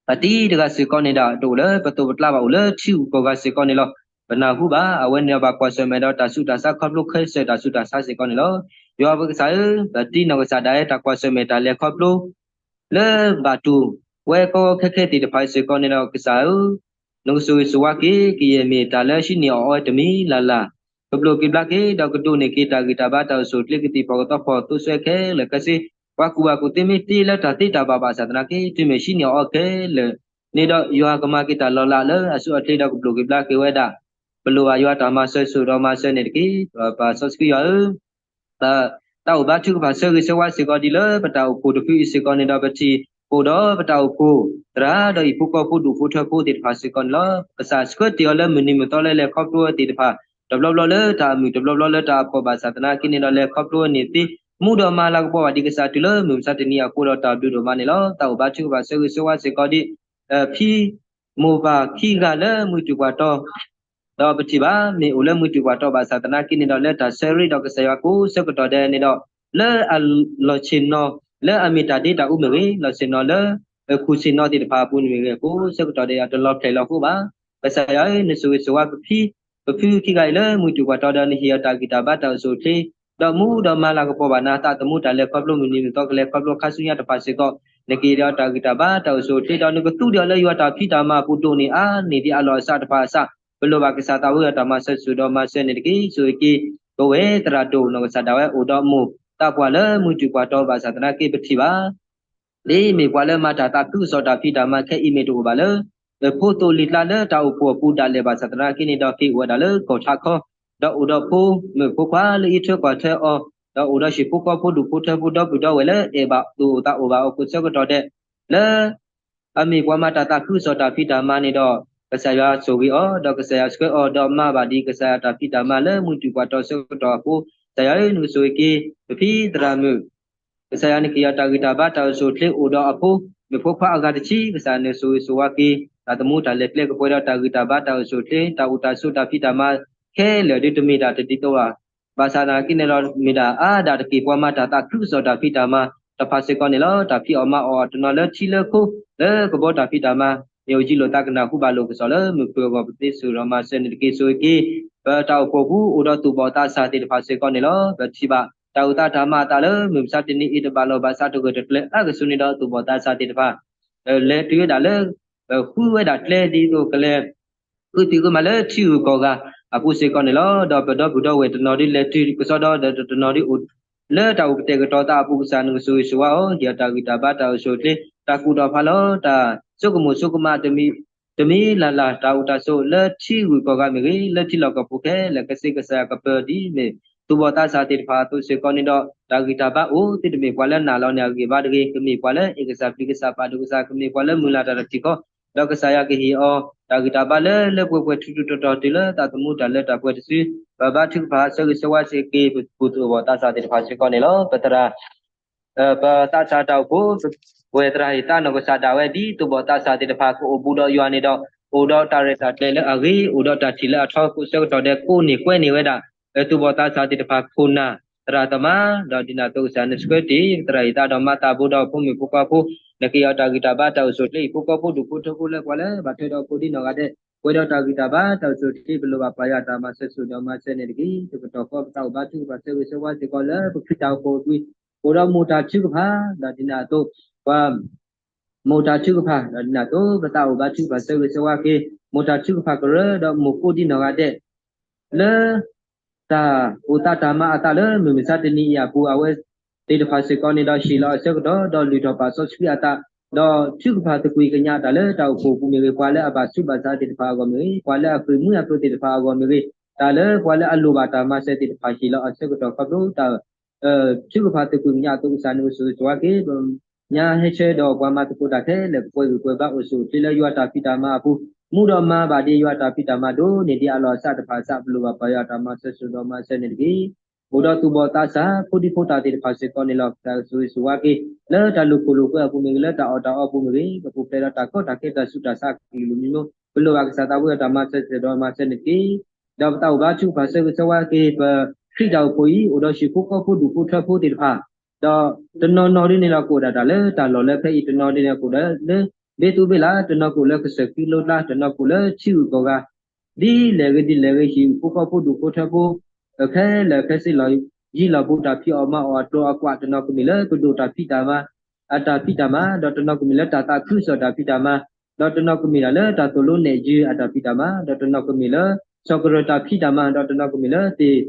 ပတံၤတဂၤစ့ၢ်ကီးန့ၣ်ဒီး တအိၣ်လၢပသိးပကျါဘၣ် အိၣ်လၢထံဂုၤကီၢ်ဂၤစ့ၢ်ကီးန့ၣ်လီၤ. ပနၢ်ဟူဘၣ် အဝဲန့ၣ်ဒီးဘၣ်ကွၢ်ဆၢၣ်မဲာ်ဒီးတၢ်ဆူးတၢ်ဆါ ခီဖျိခဲစၢၣ်တၢ်ဆူးတၢ်ဆါစ့ၢ်ကီးန့ၣ်လီၤ. ယွၤပကစၢ်ဧၢ, ပတံၤနီၢ်ကစၢ်ဒၣ်ဝဲ တၢ်ကွၢ်ဆၢၣ်မဲာ်တၢ်လဲၤခီဖျိ လၢဘၣ်တူၢ်ဝဲကီကီခဲခဲသ့ၣ်တဖၣ်စ့ၢ်ကီးန့ၣ်ဒီး ကစၢ်ဧၢ, နကဆိၣ်ဂ့ၤဆိၣ်ဝါက့ၤ ကယဲၢ်မ့ၢ်တၢ်လၢဟံးန့ၢ်အီၤအီၤတမံၤလၢ်လၢ်, ကဘျိးက့ၤဘျါက့ၤ ဒီးကဒိးန့ၢ်က့ၤတၢ်ဂံၢ်တၢ်ဘါ တၢ်အိၣ်ဆူၣ်အိၣ်ချ့ ကသ့ၣ်ဖီၣ်ကသီဖီၣ် သိစွဲခဲလၢာ်ခဲဆ့, ပှၤကူၣ်ဘၣ်ကူၣ်သ့မ့ၢ်တ့လၢတၢ်သ့တၢ်ဘၣ်ဘၣ်ဆၣ်သနာ်က့ တုၤမ့ၢ်ဟံးန့ၢ်အီၤအီၤခဲလၢာ်န့ၣ်ဒီး ယွၤကမၤက့ၤတၢ်လီၤလးလၢအဆူၣ်အချ့ ဒီးကဘျိးက့ၤဘျါက့ၤဝဲဒၣ် ပလိၣ်ဘၣ်ယွၤတၢ်မၤစၢၤစိၤဒီးမၤစၢၤန့ၣ်တက့ၢ်. ပၢ်စီဆှံယွၤဧၢ, တၢ်အိၣ်ဘါထုကဖၣ်ဆၢဂ့ၤဆၢဝါစ့ၢ်ကီးဒ်လၢပတၢ်အိၣ်ဖှိၣ်တဖုအံၤစ့ၢ်ကီးန့ၣ်ဒီး ပထံၣ် ပအိၣ်ဒီးပတၢ်အိၣ်ဖှိၣ်သရၣ် ဒီးဟံၣ်ဖိဃီဖိဒူၣ်ဖိထၢဖိသ့ၣ်တဖၣ်စ့ၢ်ကီးန့ၣ်လီၤ. ကစၢ်ဆှၢတ့ၢ်အီၤလၢမုၢ်နံၤမုၢ်သီလၢလဲၤခီဖျိဝဲသ့ၣ်တဖၣ် တဘျီဘျီလၢတၢ်အမုာ် တဘျီဘျီလၢတၢ်အဖှီၣ် ဘၣ်ဆၣ်သနာ်က့န့ၣ်ဒီး လဲၤခီဖျိဝဲန့ၣ်သ့ မူဒီးမၤလၤကပီၤဘၣ်ဒံးကစၢ်တုၤလၢမုၢ်မဆါတနံၤအဃိဒီး တၢ်ဘျုးဒိၣ်မးန့ၣ်လီၤ. တၢ်အိၣ်ဘါထုကဖၣ်ဆၢဂ့ၤဆၢဝါစ့ၢ်ကီးဒ် ဖံ မိၢ်ပၢ်ခံဂၤလၢမုၢ်တူာ်ပှၤတီၤ ဒီးပထံၣ်ဘၣ် မ့ၢ်အိၣ်လၢမုၢ်တူာ်ပှၤတီၤဘၣ်ဆၣ်သနာ်က့န့ၣ်ဒီး လၢတၢ်ဆၢရ့ဒီးကစၢ်ယွၤကိးဆၢကတီၢ်ဒဲးန့ၣ်ဒီး လၢအလီၢ်ဆ့ၣ်နီၤ လၢအမ့ၢ်တၢ်ဒ့တၢ်အူမ့ၢ်ဂ့ၤ, လီၢ်ဆ့ၣ်နီၤလၢ ခူၣ်ဆ့ၣ်နီၤသ့ၣ်တဖၣ်အပူၤန့ၣ်မ့ၢ်ဂ့ၤ ကိးဆၢကတီၢ်ဒဲး တလီၤဖျဲၣ်လီၤဃိဘၣ်. ကစၢ်ယွၤဧၢ, နဆိၣ်ဂ့ၤဆိၣ်ဝါပဖံ ပဖုခံဂၤအံၤလၢမုၢ်တူာ်ပှၤတီၤဒီး နဟ့ၣ်အီၤတၢ်ဂံၢ်တၢ်ဘါတၢ်အိၣ်ဆူၣ်အိၣ်ချ့ ဒီးမူဒီးမၤလၤကပီၤဘၣ်နၤ သးသမူတၢ်လဲၤခီဖျိမုၢ်နံၤမုၢ်သီကလဲၤခီဖျိခါဆူညါတဖၣ်စ့ၢ်ကီး နကဟ့ၣ်အီၤတၢ်ဂံၢ်တၢ်ဘါတၢ်အိၣ်ဆူၣ်အိၣ်ချ့ ဒီးနကသူဒံးအီၤလၢယွၤတၢ်ဖံးတၢ်မၤအပူၤဒိၣ်န့ၢ်အါန့ၢ်ဒံး အလီၢ်အစးတဖၣ်အစး ပလိၣ်ဘၣ်ကစၢ်သးဝံၣ်အတၢ်မၤစၢၤ ဆိၣ်ဒီးမၤစၢၤန့ၣ်တက့ၢ်. ဆိၣ်ဂ့ၤက့ၤ ပဝဲသရၣ်ဒိၣ်နီၢ်ကစၢ်ဒၣ်ဝဲ အိၣ်ဒီးမိၢ်သးပှၢ်လၢမုၢ်တူာ်ပှၤတီၤဘၣ်ဆၣ်သနာ်က့ ပထံၣ်ဘၣ် ဒ်မ့ၢ်ပှၤလၢမၤတၢ်သးခုကစီၣ်တၢ်ဖံးတၢ်မၤခဲအံၤ မ့ၢ်တအိၣ်ဘၣ်လၢ ဖိသိၣ်လံာ်ကျါလၢတၢ်အိၣ်ဖှိၣ်အပူၤဒၣ်လဲာ်ဘၣ်ဆၣ်သနာ်က့န့ၣ်ဒီး က့ၤအိၣ်ဝဲဒၣ်လၢကီၢ်ထးခီ ဒီးအိၣ်ဒီးဖိမုၣ်ဖိခွါလၢအံးထွဲကွၢ်ထွဲအီၤ, ဒီးအိၣ်ဒီးဟံၣ်ဖိဃီဖိဒူၣ်ဖိထၢဖိဒီပုၢ်ဒီဝဲၢ်လၢအဲၣ်ဘၣ်သူၣ်အိၣ်သးအိၣ်ဘၣ်အီၤကိးဆၢကတီၢ်ဒဲး လၢ အမ့ၢ်ပှၤမၤတၢ်သးခုကစီၣ်တၢ်ဖံးတၢ်မၤန့ၣ်ဒီး ကစၢ်ယွၤဆိၣ်ဂ့ၤအီၤ ဒီးကစၢ်ယွၤဆှၢအီၤ ဒီးမၤဘၣ်ဒံးကစၢ်ယွၤတၢ်ဖံးတၢ်မၤလၢမုၢ်တူာ်ပှၤတီၤဆၢကတီၢ်အဃိ ကစၢ်ယွၤဧၢ နကဆိၣ်ဂ့ၤက့ၤ ပဖံသရၣ်မုၣ် ကစၢ်ယွၤနကဟ့ၣ်အီၤတၢ်ဂံၢ်တၢ်ဘါတၢ်အိၣ်ဆူၣ်အိၣ်ချ့ အိၣ်ဒီးအဖိမုၣ်ဖိခွါအဂၤတဆံ ကစၢ်နကဆိၣ်ဂ့ၤဆိၣ်ဝါက့ၤ တၢ်သမူတၢ်လဲၤကျဲကပှဲၤဒီးတၢ်ဂံၢ်တၢ်ဘါတၢ်အိၣ်ဆူၣ်အိၣ်ချ့ တၢ်အိၣ်တၢ်ဆိးတၢ်ဖံးတၢ်မၤခဲလၢာ်ဒုတမ့ၢ်တၢ်တဒ်သိးဘၣ် ဘၣ်ဆၣ်သနာ်က့န့ၣ်ဒီး မ့ၢ်ဒၣ်အါဒၣ်တက့ၢ်ပှၤမၤတၢ်သးခုကစီၣ်တၢ်ဖံးတၢ်မၤတဖၣ်စ့ၢ်ကီးန့ၣ်လီၤ. တၢ်ဖံးအီၣ်မၤအီၣ်အတနီၤလၢထံလၢခိ လၢကဘီတၢ်ဖံးတၢ်မၤ မ့ၢ်အိၣ်ယံလိာ်သးကနၢ်ဟူဘၣ်လိာ်ကစီၣ်လၢမုၢ်ခုၣ်အဂီၢ် ပသ့ဆိၣ်ဒီးမၤစၢၤန့ၣ်တက့ၢ်. ဆိၣ်ဂ့ၤက့ၤ ပတၢ်အိၣ်ဖှိၣ်ပူၤအိၣ်ဒီးသူၣ်ဘီၣ်သးစၢ်သ့ၣ်တဖၣ်စ့ၢ်ကီးန့ၣ်လီၤ. ပထံၣ်ဘၣ် တၢ်အိၣ်သးတၢ်မၤအသးလၢမုၢ်မဆါတနံၤအံၤ တဘၣ်လီၢ်ဘၣ်စးတဂၢၢ်တကျၢၤအါကဆူးန့ၣ်ဒီး သူၣ်ဘီၣ်သးစၢ်သ့ၣ်တဖၣ် လဲၤတုၤဝဲဒၣ်လၢ ဃုဝဲဒၣ်ကျဲဒ်သိးကလဲၤ ဃုသံးဃုမၤလၢထံဂုၤကီၢ်ဂၤအပူၤစ့ၢ်ကီးန့ၣ်လီၤ. ဒီးပဒီပုၢ်ဒီဝဲၢ်တနီၤဒုလဲၤတုၤကစီဒီ ဒီးတနီၤဒုအိၣ်လၢတၢ်အိၣ်ကတဲာ်ကတီၤသးအပူၤ ကစၢ်နကဆိၣ်ဂ့ၤဆိၣ်ဝါအီၤ ဟ့ၣ်အီၤတၢ်ဂံၢ်တၢ်ဘါတၢ်အိၣ်ဆူၣ်အိၣ်ချ့ တၢ်ကူၣ်ထီၣ်ဖးလီၤ တၢ်ဆိကမိၣ်ဆိကမး တမံၤလၢ်လၢ် တၢ်အိၣ်တၢ်ဆိးလၢထံဂုၤကီၢ်ဂၤမ့ၢ်ဂ့ၤ လၢထံလီၢ်ကီၢ်ပူၤခဲလၢာ်ခဲဆ့ ကစၢ်ယွၤကပၢၤဒ်မ့ၢ် သူၣ်ဘီၣ်သးစၢ်သ့ၣ်တဖၣ်အသိးစ့ၢ်ကီးန့ၣ်ဒီး တၢ်ဂံၢ်တၢ်ဘါအိၣ် သုတမ့ၢ်ပှၤလၢနာ်လီၤန့ၢ်အဂံၢ်အဘါတဂ့ၤ, ကမ့ၢ်ပှၤလၢအဲၣ်ကစၢ်ပျံၤကစၢ်ပာ်ဒိၣ်ကစၢ်, ကမ့ၢ်ပှၤလၢမုၢ်လၢ်တၢ်တထံၣ်ဃီ, ဒီးကစၢ်ယွၤကဟ့ၣ်အီၤ တၢ်ဂံၢ်တၢ်ဘါလၢလၢပှဲၤပှဲၤထူထူတီၤတီၤတုၤလၢသးသမူတၢ်လၢတၢ်ပှဲၤတစု, ပဘါထုကဖၣ်ဆၢဂ့ၤဆၢဝါစ့ၢ်ကီး ပသူၣ်ဘီၣ်သးစၢ်သ့ၣ်တဖၣ်စ့ၢ်ကီးန့ၣ်လီၤ. ပသရၣ် ပသးစၢ်တၢ်အိၣ်ဖှိၣ် ပဝဲၢ်သရၣ်ဟ့ၣ်သးနီၢ်ကစၢ်ဒၣ်ဝဲ ဒ်သူၣ်ဘီၣ်သးစၢ်သ့ၣ်တဖၣ် ကအိၣ်ဘူးဒီးယွၤန့ၣ်ဒီး အိၣ်ဒီးတၢ်ရဲၣ်တၢ်ကျဲၤလၢအဂ့ၤ, အိၣ်ဒီးတၢ်ထံၣ်လၢအထီ ကိးဆၢကတီၢ်ဒဲး ကိးန့ၢ်ကွဲန့ၢ်ဝဲဒၣ် သူၣ်ဘီၣ်သးစၢ်သ့ၣ်တဖၣ်ခိၣ်နၢ် သရၣ်သမါ, ဒီးဒ်န့ၣ်အသိးကစၢ်နဆှၢတ့ၢ် ပသရၣ်ဟ့ၣ်သးဒီးမၤသးဘိဒီးဖိမုၣ်ဖိခွါဖိ, နကဟ့ၣ်အီၤတၢ်ဂံၢ်တၢ်ဘါတၢ်အိၣ်ဆူၣ်အိၣ်ချ့ ဟံၣ်ဖိဃီဖိဒူၣ်ဖိထၢဖိလၢပှၤလၢဘၣ်ထွဲဒီးအဖိဒ်နီၢ်ဂၤဒဲး ပှဲၤဒီးတၢ်ဂံၢ်တၢ်ဘါတၢ်အိၣ်ဆူၣ်အိၣ်ချ့ ပလိၣ်ဘၣ်ပၢ်ယွၤတၢ်မၤစၢၤ ဆိၣ်ဒီးမၤစၢၤန့ၣ်တက့ၢ်. တကတီၢ်ဃီ ပသးအိၣ်ဘါထုကဖၣ်ဆၢဂ့ၤဆၢဝါစ့ၢ်ကီးလၢပခရံာ်တၢ်အိၣ်ဖှိၣ်အပူၤ အိၣ်ဒီးမိၢ်တၢ်ထုကဖၣ် ဒီးဒ်န့ၣ်အသိး ပှၤ မိၢ်တၢ်ထုကဖၣ် ဒီးဒ်န့ၣ်အသိး ပသးအိၣ်ဘါထုကဖၣ်ဆၢဂ့ၤဆၢဝါက့ၤ မိၢ်တၢ်ထုကဖၣ်ကရၢ ဒီးမိၢ်ကိးဒ်နီၢ်ဂၤဒဲး လၢ တၢ်အိၣ်သးတၢ်မၤအသးလၢမုၢ်မဆါတနံၤအံၤအပူၤ အဝဲသ့ၣ်တဖၣ်စ့ၢ်ကီးန့ၣ်ဒီး ဟ့ၣ်လီၤအဆၢကတီၢ် ဒီးလုၢ်ထီၣ်ပာ်စီဆှံအသး ဒီးထုကဖၣ်သကွံၢ်ကညးတၢ်လၢတၢ်အိၣ်ဖှိၣ်အပူၤမ့ၢ်ဂ့ၤ, ပှၤလၢအဘၣ်ဆူးဘၣ်ဆါသ့ၣ်တဖၣ်အဂီၢ်မ့ၢ်ဂ့ၤ, ပှၤလၢအဃ့ၢ်မှံဟးဖျိးသ့ၣ်တဖၣ်အဂီၢ်မ့ၢ်ဂ့ၤ, တၢ်လၢပှၤလၢအလိၣ်ဘၣ်တၢ်မၤစၢၤသ့ၣ်တဖၣ် ဟ့ၣ်လီၤအဆၢကတီၢ်ခီဖျိတၢ် ထုကဖၣ်သကွံၢ်ကညးအသိး ကစၢ်နကဆိၣ်ဂ့ၤဆိၣ်ဝါက့ၤ ပညါဟဲဆၢဒီးပှၤမၤသကိးတၢ်ခဲလၢာ် ကပှဲၤဂံၢ်ပှဲၤဘါအိၣ်ဆူၣ်အိၣ်ချ့လၢယွၤတၢ်ဖံးတၢ်မၤအပူၤ, မူဒီးမၤဘၣ်ဒ်ယွၤတၢ်ဖံးတၢ်မၤဒိၣ်န့ၢ်ဒံးအလီၢ်အစးတဖၣ်အစး ပလိၣ်ဘၣ်ပၢ်ယွၤတၢ်မၤစၢၤ ဆိၣ်ဒီးမၤစၢၤန့ၣ်တက့ၢ်. အိၣ်ဒီးသူၣ်ဘီၣ်သးစၢ် ဖိဒံဖိသၣ်သ့ၣ်တဖၣ်စ့ၢ်ကီးန့ၣ်လီၤ. ကစၢ်ဆိၣ်ဂ့ၤဆိၣ်ဝါက့ၤ လၢတၢ်လူၢ်ခိၣ်လူၢ်ကွဲအပူၤမ့ၢ်ဂ့ၤ, လၢတၢ်အီၣ်တၢ်အီအပူၤမ့ၢ်ဂ့ၤ, ပပူၤဖျဲးဒီးတၢ်ကီတၢ်ခဲတၢ်ဆူးတၢ်ဆါကလုာ်ကလုာ်မံၤမံၤ, ပလိၣ်ဘၣ်ကစၢ်သးဝံၣ်အတၢ်မၤစၢၤ ဆိၣ်ဒီးမၤစၢၤန့ၣ်တက့ၢ်. ဒီးပသးအိၣ်ဘါထုကဖၣ်ဆၢဂ့ၤဆၢဝါက့ၤ ပခရံာ်တၢ်အိၣ်ဖှိၣ်အံၤ အိၣ်ဒီးဟံၣ်ဖိဃီဖိဒူၣ်ဖိထၢဖိသ့ၣ်တဖၣ် ဒီးတနီၤနီၤဒ်န့ၣ်ဒီး ကအိၣ်ဒၣ်တၢ်လၢတၢ်လီၢ်လၢဖဲအံၤ, တနီၤဒ်န့ၣ်ကအိၣ်ဒီးလၢ ဘ့သူဘ့လး, တနီၤကအိၣ်လၢကစၢၢ်ကံလိကျါ, တနီၤကအိၣ်လၢထံဂုၤကီၢ်ဂၤ, ဒ်လဲၣ်ဂ့ၤဒ်လဲၣ်ဂ့ၤ ဟံၣ်ဖိဃီဖိဒူၣ်ဖိထၢဖိ ခဲလၢာ်ခဲဆ့ လီၢ်ယံၤလီၢ်ဘူး တၢ်ဖံးအီၣ်မၤအီၣ်အကျိၤအကွာ်, တနီၤကမ့ၢ်လၢပဒိၣ်တၢ်ဖံးတၢ်မၤ အတၢ်ဖံးတၢ်မၤ, ဒီးတနီၤကမ့ၢ်လၢတၢ်သးခုကစီၣ်တၢ်ဖံးတၢ်မၤ, ဒီးတနီၤကမ့ၢ်ဒၣ်လၢတၢ်သိၣ်လိနဲၣ်ယုၤအတၢ်ဖံးတၢ်မၤ, ဒီးတနီၤကမ့ၢ်လၢ စီၤကရၢၢ်တၢ်ဖံးတၢ်မၤ, ဒီးတနီၤကမ့ၢ်လၢသ့ၣ်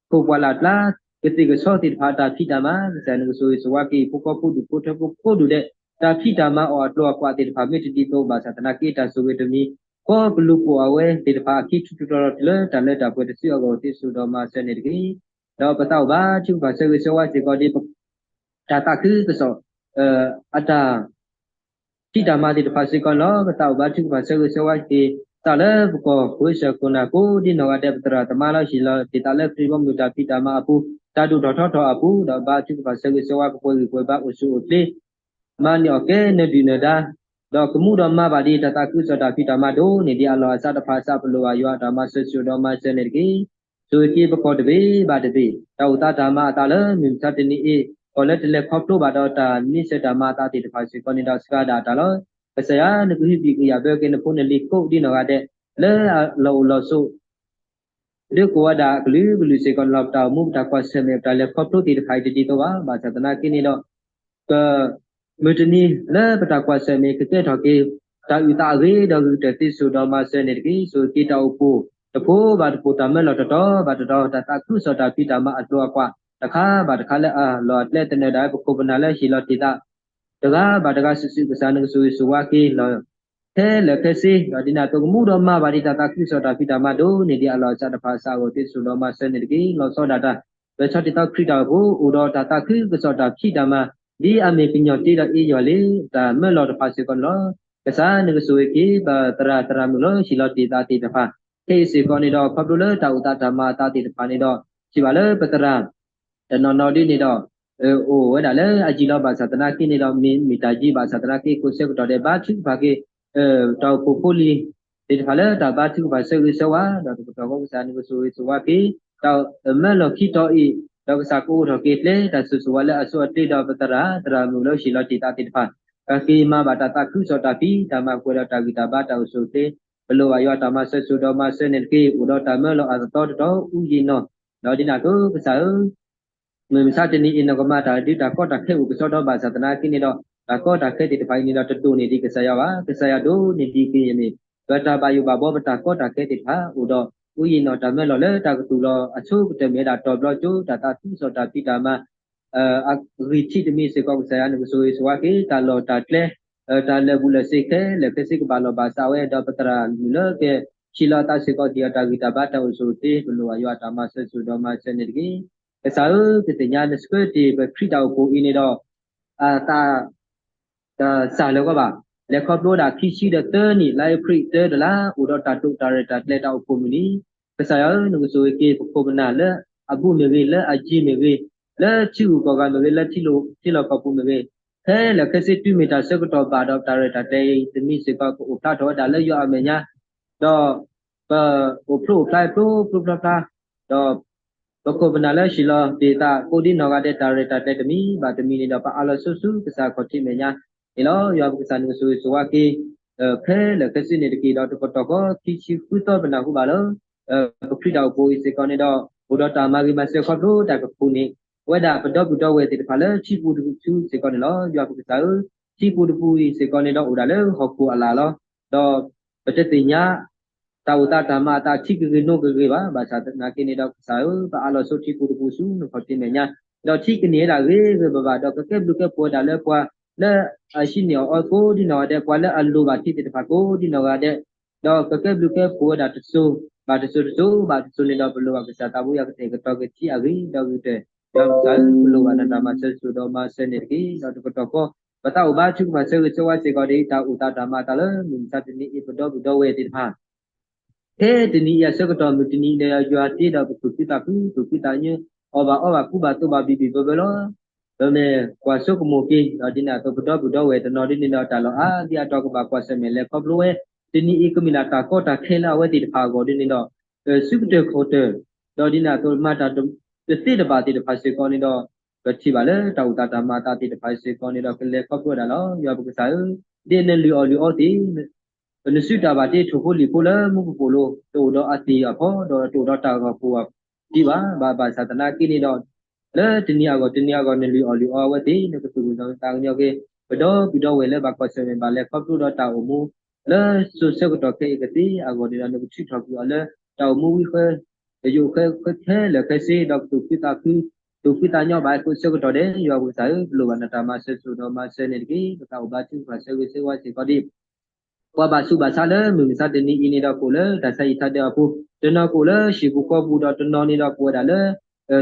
ခိၣ်ပှၢ်လၢ်ကျါ ကသ့ၣ်ကဆီသ့ၣ်တဖၣ်အတၢ်ဖံးတၢ်မၤ, ကစၢ်နကဆိၣ်ဂ့ၤဆိၣ်ဝါက့ၤ ဟံၣ်ဖိဃီဖိဒူၣ်ဖိထၢဖိကိးဒူၣ်ဒဲး, တၢ်ဖံးတၢ်မၤအီၣ်အကျိၤအကွာ်သ့ၣ်တဖၣ် မ့ၢ်တဒ်သိးဘၣ်ဆၣ်သနာ်က့ တၢ်ဆိၣ်ဂ့ၤတမံၤဃီ ကလူၤပိာ်အဝဲသ့ၣ်တဖၣ်အခံ ထူးထူးတီၤတီၤတုၤလၢတၢ်လၢတၢ်ပှဲၤတစုအဂီၢ် သ့ဆိၣ်ဒီးမၤစၢၤန့ၣ်တက့ၢ်. ဒီးပသးအိၣ်ဘါထုကဖၣ်ဆၢဂ့ၤဆၢဝါစ့ၢ်ကီးဒ် တၢ်သးခုကစီၣ် အတၢ် ထံၣ်တၢ်မၤသ့ၣ်တဖၣ်စ့ၢ်ကီးန့ၣ်လီၤ. ပသးအိၣ်ဘါထုကဖၣ်ဆၢဂ့ၤဆၢဝါက့ၤ သးလၢပကီၢ်ခိၣ်စၢၣ်ခိၣ်နၢ်ကိးဒ်နီၢ်ဂၤဒဲး ပသရၣ်သမါလၢဟ့ၣ်လီၤတ့ၢ်သးလၢခရံာ်ဘီမုၢ်တၢ်ဖံးတၢ်မၤအပူၤ တၢ်ဒိၣ်ထီၣ်ထီထီၣ်အပူၤ ဒီးဘါထုကဖၣ်ဆၢဂ့ၤဆၢဝါကပှဲၤဂံၢ်ပှဲၤဘါအိၣ်ဆူၣ်အိၣ်ချ့ မၤန့ၢ်အီၣ်ကဲနၢၤဒုၣ်နၢၤဒါ ဒီးကမူဒီးမၤဘၣ်ဒံးတၢ်သးခုကစီၣ်တၢ်ဖံးတၢ်မၤဒိၣ်န့ၢ်ဒံးအလီၢ်အစးတဖၣ်အစး ပလိၣ်ဘၣ်ယွၤအတၢ်မၤစၢၤဆူၣ်ဒီးမၤစၢၤန့ၣ်တက့ၢ်. ဆိၣ်ဂ့ၤက့ၤပကီၢ်တဘ့ၣ်ဘၣ်တဘ့ၣ် တၢ်အိၣ်သးတၢ်မၤအသးလၢမုၢ်မဆါတနံၤအံၤ ကီၢ်လၢတလဲၤခီဖျိဘၣ်ဒီးတၢ်မၤစၢၤတၢ်မၤအသးသ့ၣ်တဖၣ်စ့ၢ်ကီးန့ၣ်ဒီး စှၤဒၣ်တၢ်လီၤ. ကစၢ်ယွၤနကဟုဘံၣ်ကယာ်ဘၢက့ၤနဖိနလံၤကိးဒ်နီၢ်ဂၤဒဲး လၢအလီၢ်အိၣ်လီၢ်ဆိး ဒုးကိးဝဲဒၣ်အကလုာ်ကလုာ်စ့ၢ်ကီးန့ၣ်လီၤ. ပတၢ်အိၣ်မူပတၢ်ကွၢ်ဆၢၣ်မဲာ် ပတၢ်လဲၤခီဖျိသ့ၣ်တဖၣ်အံၤတဒ်သိးဘၣ်. ဘၣ်ဆၣ်သနာ်က့န့ၣ်ဒီး က မုၢ်တနံၤလၢပတၢ်ကွၢ်ဆၢၣ်မဲာ်ကကဲထီၣ်က့ၤ တၢ်အုၣ်သးအဂ့ၤဒီးဂုာ်ကတၢၢ်သ့ဆူၣ်ဒီးမၤစၢၤန့ၣ်တက့ၢ်. ဆိၣ်ဂ့ၤက့ၤတၢ်အိၣ်ဖှိၣ် တဖိဘၣ်တဖိ တၢ်မၢလီၢ်တတီၤဘၣ်တတီၤ တၢ်သးခုကစီၣ်တၢ်ဖံးတၢ်မၤအကျိၤအကွာ် တခါဘၣ်တခါလၢအလီၢ်အကျဲ သနၢၣ်ဒၣ်ပခိၣ်ပနၢ်လၢဟ့ၣ်လီၤတ့ၢ်သး တဂၤဘၣ်တဂၤစုာ်စုာ် ကစၢ်နကဆိၣ်ဂ့ၤဆိၣ်ဝါက့ၤလီၤ ခဲလၢာ်ခဲဆ့ ဒီးဒ်န့ၣ်အသိးကမူဒီးမၤဘၣ်ဒံးတၢ်သးခုကစီၣ်တၢ်ဖံးတၢ်မၤဒိၣ်န့ၢ်ဒံးအလီၢ်အစးတဖၣ်အစးအဂီၢ် သ့ဆူၣ်ဒီးမၤစၢၤန့ၣ်တက့ၢ်. လီၤဆီဒၣ်တၢ် ပဆီၣ်တံၢ်သီခရံာ်တၢ်အိၣ်ဖှိၣ် အိၣ်ဒီးတၢ်သးခုကစီၣ်တၢ်ဖံးတၢ်မၤ ဒ်အမ့ၢ်ကညီၤတ့ဒီးအ့ၣ်ယီၢ်လံ တၢ်မၢလီၢ်တဖၣ်စ့ၢ်ကီးန့ၣ်လီၤ. ကစၢ်နကဆိၣ်ဂ့ၤက့ၤ ပသရၣ်သရၣ်မုၣ်လၢဟ့ၣ်လီၤတ့ၢ်သးသ့ၣ်တဖၣ် ခဲအံၤစ့ၢ်ကီးန့ၣ်ဒီး ခီဖျိလၢတၢ်အိၣ်သးတၢ်မၤအသးသ့ၣ်တဖၣ်န့ၣ်ဒီး ထံၣ်ဘၣ်လၢပသရၣ် တနီၤနီၤဒ်န့ၣ်ဒီး အိၣ်ဝဲဒၣ်လၢအယံၤလီၤ ဘၣ်ဆၣ်သနာ်က့န့ၣ်ဒီး မ့ၢ်မ့ၢ်တၢ်ယံၤ ဘၣ်ဆၣ်သနာ်က့ ခိၣ်ဆၢကတီၢ်ဒဲး ဘါထုကဖၣ်က့ၤ တၢ်အိၣ်ဖှိၣ်ဖိလံၤသ့ၣ်တဖၣ်လၢတၢ်ဘါထုကဖၣ်ဆၢဂ့ၤဆၢဝါ ဒီးတကတီၢ်ဃီကစၢ်နကဆိၣ်ဂ့ၤဆိၣ်ဝါက့ၤ တၢ်မၢလီၢ်ခံတီၤအံၤ ဒီးကစၢ်ကအိးထီၣ်က့ၤကျဲ တၢ်ဆိၣ်ဂ့ၤဆိၣ်ဝါလၢအဆိအချ့ဒီးပသရၣ်သရၣ်မုၣ်လၢဟ့ၣ်လီၤတ့ၢ်သးသ့ၣ်တဖၣ် ကက့ၤမၤဘၣ်တၢ်သးခုကစီၣ်တၢ်ဖံးတၢ်မၤ ပှဲၤဒီးတၢ်ဂံၢ်တၢ်ဘါတၢ်အိၣ်ဆူၣ်အိၣ်ချ့ ပလိၣ်ဘၣ်ယွၤတၢ်မၤစၢၤဆူၣ်ဒီးမၤစၢၤန့ၣ်တက့ၢ်. အိၣ်ဒီးတၢ်မၢလီၢ်အသီတတီၤ အူယံာ်နီၢ် ဒီးဒ်န့ၣ်အသိးကစၢ်ဧၢ မုၢ်မဆါတနံၤအံၤ နီၢ်ကမၤတၢ်ဒုးတၢ်ကီတၢ်ခဲအိၣ်ကစီဒီဘၣ်ဆၣ်သနာ်က့န့ၣ်ဒီး တၢ်ကီတၢ်ခဲသ့ၣ်တဖၣ်အံၤန့ၣ်ဒီး တဒိၣ်န့ၢ်ဒံးကစၢ်ယွၤဘၣ်. ကစၢ်ယွၤဒိၣ်န့ၢ်ဒံးက့ၤန့ၣ် ပတၢ်ဘၣ်ယိၣ်ဘၣ်ဘီပတၢ်ကီတၢ်ခဲသ့ၣ်တဖၣ် အိၣ်ဒီး အူယံာ်နီၢ်တၢ်မၢလီၢ်လၢတၢ်ကတူၢ်လီၤအဆိကတၢၢ်မ့ၢ်ဝဲဒၣ်တီၤဘျီကၠိ တၢ်သးခုကစီၣ်တၢ်ဖံးတၢ်မၤ အဂံၢ်ထံးတမံၤစ့ၢ်ကီး ကစၢ်ယွၤနကဆိၣ်ဂ့ၤဆိၣ်ဝါက့ၤ တၢ်လီၢ်တၢ်ကျဲ တၢ်လၢာ်ဘူၣ်လၢာ်စ့ခဲလၢာ်ခဲဆ့ကဘၣ်လီၢ်ဘၣ်စးဝဲ ဒီးပသရၣ်မုၣ်လၢကဟ့ၣ်လီၤအသးစ့ၢ်ကီးဒ်အတၢ်ဂံၢ်တၢ်ဘါတၢ်အိၣ်ဆူၣ်အိၣ်ချ့ ပလိၣ်ဘၣ်ယွၤအတၢ်မၤစၢၤဆူၣ်ဒီးမၤစၢၤန့ၣ်တက့ၢ်. ကစၢ်ဧၢ ပသ့ၣ်ညါနဆှၢတ့ၢ်ပခရံာ်တၢ်အိၣ်ဖှိၣ်အံၤန့ၣ်ဒီး အသး တစၢ်လၢၤကီးဘၣ်. လဲၤခီဖျိဝဲဒၣ်ခံဆံဒီးသၢနံၣ် လါအ့ဖြ့ၣ်သၢတလါ အိၣ်ဒီးတၢ်တိာ်တၢ်ရဲၣ်တၢ်ကျဲၤတၢ်အိၣ်ဖှိၣ်မုၢ်နံၤ ကစၢ်ယွၤဧၢ နကဆိၣ်ဂ့ၤက့ၤပခိၣ်ပနၢ်လၢအဘူးမ့ၢ်ဂ့ၤ လၢအယံၤမ့ၢ်ဂ့ၤ လၢထံဂုၤကီၢ်ဂၤမ့ၢ်ဂ့ၤ လၢထံလီၢ်ကီၢ်ပူၤမ့ၢ်ဂ့ၤ ခဲလၢာ်ခဲဆ့တုၤမ့ၢ်တၢ်ဆၢကတီၢ်ဘၣ်ဒီးတၢ်ရဲၣ်တၢ်ကျဲၤအံၤ တမံၤစ့ၢ်ကီးကအိၣ်ဖျါထီၣ်ဝဲဒၣ်လၢယွၤအမဲာ်ညါ ဒီး ပအိၣ်ဖျိအိၣ်ဖျါဖျိဖျိဖျါဖျါ ဒီး ပခိၣ်ပနၢ်လၢဟ့ၣ်လီၤတ့ၢ်သးကိးဒ်နီၢ်ဂၤဒဲး တၢ်ရဲၣ်တၢ်ကျဲၤတမံၤဘၣ်တမံၤန့ၣ်ဒီး ပအးလီၤဆိဆူကစၢ်ခီၣ်ထံးမဲာ်ညါန့ၣ်လီၤ. ယွၤပကစၢ်နကဆိၣ်ဂ့ၤဆိၣ်ဝါက့ၤ ခဲလၢာ်ခဲဆ့န့ၣ်တက့ၢ်. ဒီးတကတီၢ်ဃီ ခံဆံဃုသီပနၢ်ဟူဘၣ်လၢ ပခရံာ်တၢ်အိၣ်ဖှိၣ်အံၤစ့ၢ်ကီးန့ၣ်ဒီး အိၣ်ဒီးတၢ်မၤဂ့ၤမၤစၢၤခီဖျိတၢ်ကဖူးန့ၣ် ဝဲဒၣ်ပဒီပုၢ်ဒီဝဲၢ်သ့ၣ်တဖၣ်လၢထံပူၤတပူၤဆူစ့ၢ်ကီးန့ၣ်လီၤ. ယွၤပကစၢ်ဧၢ ထံပူၤတပူၤအံၤစ့ၢ်ကီးန့ၣ်ဒီး အိၣ်ဒၣ်လၢဟီၣ်ခိၣ်အလၣ်လီၤ. ဒီး ပတသ့ၣ်ညါ တၢ်အိၣ်သးတၢ်မၤအသးထံကဂ့ၤနိကဂ့ၤဘၣ်. ဘၣ်ဆၣ်သနာ်က့န့ၣ်ဒီး ကစၢ်ဧၢ ပအးလီၤဆိထံပူၤတပူၤဆူနခီၣ်ထံးမဲာ်ညါ ဒီးထံကန့ၢ်ဝဲဒၣ်ဂ့ၤဂ့ၤဘၣ်ဘၣ် ဒီးကကဲဘျုးကဲဖှိၣ်ဝဲဒၣ်လၢပှၤလၢအဟံးန့ၢ်အီၤအီၤကိးဒ်နီၢ်ဂၤဒဲး ပှၤလၢအလိၣ်ဘၣ်ထံသ့ၣ်တဖၣ်ကိးဒ်နီၢ်ဂၤဒဲး ဒီးကကဲဘျုးကဲဖှိၣ်ဝဲဒၣ်တစိၤဘၣ်တစိၤတစိၤဘၣ်တစိၤန့ၣ်ဒီး ပလိၣ်ဘၣ်ကစၢ်သးဘိယွၤကတဲာ်ကတီၤက့ၤထံအဂ့ၤဒီးဂ့ၤကတၢၢ် ယွၤကစၢ်ဧၢ ပလိၣ်ဘၣ်နတၢ်မၤစၢၤဆူၣ်ဒီးမၤစၢၤန့ၣ်တက့ၢ်. ဒီးတကတီၢ်ဃီ ပသးအိၣ်ဘါထုကဖၣ်ဆၢဂ့ၤဆၢဝါစ့ၢ်ကီးဒ်အံၤ တၢ်အိၣ်သးတၢ်မၤအသးလၢမုၢ်မဆါတနံၤအံၤ ပဒီပုၢ်ဒီဝဲၢ်သ့ၣ်တဖၣ် ဖဲတနံၤအံၤအဆၢကတီၢ်မုၢ်တနံၤဒီး ယွၤတ့ဒီးပသူၣ်ခုသးခု သူၣ်ခုသးညီ အီၣ်ဘၣ်အီဘၣ်ကူဘၣ်သိးဘၣ်ဘံၣ်ဘံၣ်ဘၢဘၢလီၤ. ပမ့ၢ်ကွၢ်ဆိကမိၣ်က့ၤ ဒီးဒ်န့ၣ်အသိး ပဒီပုၢ်ဒီဝဲၢ်တနီၤဒ်န့ၣ်ဒီး တၢ်လီၢ်အါဒံအါတီၤကဘၣ်ကွၢ်ဆၢၣ်မဲာ်လဲၤခီဖျိဝဲ တနံၤအံၤကမ့ၢ်ဒၣ်တၢ်ကီတၢ်ခဲလၢအဝဲသ့ၣ်တဖၣ်အဂီၢ်ဒ်န့ၣ်ဒီး စုကတၢၢ်ခီၣ်တၢၢ် ဒီးဒ်န့ၣ်အသိး မၤတၢ်တသ့တဘၣ်သ့ၣ်တဖၣ်စ့ၢ်ကီးန့ၣ်ဒီး ပထံၣ်ဘၣ်လၢတၢ်အိၣ်သးတၢ်မၤအသးသ့ၣ်တဖၣ်စ့ၢ်ကီးန့ၣ်ဒီး ကလဲၤခီဖျိဝဲဒၣ်လီၤ. ယွၤပကစၢ်ဧၢ, ဒ်နလုၢ်အီၣ်လုၢ်အီသ့ၣ် နစုတၢ်ဘၣ်တ့ထိၣ်ဖိလံၣ်ဖိလၢမူကပိာ်လိၤ တအိၣ်ဒီးအသ့ၣ်အဖီ ဒီးတအိၣ်ဒီးတၢ်ဂီၤဖှိၣ်အီၤဒံးဘၣ်. ဘၣ်ဘၣ်ဆၣ်သနာ်က့န့ၣ်ဒီး လၢတနံၤအဂီၢ်တနံၤအဂီၢ် နလုၢ်အီၣ်လုၢ်အီအဝဲသ့ၣ် နကသူၣ်ကသးကညီၤက့ၤ ပဒီပုၢ်ဒီဝဲၢ်လၢဘၣ်ကွၢ်ဆၢၣ်မဲာ်ဘၣ်လဲၤခီဖျိဒီးတၢ်အိၣ်မူ လၢစိၤဆၢကတီၢ်ခဲအံၤကသ့အဂီၢ်န့ၣ်ဒီး နကထုးထီၣ်ကွံာ်အီၤလၢ တၢ်အိၣ်မူဝံဃဲ တယိာ်ဃဲခဲလၢာ်ခဲဆ့ ဒီးကသူၣ်ခုသးခု သူၣ်ဖှံသးညီဘၣ်ဟဲခိၣ်ဆၢကတီၢ်ဒဲး ယွၤပကစၢ်ဧၢ, ပလိၣ်ဘၣ်နတၢ်မၤစၢၤဆူၣ်ဒီးမၤစၢၤန့ၣ်တက့ၢ်. ပသးအိၣ်ဘါထုကဖၣ်ဆၢဂ့ၤဆၢဝါစ့ၢ်ကီးဒ် ပှၤဘၣ်ဆူးဘၣ်ဆါလၢမုၢ်မဆါတနံၤအံၤန့ၣ်ဒီး ကအိၣ်လၢတၢ်ဆါဟံၣ်ဆါဒၢးအပူၤ, တနီၤကအိၣ်လၢဟံၣ်ပူၤဃီပူၤ ဒီးတနီၤန့ၣ်ဒီးကအိၣ်ဝဲဒၣ်လၢ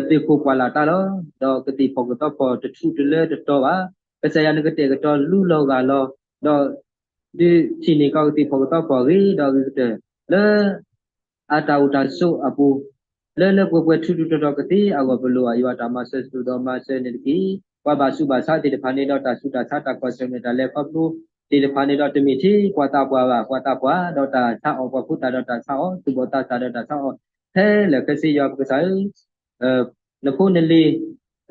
သုးခိၣ်ပှၢ်လၢ်တၢ်လီၤ. ဒီးကသ့ၣ်ဖီၣ်ကသီဖီၣ်တထူၣ်တလၢတတီၤဘၣ်. ကစၢ်ယွၤနကတဲာ်ကတီၤလူလီၤဂၢ်လီၤ ဒီး ဒုးထံၣ်န့ၢ်ကီးကသံၣ်ဖီၣ်ကသီဖီၣ်အဂ့ၤ ဒီးအဂ့ၤကတၢၢ် လၢ အတၢ်အိၣ်တၢ်ဆိးအပူၤ လၢလၢပှဲၤပှဲၤထူထူတီၤတီၤကသ့အဂီၢ် ပလိၣ်ဘၣ်ယွၤတၢ်မၤစၢၤစိၣ်ဒီးမၤစၢၤန့ၣ်တက့ၢ်. ပှၤဘၣ်ဆူးဘၣ်ဆါသ့ၣ်တဖၣ်န့ၣ်ဒီး တၢ်ဆူးတၢ်ဆါ တၢ်ကွၢ်ဆၢၣ်မဲာ်တၢ်လဲၤခီဖျိသ့ၣ်တဖၣ်န့ၣ်ဒီး တမ့ၢ်ထဲပှၤသးပှၢ်ဘၣ်, ပှၤသးပှၢ်ဒီးတၢ်ဆါအီၣ်, ပှၤဖိသၣ်ဒီးတၢ်ဆါအီၣ်, သူၣ်ဘီၣ်သးစၢ်ဒီးတၢ်ဆါအီၣ်, ခဲလၢာ်ခဲဆ့ ယွၤပကစၢ်ဧၢ နဖိနလံၤ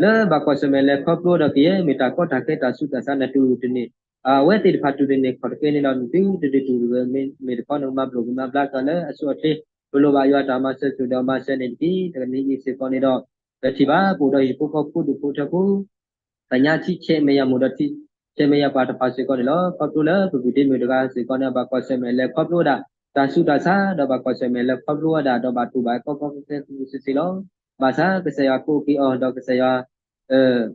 လၢဘၣ်ကွၢ်ဆၢၣ်မဲာ်လဲၤခီဖျိဒီးကယဲၢ် မ့ၢ်တၢ်ကီတၢ်ခဲတၢ်ဆူးတၢ်ဆါ နတူၢ်တန့ၢ် အဝဲသ့ၣ်တဖၣ်တူၢ်တန့ၢ်ခီၣ်တကဲန့ၣ်ဒီး နသုတဒုးတူၢ်တဂ့ၤ, မ့ၢ်တခီ နကမၤဘျိၣ်ကမၤဘျါက့ၤလၢအဆိအချ့, ပလိၣ်ဘၣ်ယွၤတၢ်မၤစၢၤစိၣ်ဒီးမၤစၢၤန့ၣ်တက့ၢ်. တနံၤအံၤစ့ၢ်ကီးန့ၣ်ဒီး ပထံၣ်ဘၣ် ပအိၣ်ဒီးဟံၣ်ဖိဃီဖိဒူၣ်ဖိထၢဖိ သ့ၣ်ညါထံဆဲးမဲာ်ညါမိၢ်ဒီးထံဆဲးမဲာ်ညါပၢ်တဖၣ်စ့ၢ်ကီးန့ၣ်လီၤ. ခီဖျိလၢပပုၢ်ဒ့မုၣ်တဂၤစ့ၢ်ကီးန့ၣ် ဘၣ်ကွၢ်ဆၢၣ်မဲာ်လဲၤခီဖျိဝဲဒၣ် တၢ်ဆူးတၢ်ဆါ ဒီးဘၣ်ကွၢ်ဆၢၣ်မဲာ်လဲၤခီဖျိဝဲဒၣ် ဒီးဘၣ်တူၢ်ဘၣ်ကီကီခဲခဲစ့ၢ်ကီးလီၤ. ဘၣ်ဆၣ်ကစၢ်ယွၤကိးက့ၤအီၤ ဒီးကစၢ်ယွၤ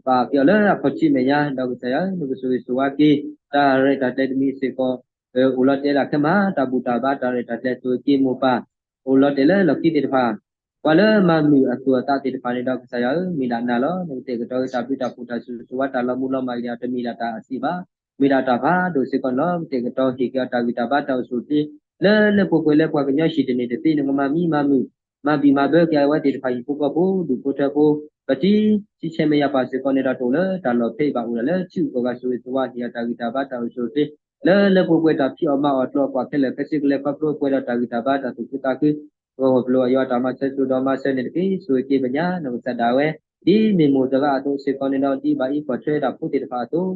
ပာ်က့ၤအီၤလၢအခီၣ်ထံးမဲာ်ညါ ဒီးကစၢ်ယွၤ နကဆိၣ်ဂ့ၤဆိၣ်ဝါက့ၤ တၢ်ရဲၣ်တၢ်ကျဲၤတမံၤစ့ၢ်ကီး အိၣ်လီၤတဲာ်ဒၣ်ခဲမး တၢ်ဘူၣ်တၢ်ဘါ တၢ်ရဲၣ်တၢ်ကျဲၤ ဆိၣ်ဂ့ၤက့ၤမိၢ်ပၢ် အိၣ်လီၤတဲာ်လၢလီၢ်ခံသ့ၣ်တဖၣ် ပှၤလၢမၤမုာ်အသူၣ်အသးသ့ၣ်တဖၣ်န့ၣ်ဒီး ကစၢ်ယွၤဧၢ မ့ၢ်ဒၣ်နၤလီၤ. နကတဲာ်ကတီၤက့ၤတၢ်ဘျုးတၢ်ဖှိၣ်တၢ်ဆိၣ်ဂ့ၤဆိၣ်ဝါတၢ်လီၤမူလီၤမၢ်အံၤဒီး တမ့ၢ်ဒၣ်တၢ်အစံးဘၣ်, မ့ၢ်ဒၣ်တၢ်ဖးဒိၣ်စ့ၢ်ကီးန့ၣ်လီၤ. ကတဲာ်ကတီၤဟ့ၣ်က့ၤအီၤတၢ်ဂံၢ်တၢ်ဘါတၢ်အိၣ်ဆူၣ်အိၣ်ချ့ လၢလၢပှဲၤပှဲၤလၢပှၤကညီဟံၣ်တန့ၢ်တသ့ နကမၤမံမၤမုာ် မၤဘံၣ်မၤဘၢက့ၤအဝဲသ့ၣ်တဖၣ်ဟံၣ်ဖိဃီဖိဒူၣ်ဖိထၢဖိ ပထံၣ်ထံဆဲးမဲာ်ညါပၢ်စ့ၢ်ကီးန့ၣ်ဒီး တအိၣ်လၢတၢ်လီၢ်ဖဲအံၤဘၣ် အိၣ်ဒၣ်လၢထံဂုၤကီၢ်ဂၤ ဆိၣ်ဂ့ၤဆိၣ်ဝါ ဟ့ၣ်အီၤတၢ်ဂံၢ်တၢ်ဘါတၢ်အိၣ်ဆူၣ်အိၣ်ချ့ လၢလၢပှဲၤပှဲၤတၢ်ဖံးအီၣ်မၤအီၣ်ကျိအကွၢ်ခဲလၢာ်ခဲဆ့ ကလဲၤခီဖျိပှဲၤဒီးတၢ်ဂံၢ်တၢ်ဘါတၢ်သူၣ်ခုသးခု ဂီၢ်ဂီၢ်ပလိၣ်ဘၣ်ယွၤတၢ်မၤစၢၤစိၣ်ဒီးမၤစၢၤန့ၣ်တက့ၢ်. ဆိၣ်ဂ့ၤက့ၤမဲာ်ညါ နီၢ်ကစၢ်ဒၣ်ဝဲ ဒ်မ့ၢ်မိၢ်တဂၤအသိးစ့ၢ်ကီးန့ၣ်ဒီး ဒ်ဘၣ်အံးကွၢ်ထွဲဒၣ်ဖိသ့ၣ်တဖၣ်အသိး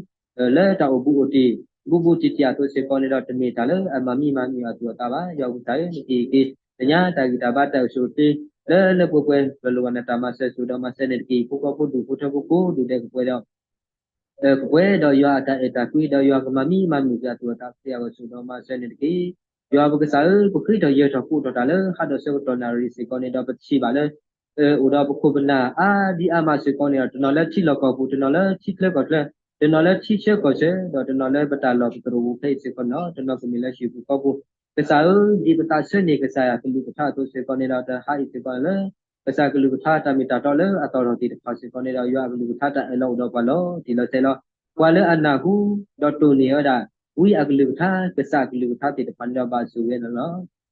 လၢတၢ်အိၣ်ဘူးအိၣ်တံၢ် ဘူးဘူးတံၢ်တံၢ်အသိးစ့ၢ်ကီးန့ၣ်ဒီး တမ့ၢ်တၢ်လၢအမၤမံမၤမုာ်အသူၣ်အသးဘၣ်. ယွၤကစၢ်ဧၢ နကဟ့ၣ်က့ၤ မဲာ်ညါတၢ်ဂံၢ်တၢ်ဘါတၢ်အိၣ်ဆူၣ်အိၣ်ချ့ လၢလၢပှဲၤပှဲၤ ပလိၣ်ဘၣ်နတၢ်မၤစၢၤစိၣ်ဒီးမၤစၢၤန့ၣ်တက့ၢ်. ဟံၣ်ဖိဃီဖိဒူၣ်ဖိထၢဖိကိးဒူၣ်ဒဲးကပှဲၤဒီး ကပှဲၤဒီးယွၤအတၢ်အဲၣ်တၢ်ကွံ ဒီးယွၤကမၤမံမၤမုာ်က့ၤအသူၣ်အသးသ့အဂီၢ် ဆိၣ်ဒီးမၤစၢၤန့ၣ်တက့ၢ်. ယွၤပကစၢ်ဧၢ ပဃ့ထီၣ်ယၢၤထီၣ်ကိးထီၣ်တၢ်လၢဟါဒီးဆၢကတီၢ်နၣ်ရံၣ်စ့ၢ်ကီးန့ၣ်ဒီး ပထံၣ်ဘၣ်လၢ အိၣ်ဒီးပခိၣ်ပနၢ်အါဒံအါမးစ့ၢ်ကီးန့ၣ်ဒီး တနီၤလၢထံလီၢ်ကီၢ်ပူၤ, တနီၤလၢထံချၢကီၢ်ချၢ, တနီၤလၢပတၢ်လီၢ်ပသရိာ်ပူၤဖဲအံၤစ့ၢ်ကီးန့ၣ်လီၤ. တနီၤကမ့ၢ်လၢဟံၣ်ပူၤဃီပူၤ, ကစၢ်ဧၢ, ဒ်ပသးဆၢန့ၢ်ကစၢ်ယွၤအကလုၢ်ကထါအသိးစ့ၢ်ကီးန့ၣ်ဒီး တဟါအံၤစ့ၢ်ကီးလၢ ကစၢ်ကလုၢ်ကထါတၢ်မ့ၢ်တၢ်တီလၢအသီၣ်ထီၣ်သ့ၣ်တဖၣ်စ့ၢ်ကီးန့ၣ်ဒီး ယွၤအကလုၢ်ကထါတၢ်အၢၣ်လီၤအိၣ်ဒီးပှၤလီၤတံၢ်လီၤဆဲးလီၤ. ပှၤလၢအနၢ်ဟူဒီးတိၢ်န့ၢ်ဝဲဒၣ် ဝံအကလုၢ်ကထါ, ကစၢ်အကလုၢ်ကထါသ့ၣ်တဖၣ်န့ၣ်ဒီး ဘၣ်ဆိၣ်ဂ့ၤန့ၣ်လီၤ.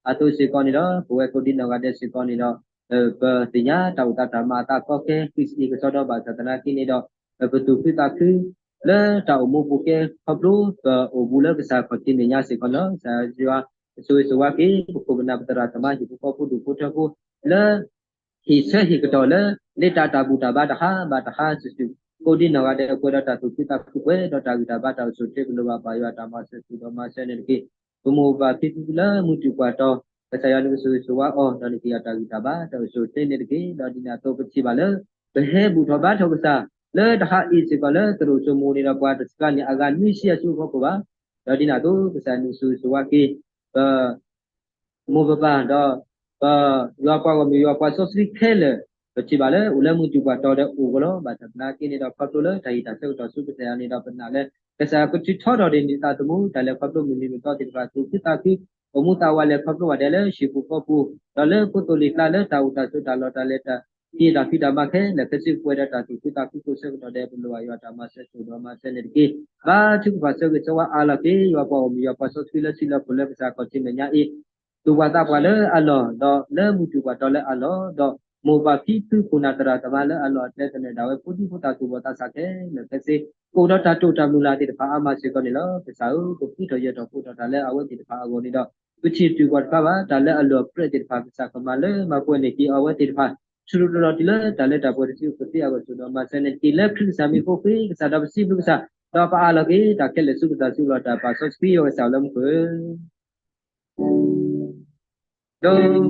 အသိးစ့ၢ်ကီးန့ၣ်ဒီး ပဝဲကိးဒံနီၢ်ဂၤဒဲးစ့ၢ်ကီးန့ၣ်ဒီး ပသ့ၣ်ညါတၢ်အိၣ်သးတၢ်မၤအသးကီခဲ ဃံစံးကစီဒီဘၣ်ဆၣ်သနာ်က့န့ၣ်ဒီး ပသူၣ်ခုသးခု လၢတၢ်အိၣ်မူပူၤကဲခီဖျိ ပအိၣ်ဘူးလၢကစၢ်ခီၣ်ထံးမဲာ်ညါစ့ၢ်ကီးန့ၣ်လီၤ. ကစၢ်ယွၤ ဆိၣ်ဂ့ၤဆိၣ်ဝါက့ၤ ပခိၣ်ပနၢ်ပသရၣ်သမါ ဟံၣ်ဖိဃီဖိဒူၣ်ဖိထၢဖိ လၢ ဟ့ၣ်ဆၢဟ့ၣ်ကတီၢ်လၢ လၢတၢ်တၢ်ဘူၣ်တၢ်ဘါတဟါဘၣ်တဟါစုာ်စုာ် ကိးဒံနီၢ်ဂၤဒဲးပှဲၤဒီးတၢ်သူၣ်ခုသးခု ပှဲၤဒီးတၢ်ဂံၢ်တၢ်ဘါတၢ်အိၣ်ဆူၣ်အိၣ်ချ့ ပလိၣ်ဘၣ်ပၢ်ယွၤတၢ်မၤစၢၤစိၣ်ဒီးမၤစၢၤန့ၣ်တက့ၢ်. ပမိၢ်ပၢ်ဖံဖုလၢမုၢ်တူၢ်ပှၢ်တီၤ ကစၢ်ယွၤနကဆိၣ်ဂ့ၤဆိၣ်ဝါအီၤ ဒီးနကဟ့ၣ်အီၤတၢ်ဂံၢ်တၢ်ဘါတၢ်အိၣ်ဆူၣ်အိၣ်ချ့န့ၣ်တက့ၢ်. ဒီးဒ်န့ၣ်အသိးပထံၣ်ဘၣ်လၢ ပဟဲဘူၣ်ထီၣ်ဘါထီၣ်ကစၢ် လၢတဟါအံၤစ့ၢ်ကီးလၢသရိာ်စိမိၤန့ၣ်ဒီး ပှၤတစှၤန့ၢ်အဂၤနွံဆံအဆူအဖီခိၣ်ဘၣ်. ဒီးဒ်န့ၣ်အသိး ကစၢ်နကဆိၣ်ဂ့ၤဆိၣ်ဝါက့ၤ ပ မိၢ်ပပၢ်ဒီး ပယွၤပှၤဂီၢ်မုၢ်ယွၤပှၤစီဆှံခဲလၢာ် ပထံၣ်ဘၣ်လၢအိၣ်လၢမုၢ်တူၢ်ပှၢ်တီၤဒီးအိၣ်ကလီၤ. ဘၣ်ဆၣ်သနာ်က့န့ၣ်ဒီး ခီဖျိလၢတၢ်ဟ့ၣ်တၢ်ဆၢကတီၢ်ဆူကစၢ်ယွၤန့ၣ်ဒီး ပနာ်လၢ ကစၢ်ယွၤကထုးထီထီၣ်ဒံးန့ၢ်သးသမူ တၢ်လဲၤခီဖျိမုၢ်နံၤမုၢ်သီသ့ၣ်တဖၣ် သူၣ်ခုသးခု အိၣ်မူသးဝးလဲၤခီဖျိဘၣ်ဒဲးလၢဟံၣ်ပူၤဃီပူၤ ဒီးလၢဖိသိၣ်လံာ်ကျါလၢတၢ်အိၣ်တၢ်ဆိးတၢ်လီၢ်တၢ်လဲၤတၢ်က့ၤတၢ်ဖံးတၢ်မၤခဲလၢာ်ခဲဆ့ ပှဲၤဒီးတၢ်သူၣ်ခုသးခုကိးဆၢကတီၢ်ဒဲး ပလိၣ်ဘၣ်ယွၤတၢ်မၤစၢၤစိၣ်ဒီးမၤစၢၤန့ၣ်တက့ၢ်. ဘါထုကဖၣ်ဆၢဂ့ၤဆၢဝါအါလီၤက့ၤ ယွၤပှၤဂီၢ်မုၢ်ယွၤပှၤစီဆှံလၢထံလၢခိၣ်လၢကစၢ်ခီၣ်ထံးမဲာ်ညါအံၤ သူၣ်ပှၢ်သးပှၢ်လၢအလီၢ် ဒီးလၢမုၢ်တူၢ်ပှၢ်တီၤလၢအလီၢ် ဒီးမိၢ်ပၢ်ဖံဖုခိၣ်နၢ်သရၣ်သမါလၢအလီၢ်အကျဲသနၢၣ်ဒၣ်ဝဲ ဖိဒံဖိသၣ်သူၣ်ဘီၣ်သးစၢ်ခဲလၢာ်ခဲဆ့ ကအိၣ်ဒီးတၢ်တိာ်တၢ်မုၢ်လၢ်သ့ၣ်တဖၣ်အါမးစ့ၢ်ကီးန့ၣ်လီၤ. ကစၢ်ဧၢ, ပဃ့ထီၣ်ယၢၤထီၣ်ကိးထီၣ်တၢ်လၢအဝဲသ့ၣ်တဖၣ်အဂီၢ်န့ၣ်ဒီး ပထံၣ်တတုၤကွၢ်တဖျါဘၣ် တၢ်လၢအလီၢ်အကျဲသ့ၣ်တဖၣ် ကစၢ်ကမၤလၢမၤပှဲၤန့ၢ်က့ၤအဝဲသ့ၣ်တဖၣ် ဆူၣ်ထီၣ်ထီထီၣ်တုၤလၢတၢ်လၢတၢ်ပှဲၤတစုအကသ့အဂီၢ် ဆိၣ်ဒီးမၤစၢၤန့ၣ်တက့ၢ်. လၢခရံာ်ကစၢ်မံၤအဃိ ဃ့ကစၢ်ဒီးပစံးဘျုးကစၢ် ဒီးပအၢၣ်လီၤက့ၤတၢ်ခဲလၢာ်ဆူကစၢ်စုလီၤ တၢ်ပာ်စီဆှံယွၤကစၢ်လၢမူခိၣ်ဧၢ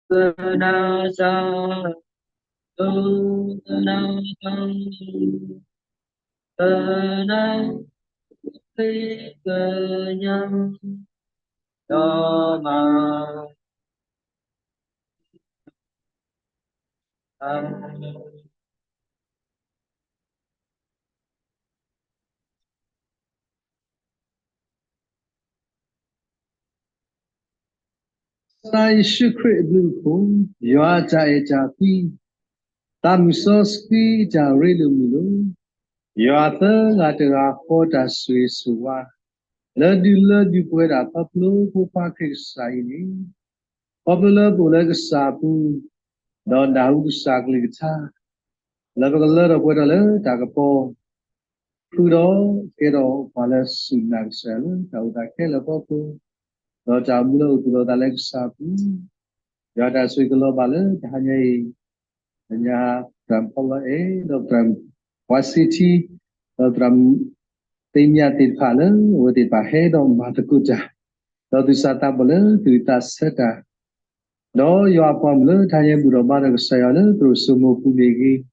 ဒိကနၣ်စၢ်, ဒိကနၣ်စၢ်, ကနၣ်ဃ့ကညး, ဒီးမၤ ကစၢ်ယ့ၣ်ၡူးခရံာ်အဘျုးအဖှိၣ်, ယွၤအတၢ်အဲၣ်တၢ်ကွံ, သးမုၢ်စီဆှံတၢ်ရ့လိာ်မုာ်လိာ်, ယွၤသၢဂၤတဂၤဃီတၢ်ဆိၣ်ဂ့ၤဆိၣ်ဝါ လၢဒုးလၢဒုးပှဲၤဒၣ်ခီဖျိဖိခွါခရံာ်ကစၢ်အံၤန့ၣ်, ခီဖျိလၢပအိၣ်လၢကစၢ်အပူၤ, ဒီးနၢ်ဟူကစၢ်ကလုၢ်ကထါ, လၢပကလၢထီၣ်ပှဲၤထီၣ်လၢတၢ်ကပီၤ, ဃုာ်ဒီးကဲထီၣ်ပှၤလၢစူၢ်နာ်ကစၢ်ယွၤလၢတၢ်အိၣ်သးခဲလၢာ်အဖီခိၣ်, ဒီးတၢ်အိၣ်မူလၢအိၣ်သူၣ်လီၤသးလၢကစၢ်အပူၤ, ယွၤတၢ်ဆိၣ်ဂ့ၤကလီၤဘၣ်လၢတဟါညါအံၤ, တညါပတၢ်ဖီလီၤအဲၣ်ဒီးပတၢ် ပှၤစ့ထံ, ဒီးသရၣ်မုၣ်သ့ၣ်ညါသ့ၣ်တဖၣ်လၢအဝဲသ့ၣ်တဖၣ်ဟဲဒီးမၤသကိးတၢ်, ဒီးသူၣ်စၢ်သးဘီၣ်လၢသူၣ်ဝံၣ်သးဆၢတၢ်, ဒီးယွၤအပှၤမုၣ်လၢတဟါညါဘူၣ်ထီၣ်ဘါထီၣ်ကစၢ်ယွၤလၢသရိာ်စိမိၤပူၤမ့ၢ်ဂ့ၤ,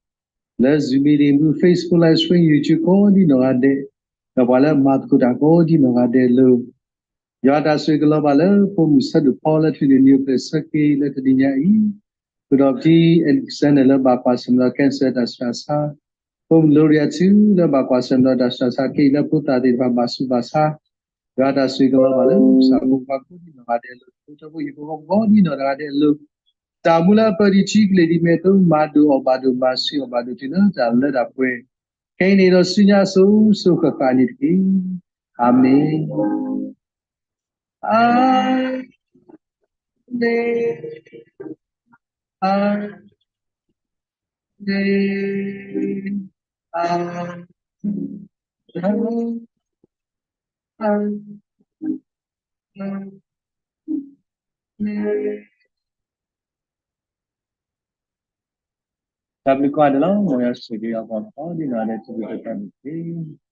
လၢ Zoom meeting မူ Facebook Live Stream YouTube ကိးဒံနီၢ်ဂၤဒဲး, ဒီးပှၤလၢအမၤသကိးတၢ်ကိးဒံနီၢ်ဂၤဒဲးအလိၤ, ယွၤတၢ်ဆိၣ်ဂ့ၤကလီၤဘၣ်လၢဖိမုၣ်ဆၢဒိၣ်ဖီလၢထွံၣ်န့ၣ်နံၤအိၣ်ဖျဲၣ်ဆၢက့ၤလၢတနံၤညါအံၤ, ဃုာ်ဒီးပထံ Alexander လၢဘၣ်ကွၢ်ဆၢၣ်မဲာ်ဒီး cancer တၢ်ဆူးတၢ်ဆါ, ဖိမုၣ် Gloria ထူ လၢဘၣ်ကွၢ်ဆၢၣ်မဲာ်ဒီးတၢ်ဆူးတၢ်ဆါက့ၤလၢဖိသၣ်သ့ၣ်တဖၣ်ဘၣ်ဆူးဘၣ်ဆါ, ယွၤတၢ်ဆိၣ်ဂ့ၤကလီၤဘၣ်လၢပဖိမုၣ်ဖိခွါကိးဒံနီၢ်ဂၤဒဲးအလိၤ, ဖိထၢဖိယဖိဖိကိးဒံနီၢ်ဂၤဒဲးအလိၤ, တၢ်မူလၢအပၢၢ်ဒံးထံကလ့ၢ်ဒံးမဲာ်သိ မၤဒိၣ်အီၣ်ဘၣ်ဒိၣ်မၤဆံးအီၣ်ဘၣ်ဒိၣ်တုၤလၢတၢ်လၢတၢ်ပှဲၤ, ခဲအံၤန့ၣ်ဒီးဆူညါအစိၤစိၤဃၣ်ဃၣ်န့ၣ်တက့ၢ်. အၤမ့ၣ်. အၤမ့ၣ်, အၤမ့ၣ်, အၤမ့ၣ်. တၢ်ဘျုးကိးဂၤဒဲးလီၤ. မ်ယွၤဆိၣ်ဂ့ၤအပှၤကိးဒံနီၢ်ဂၤဒဲးတက့ၢ်.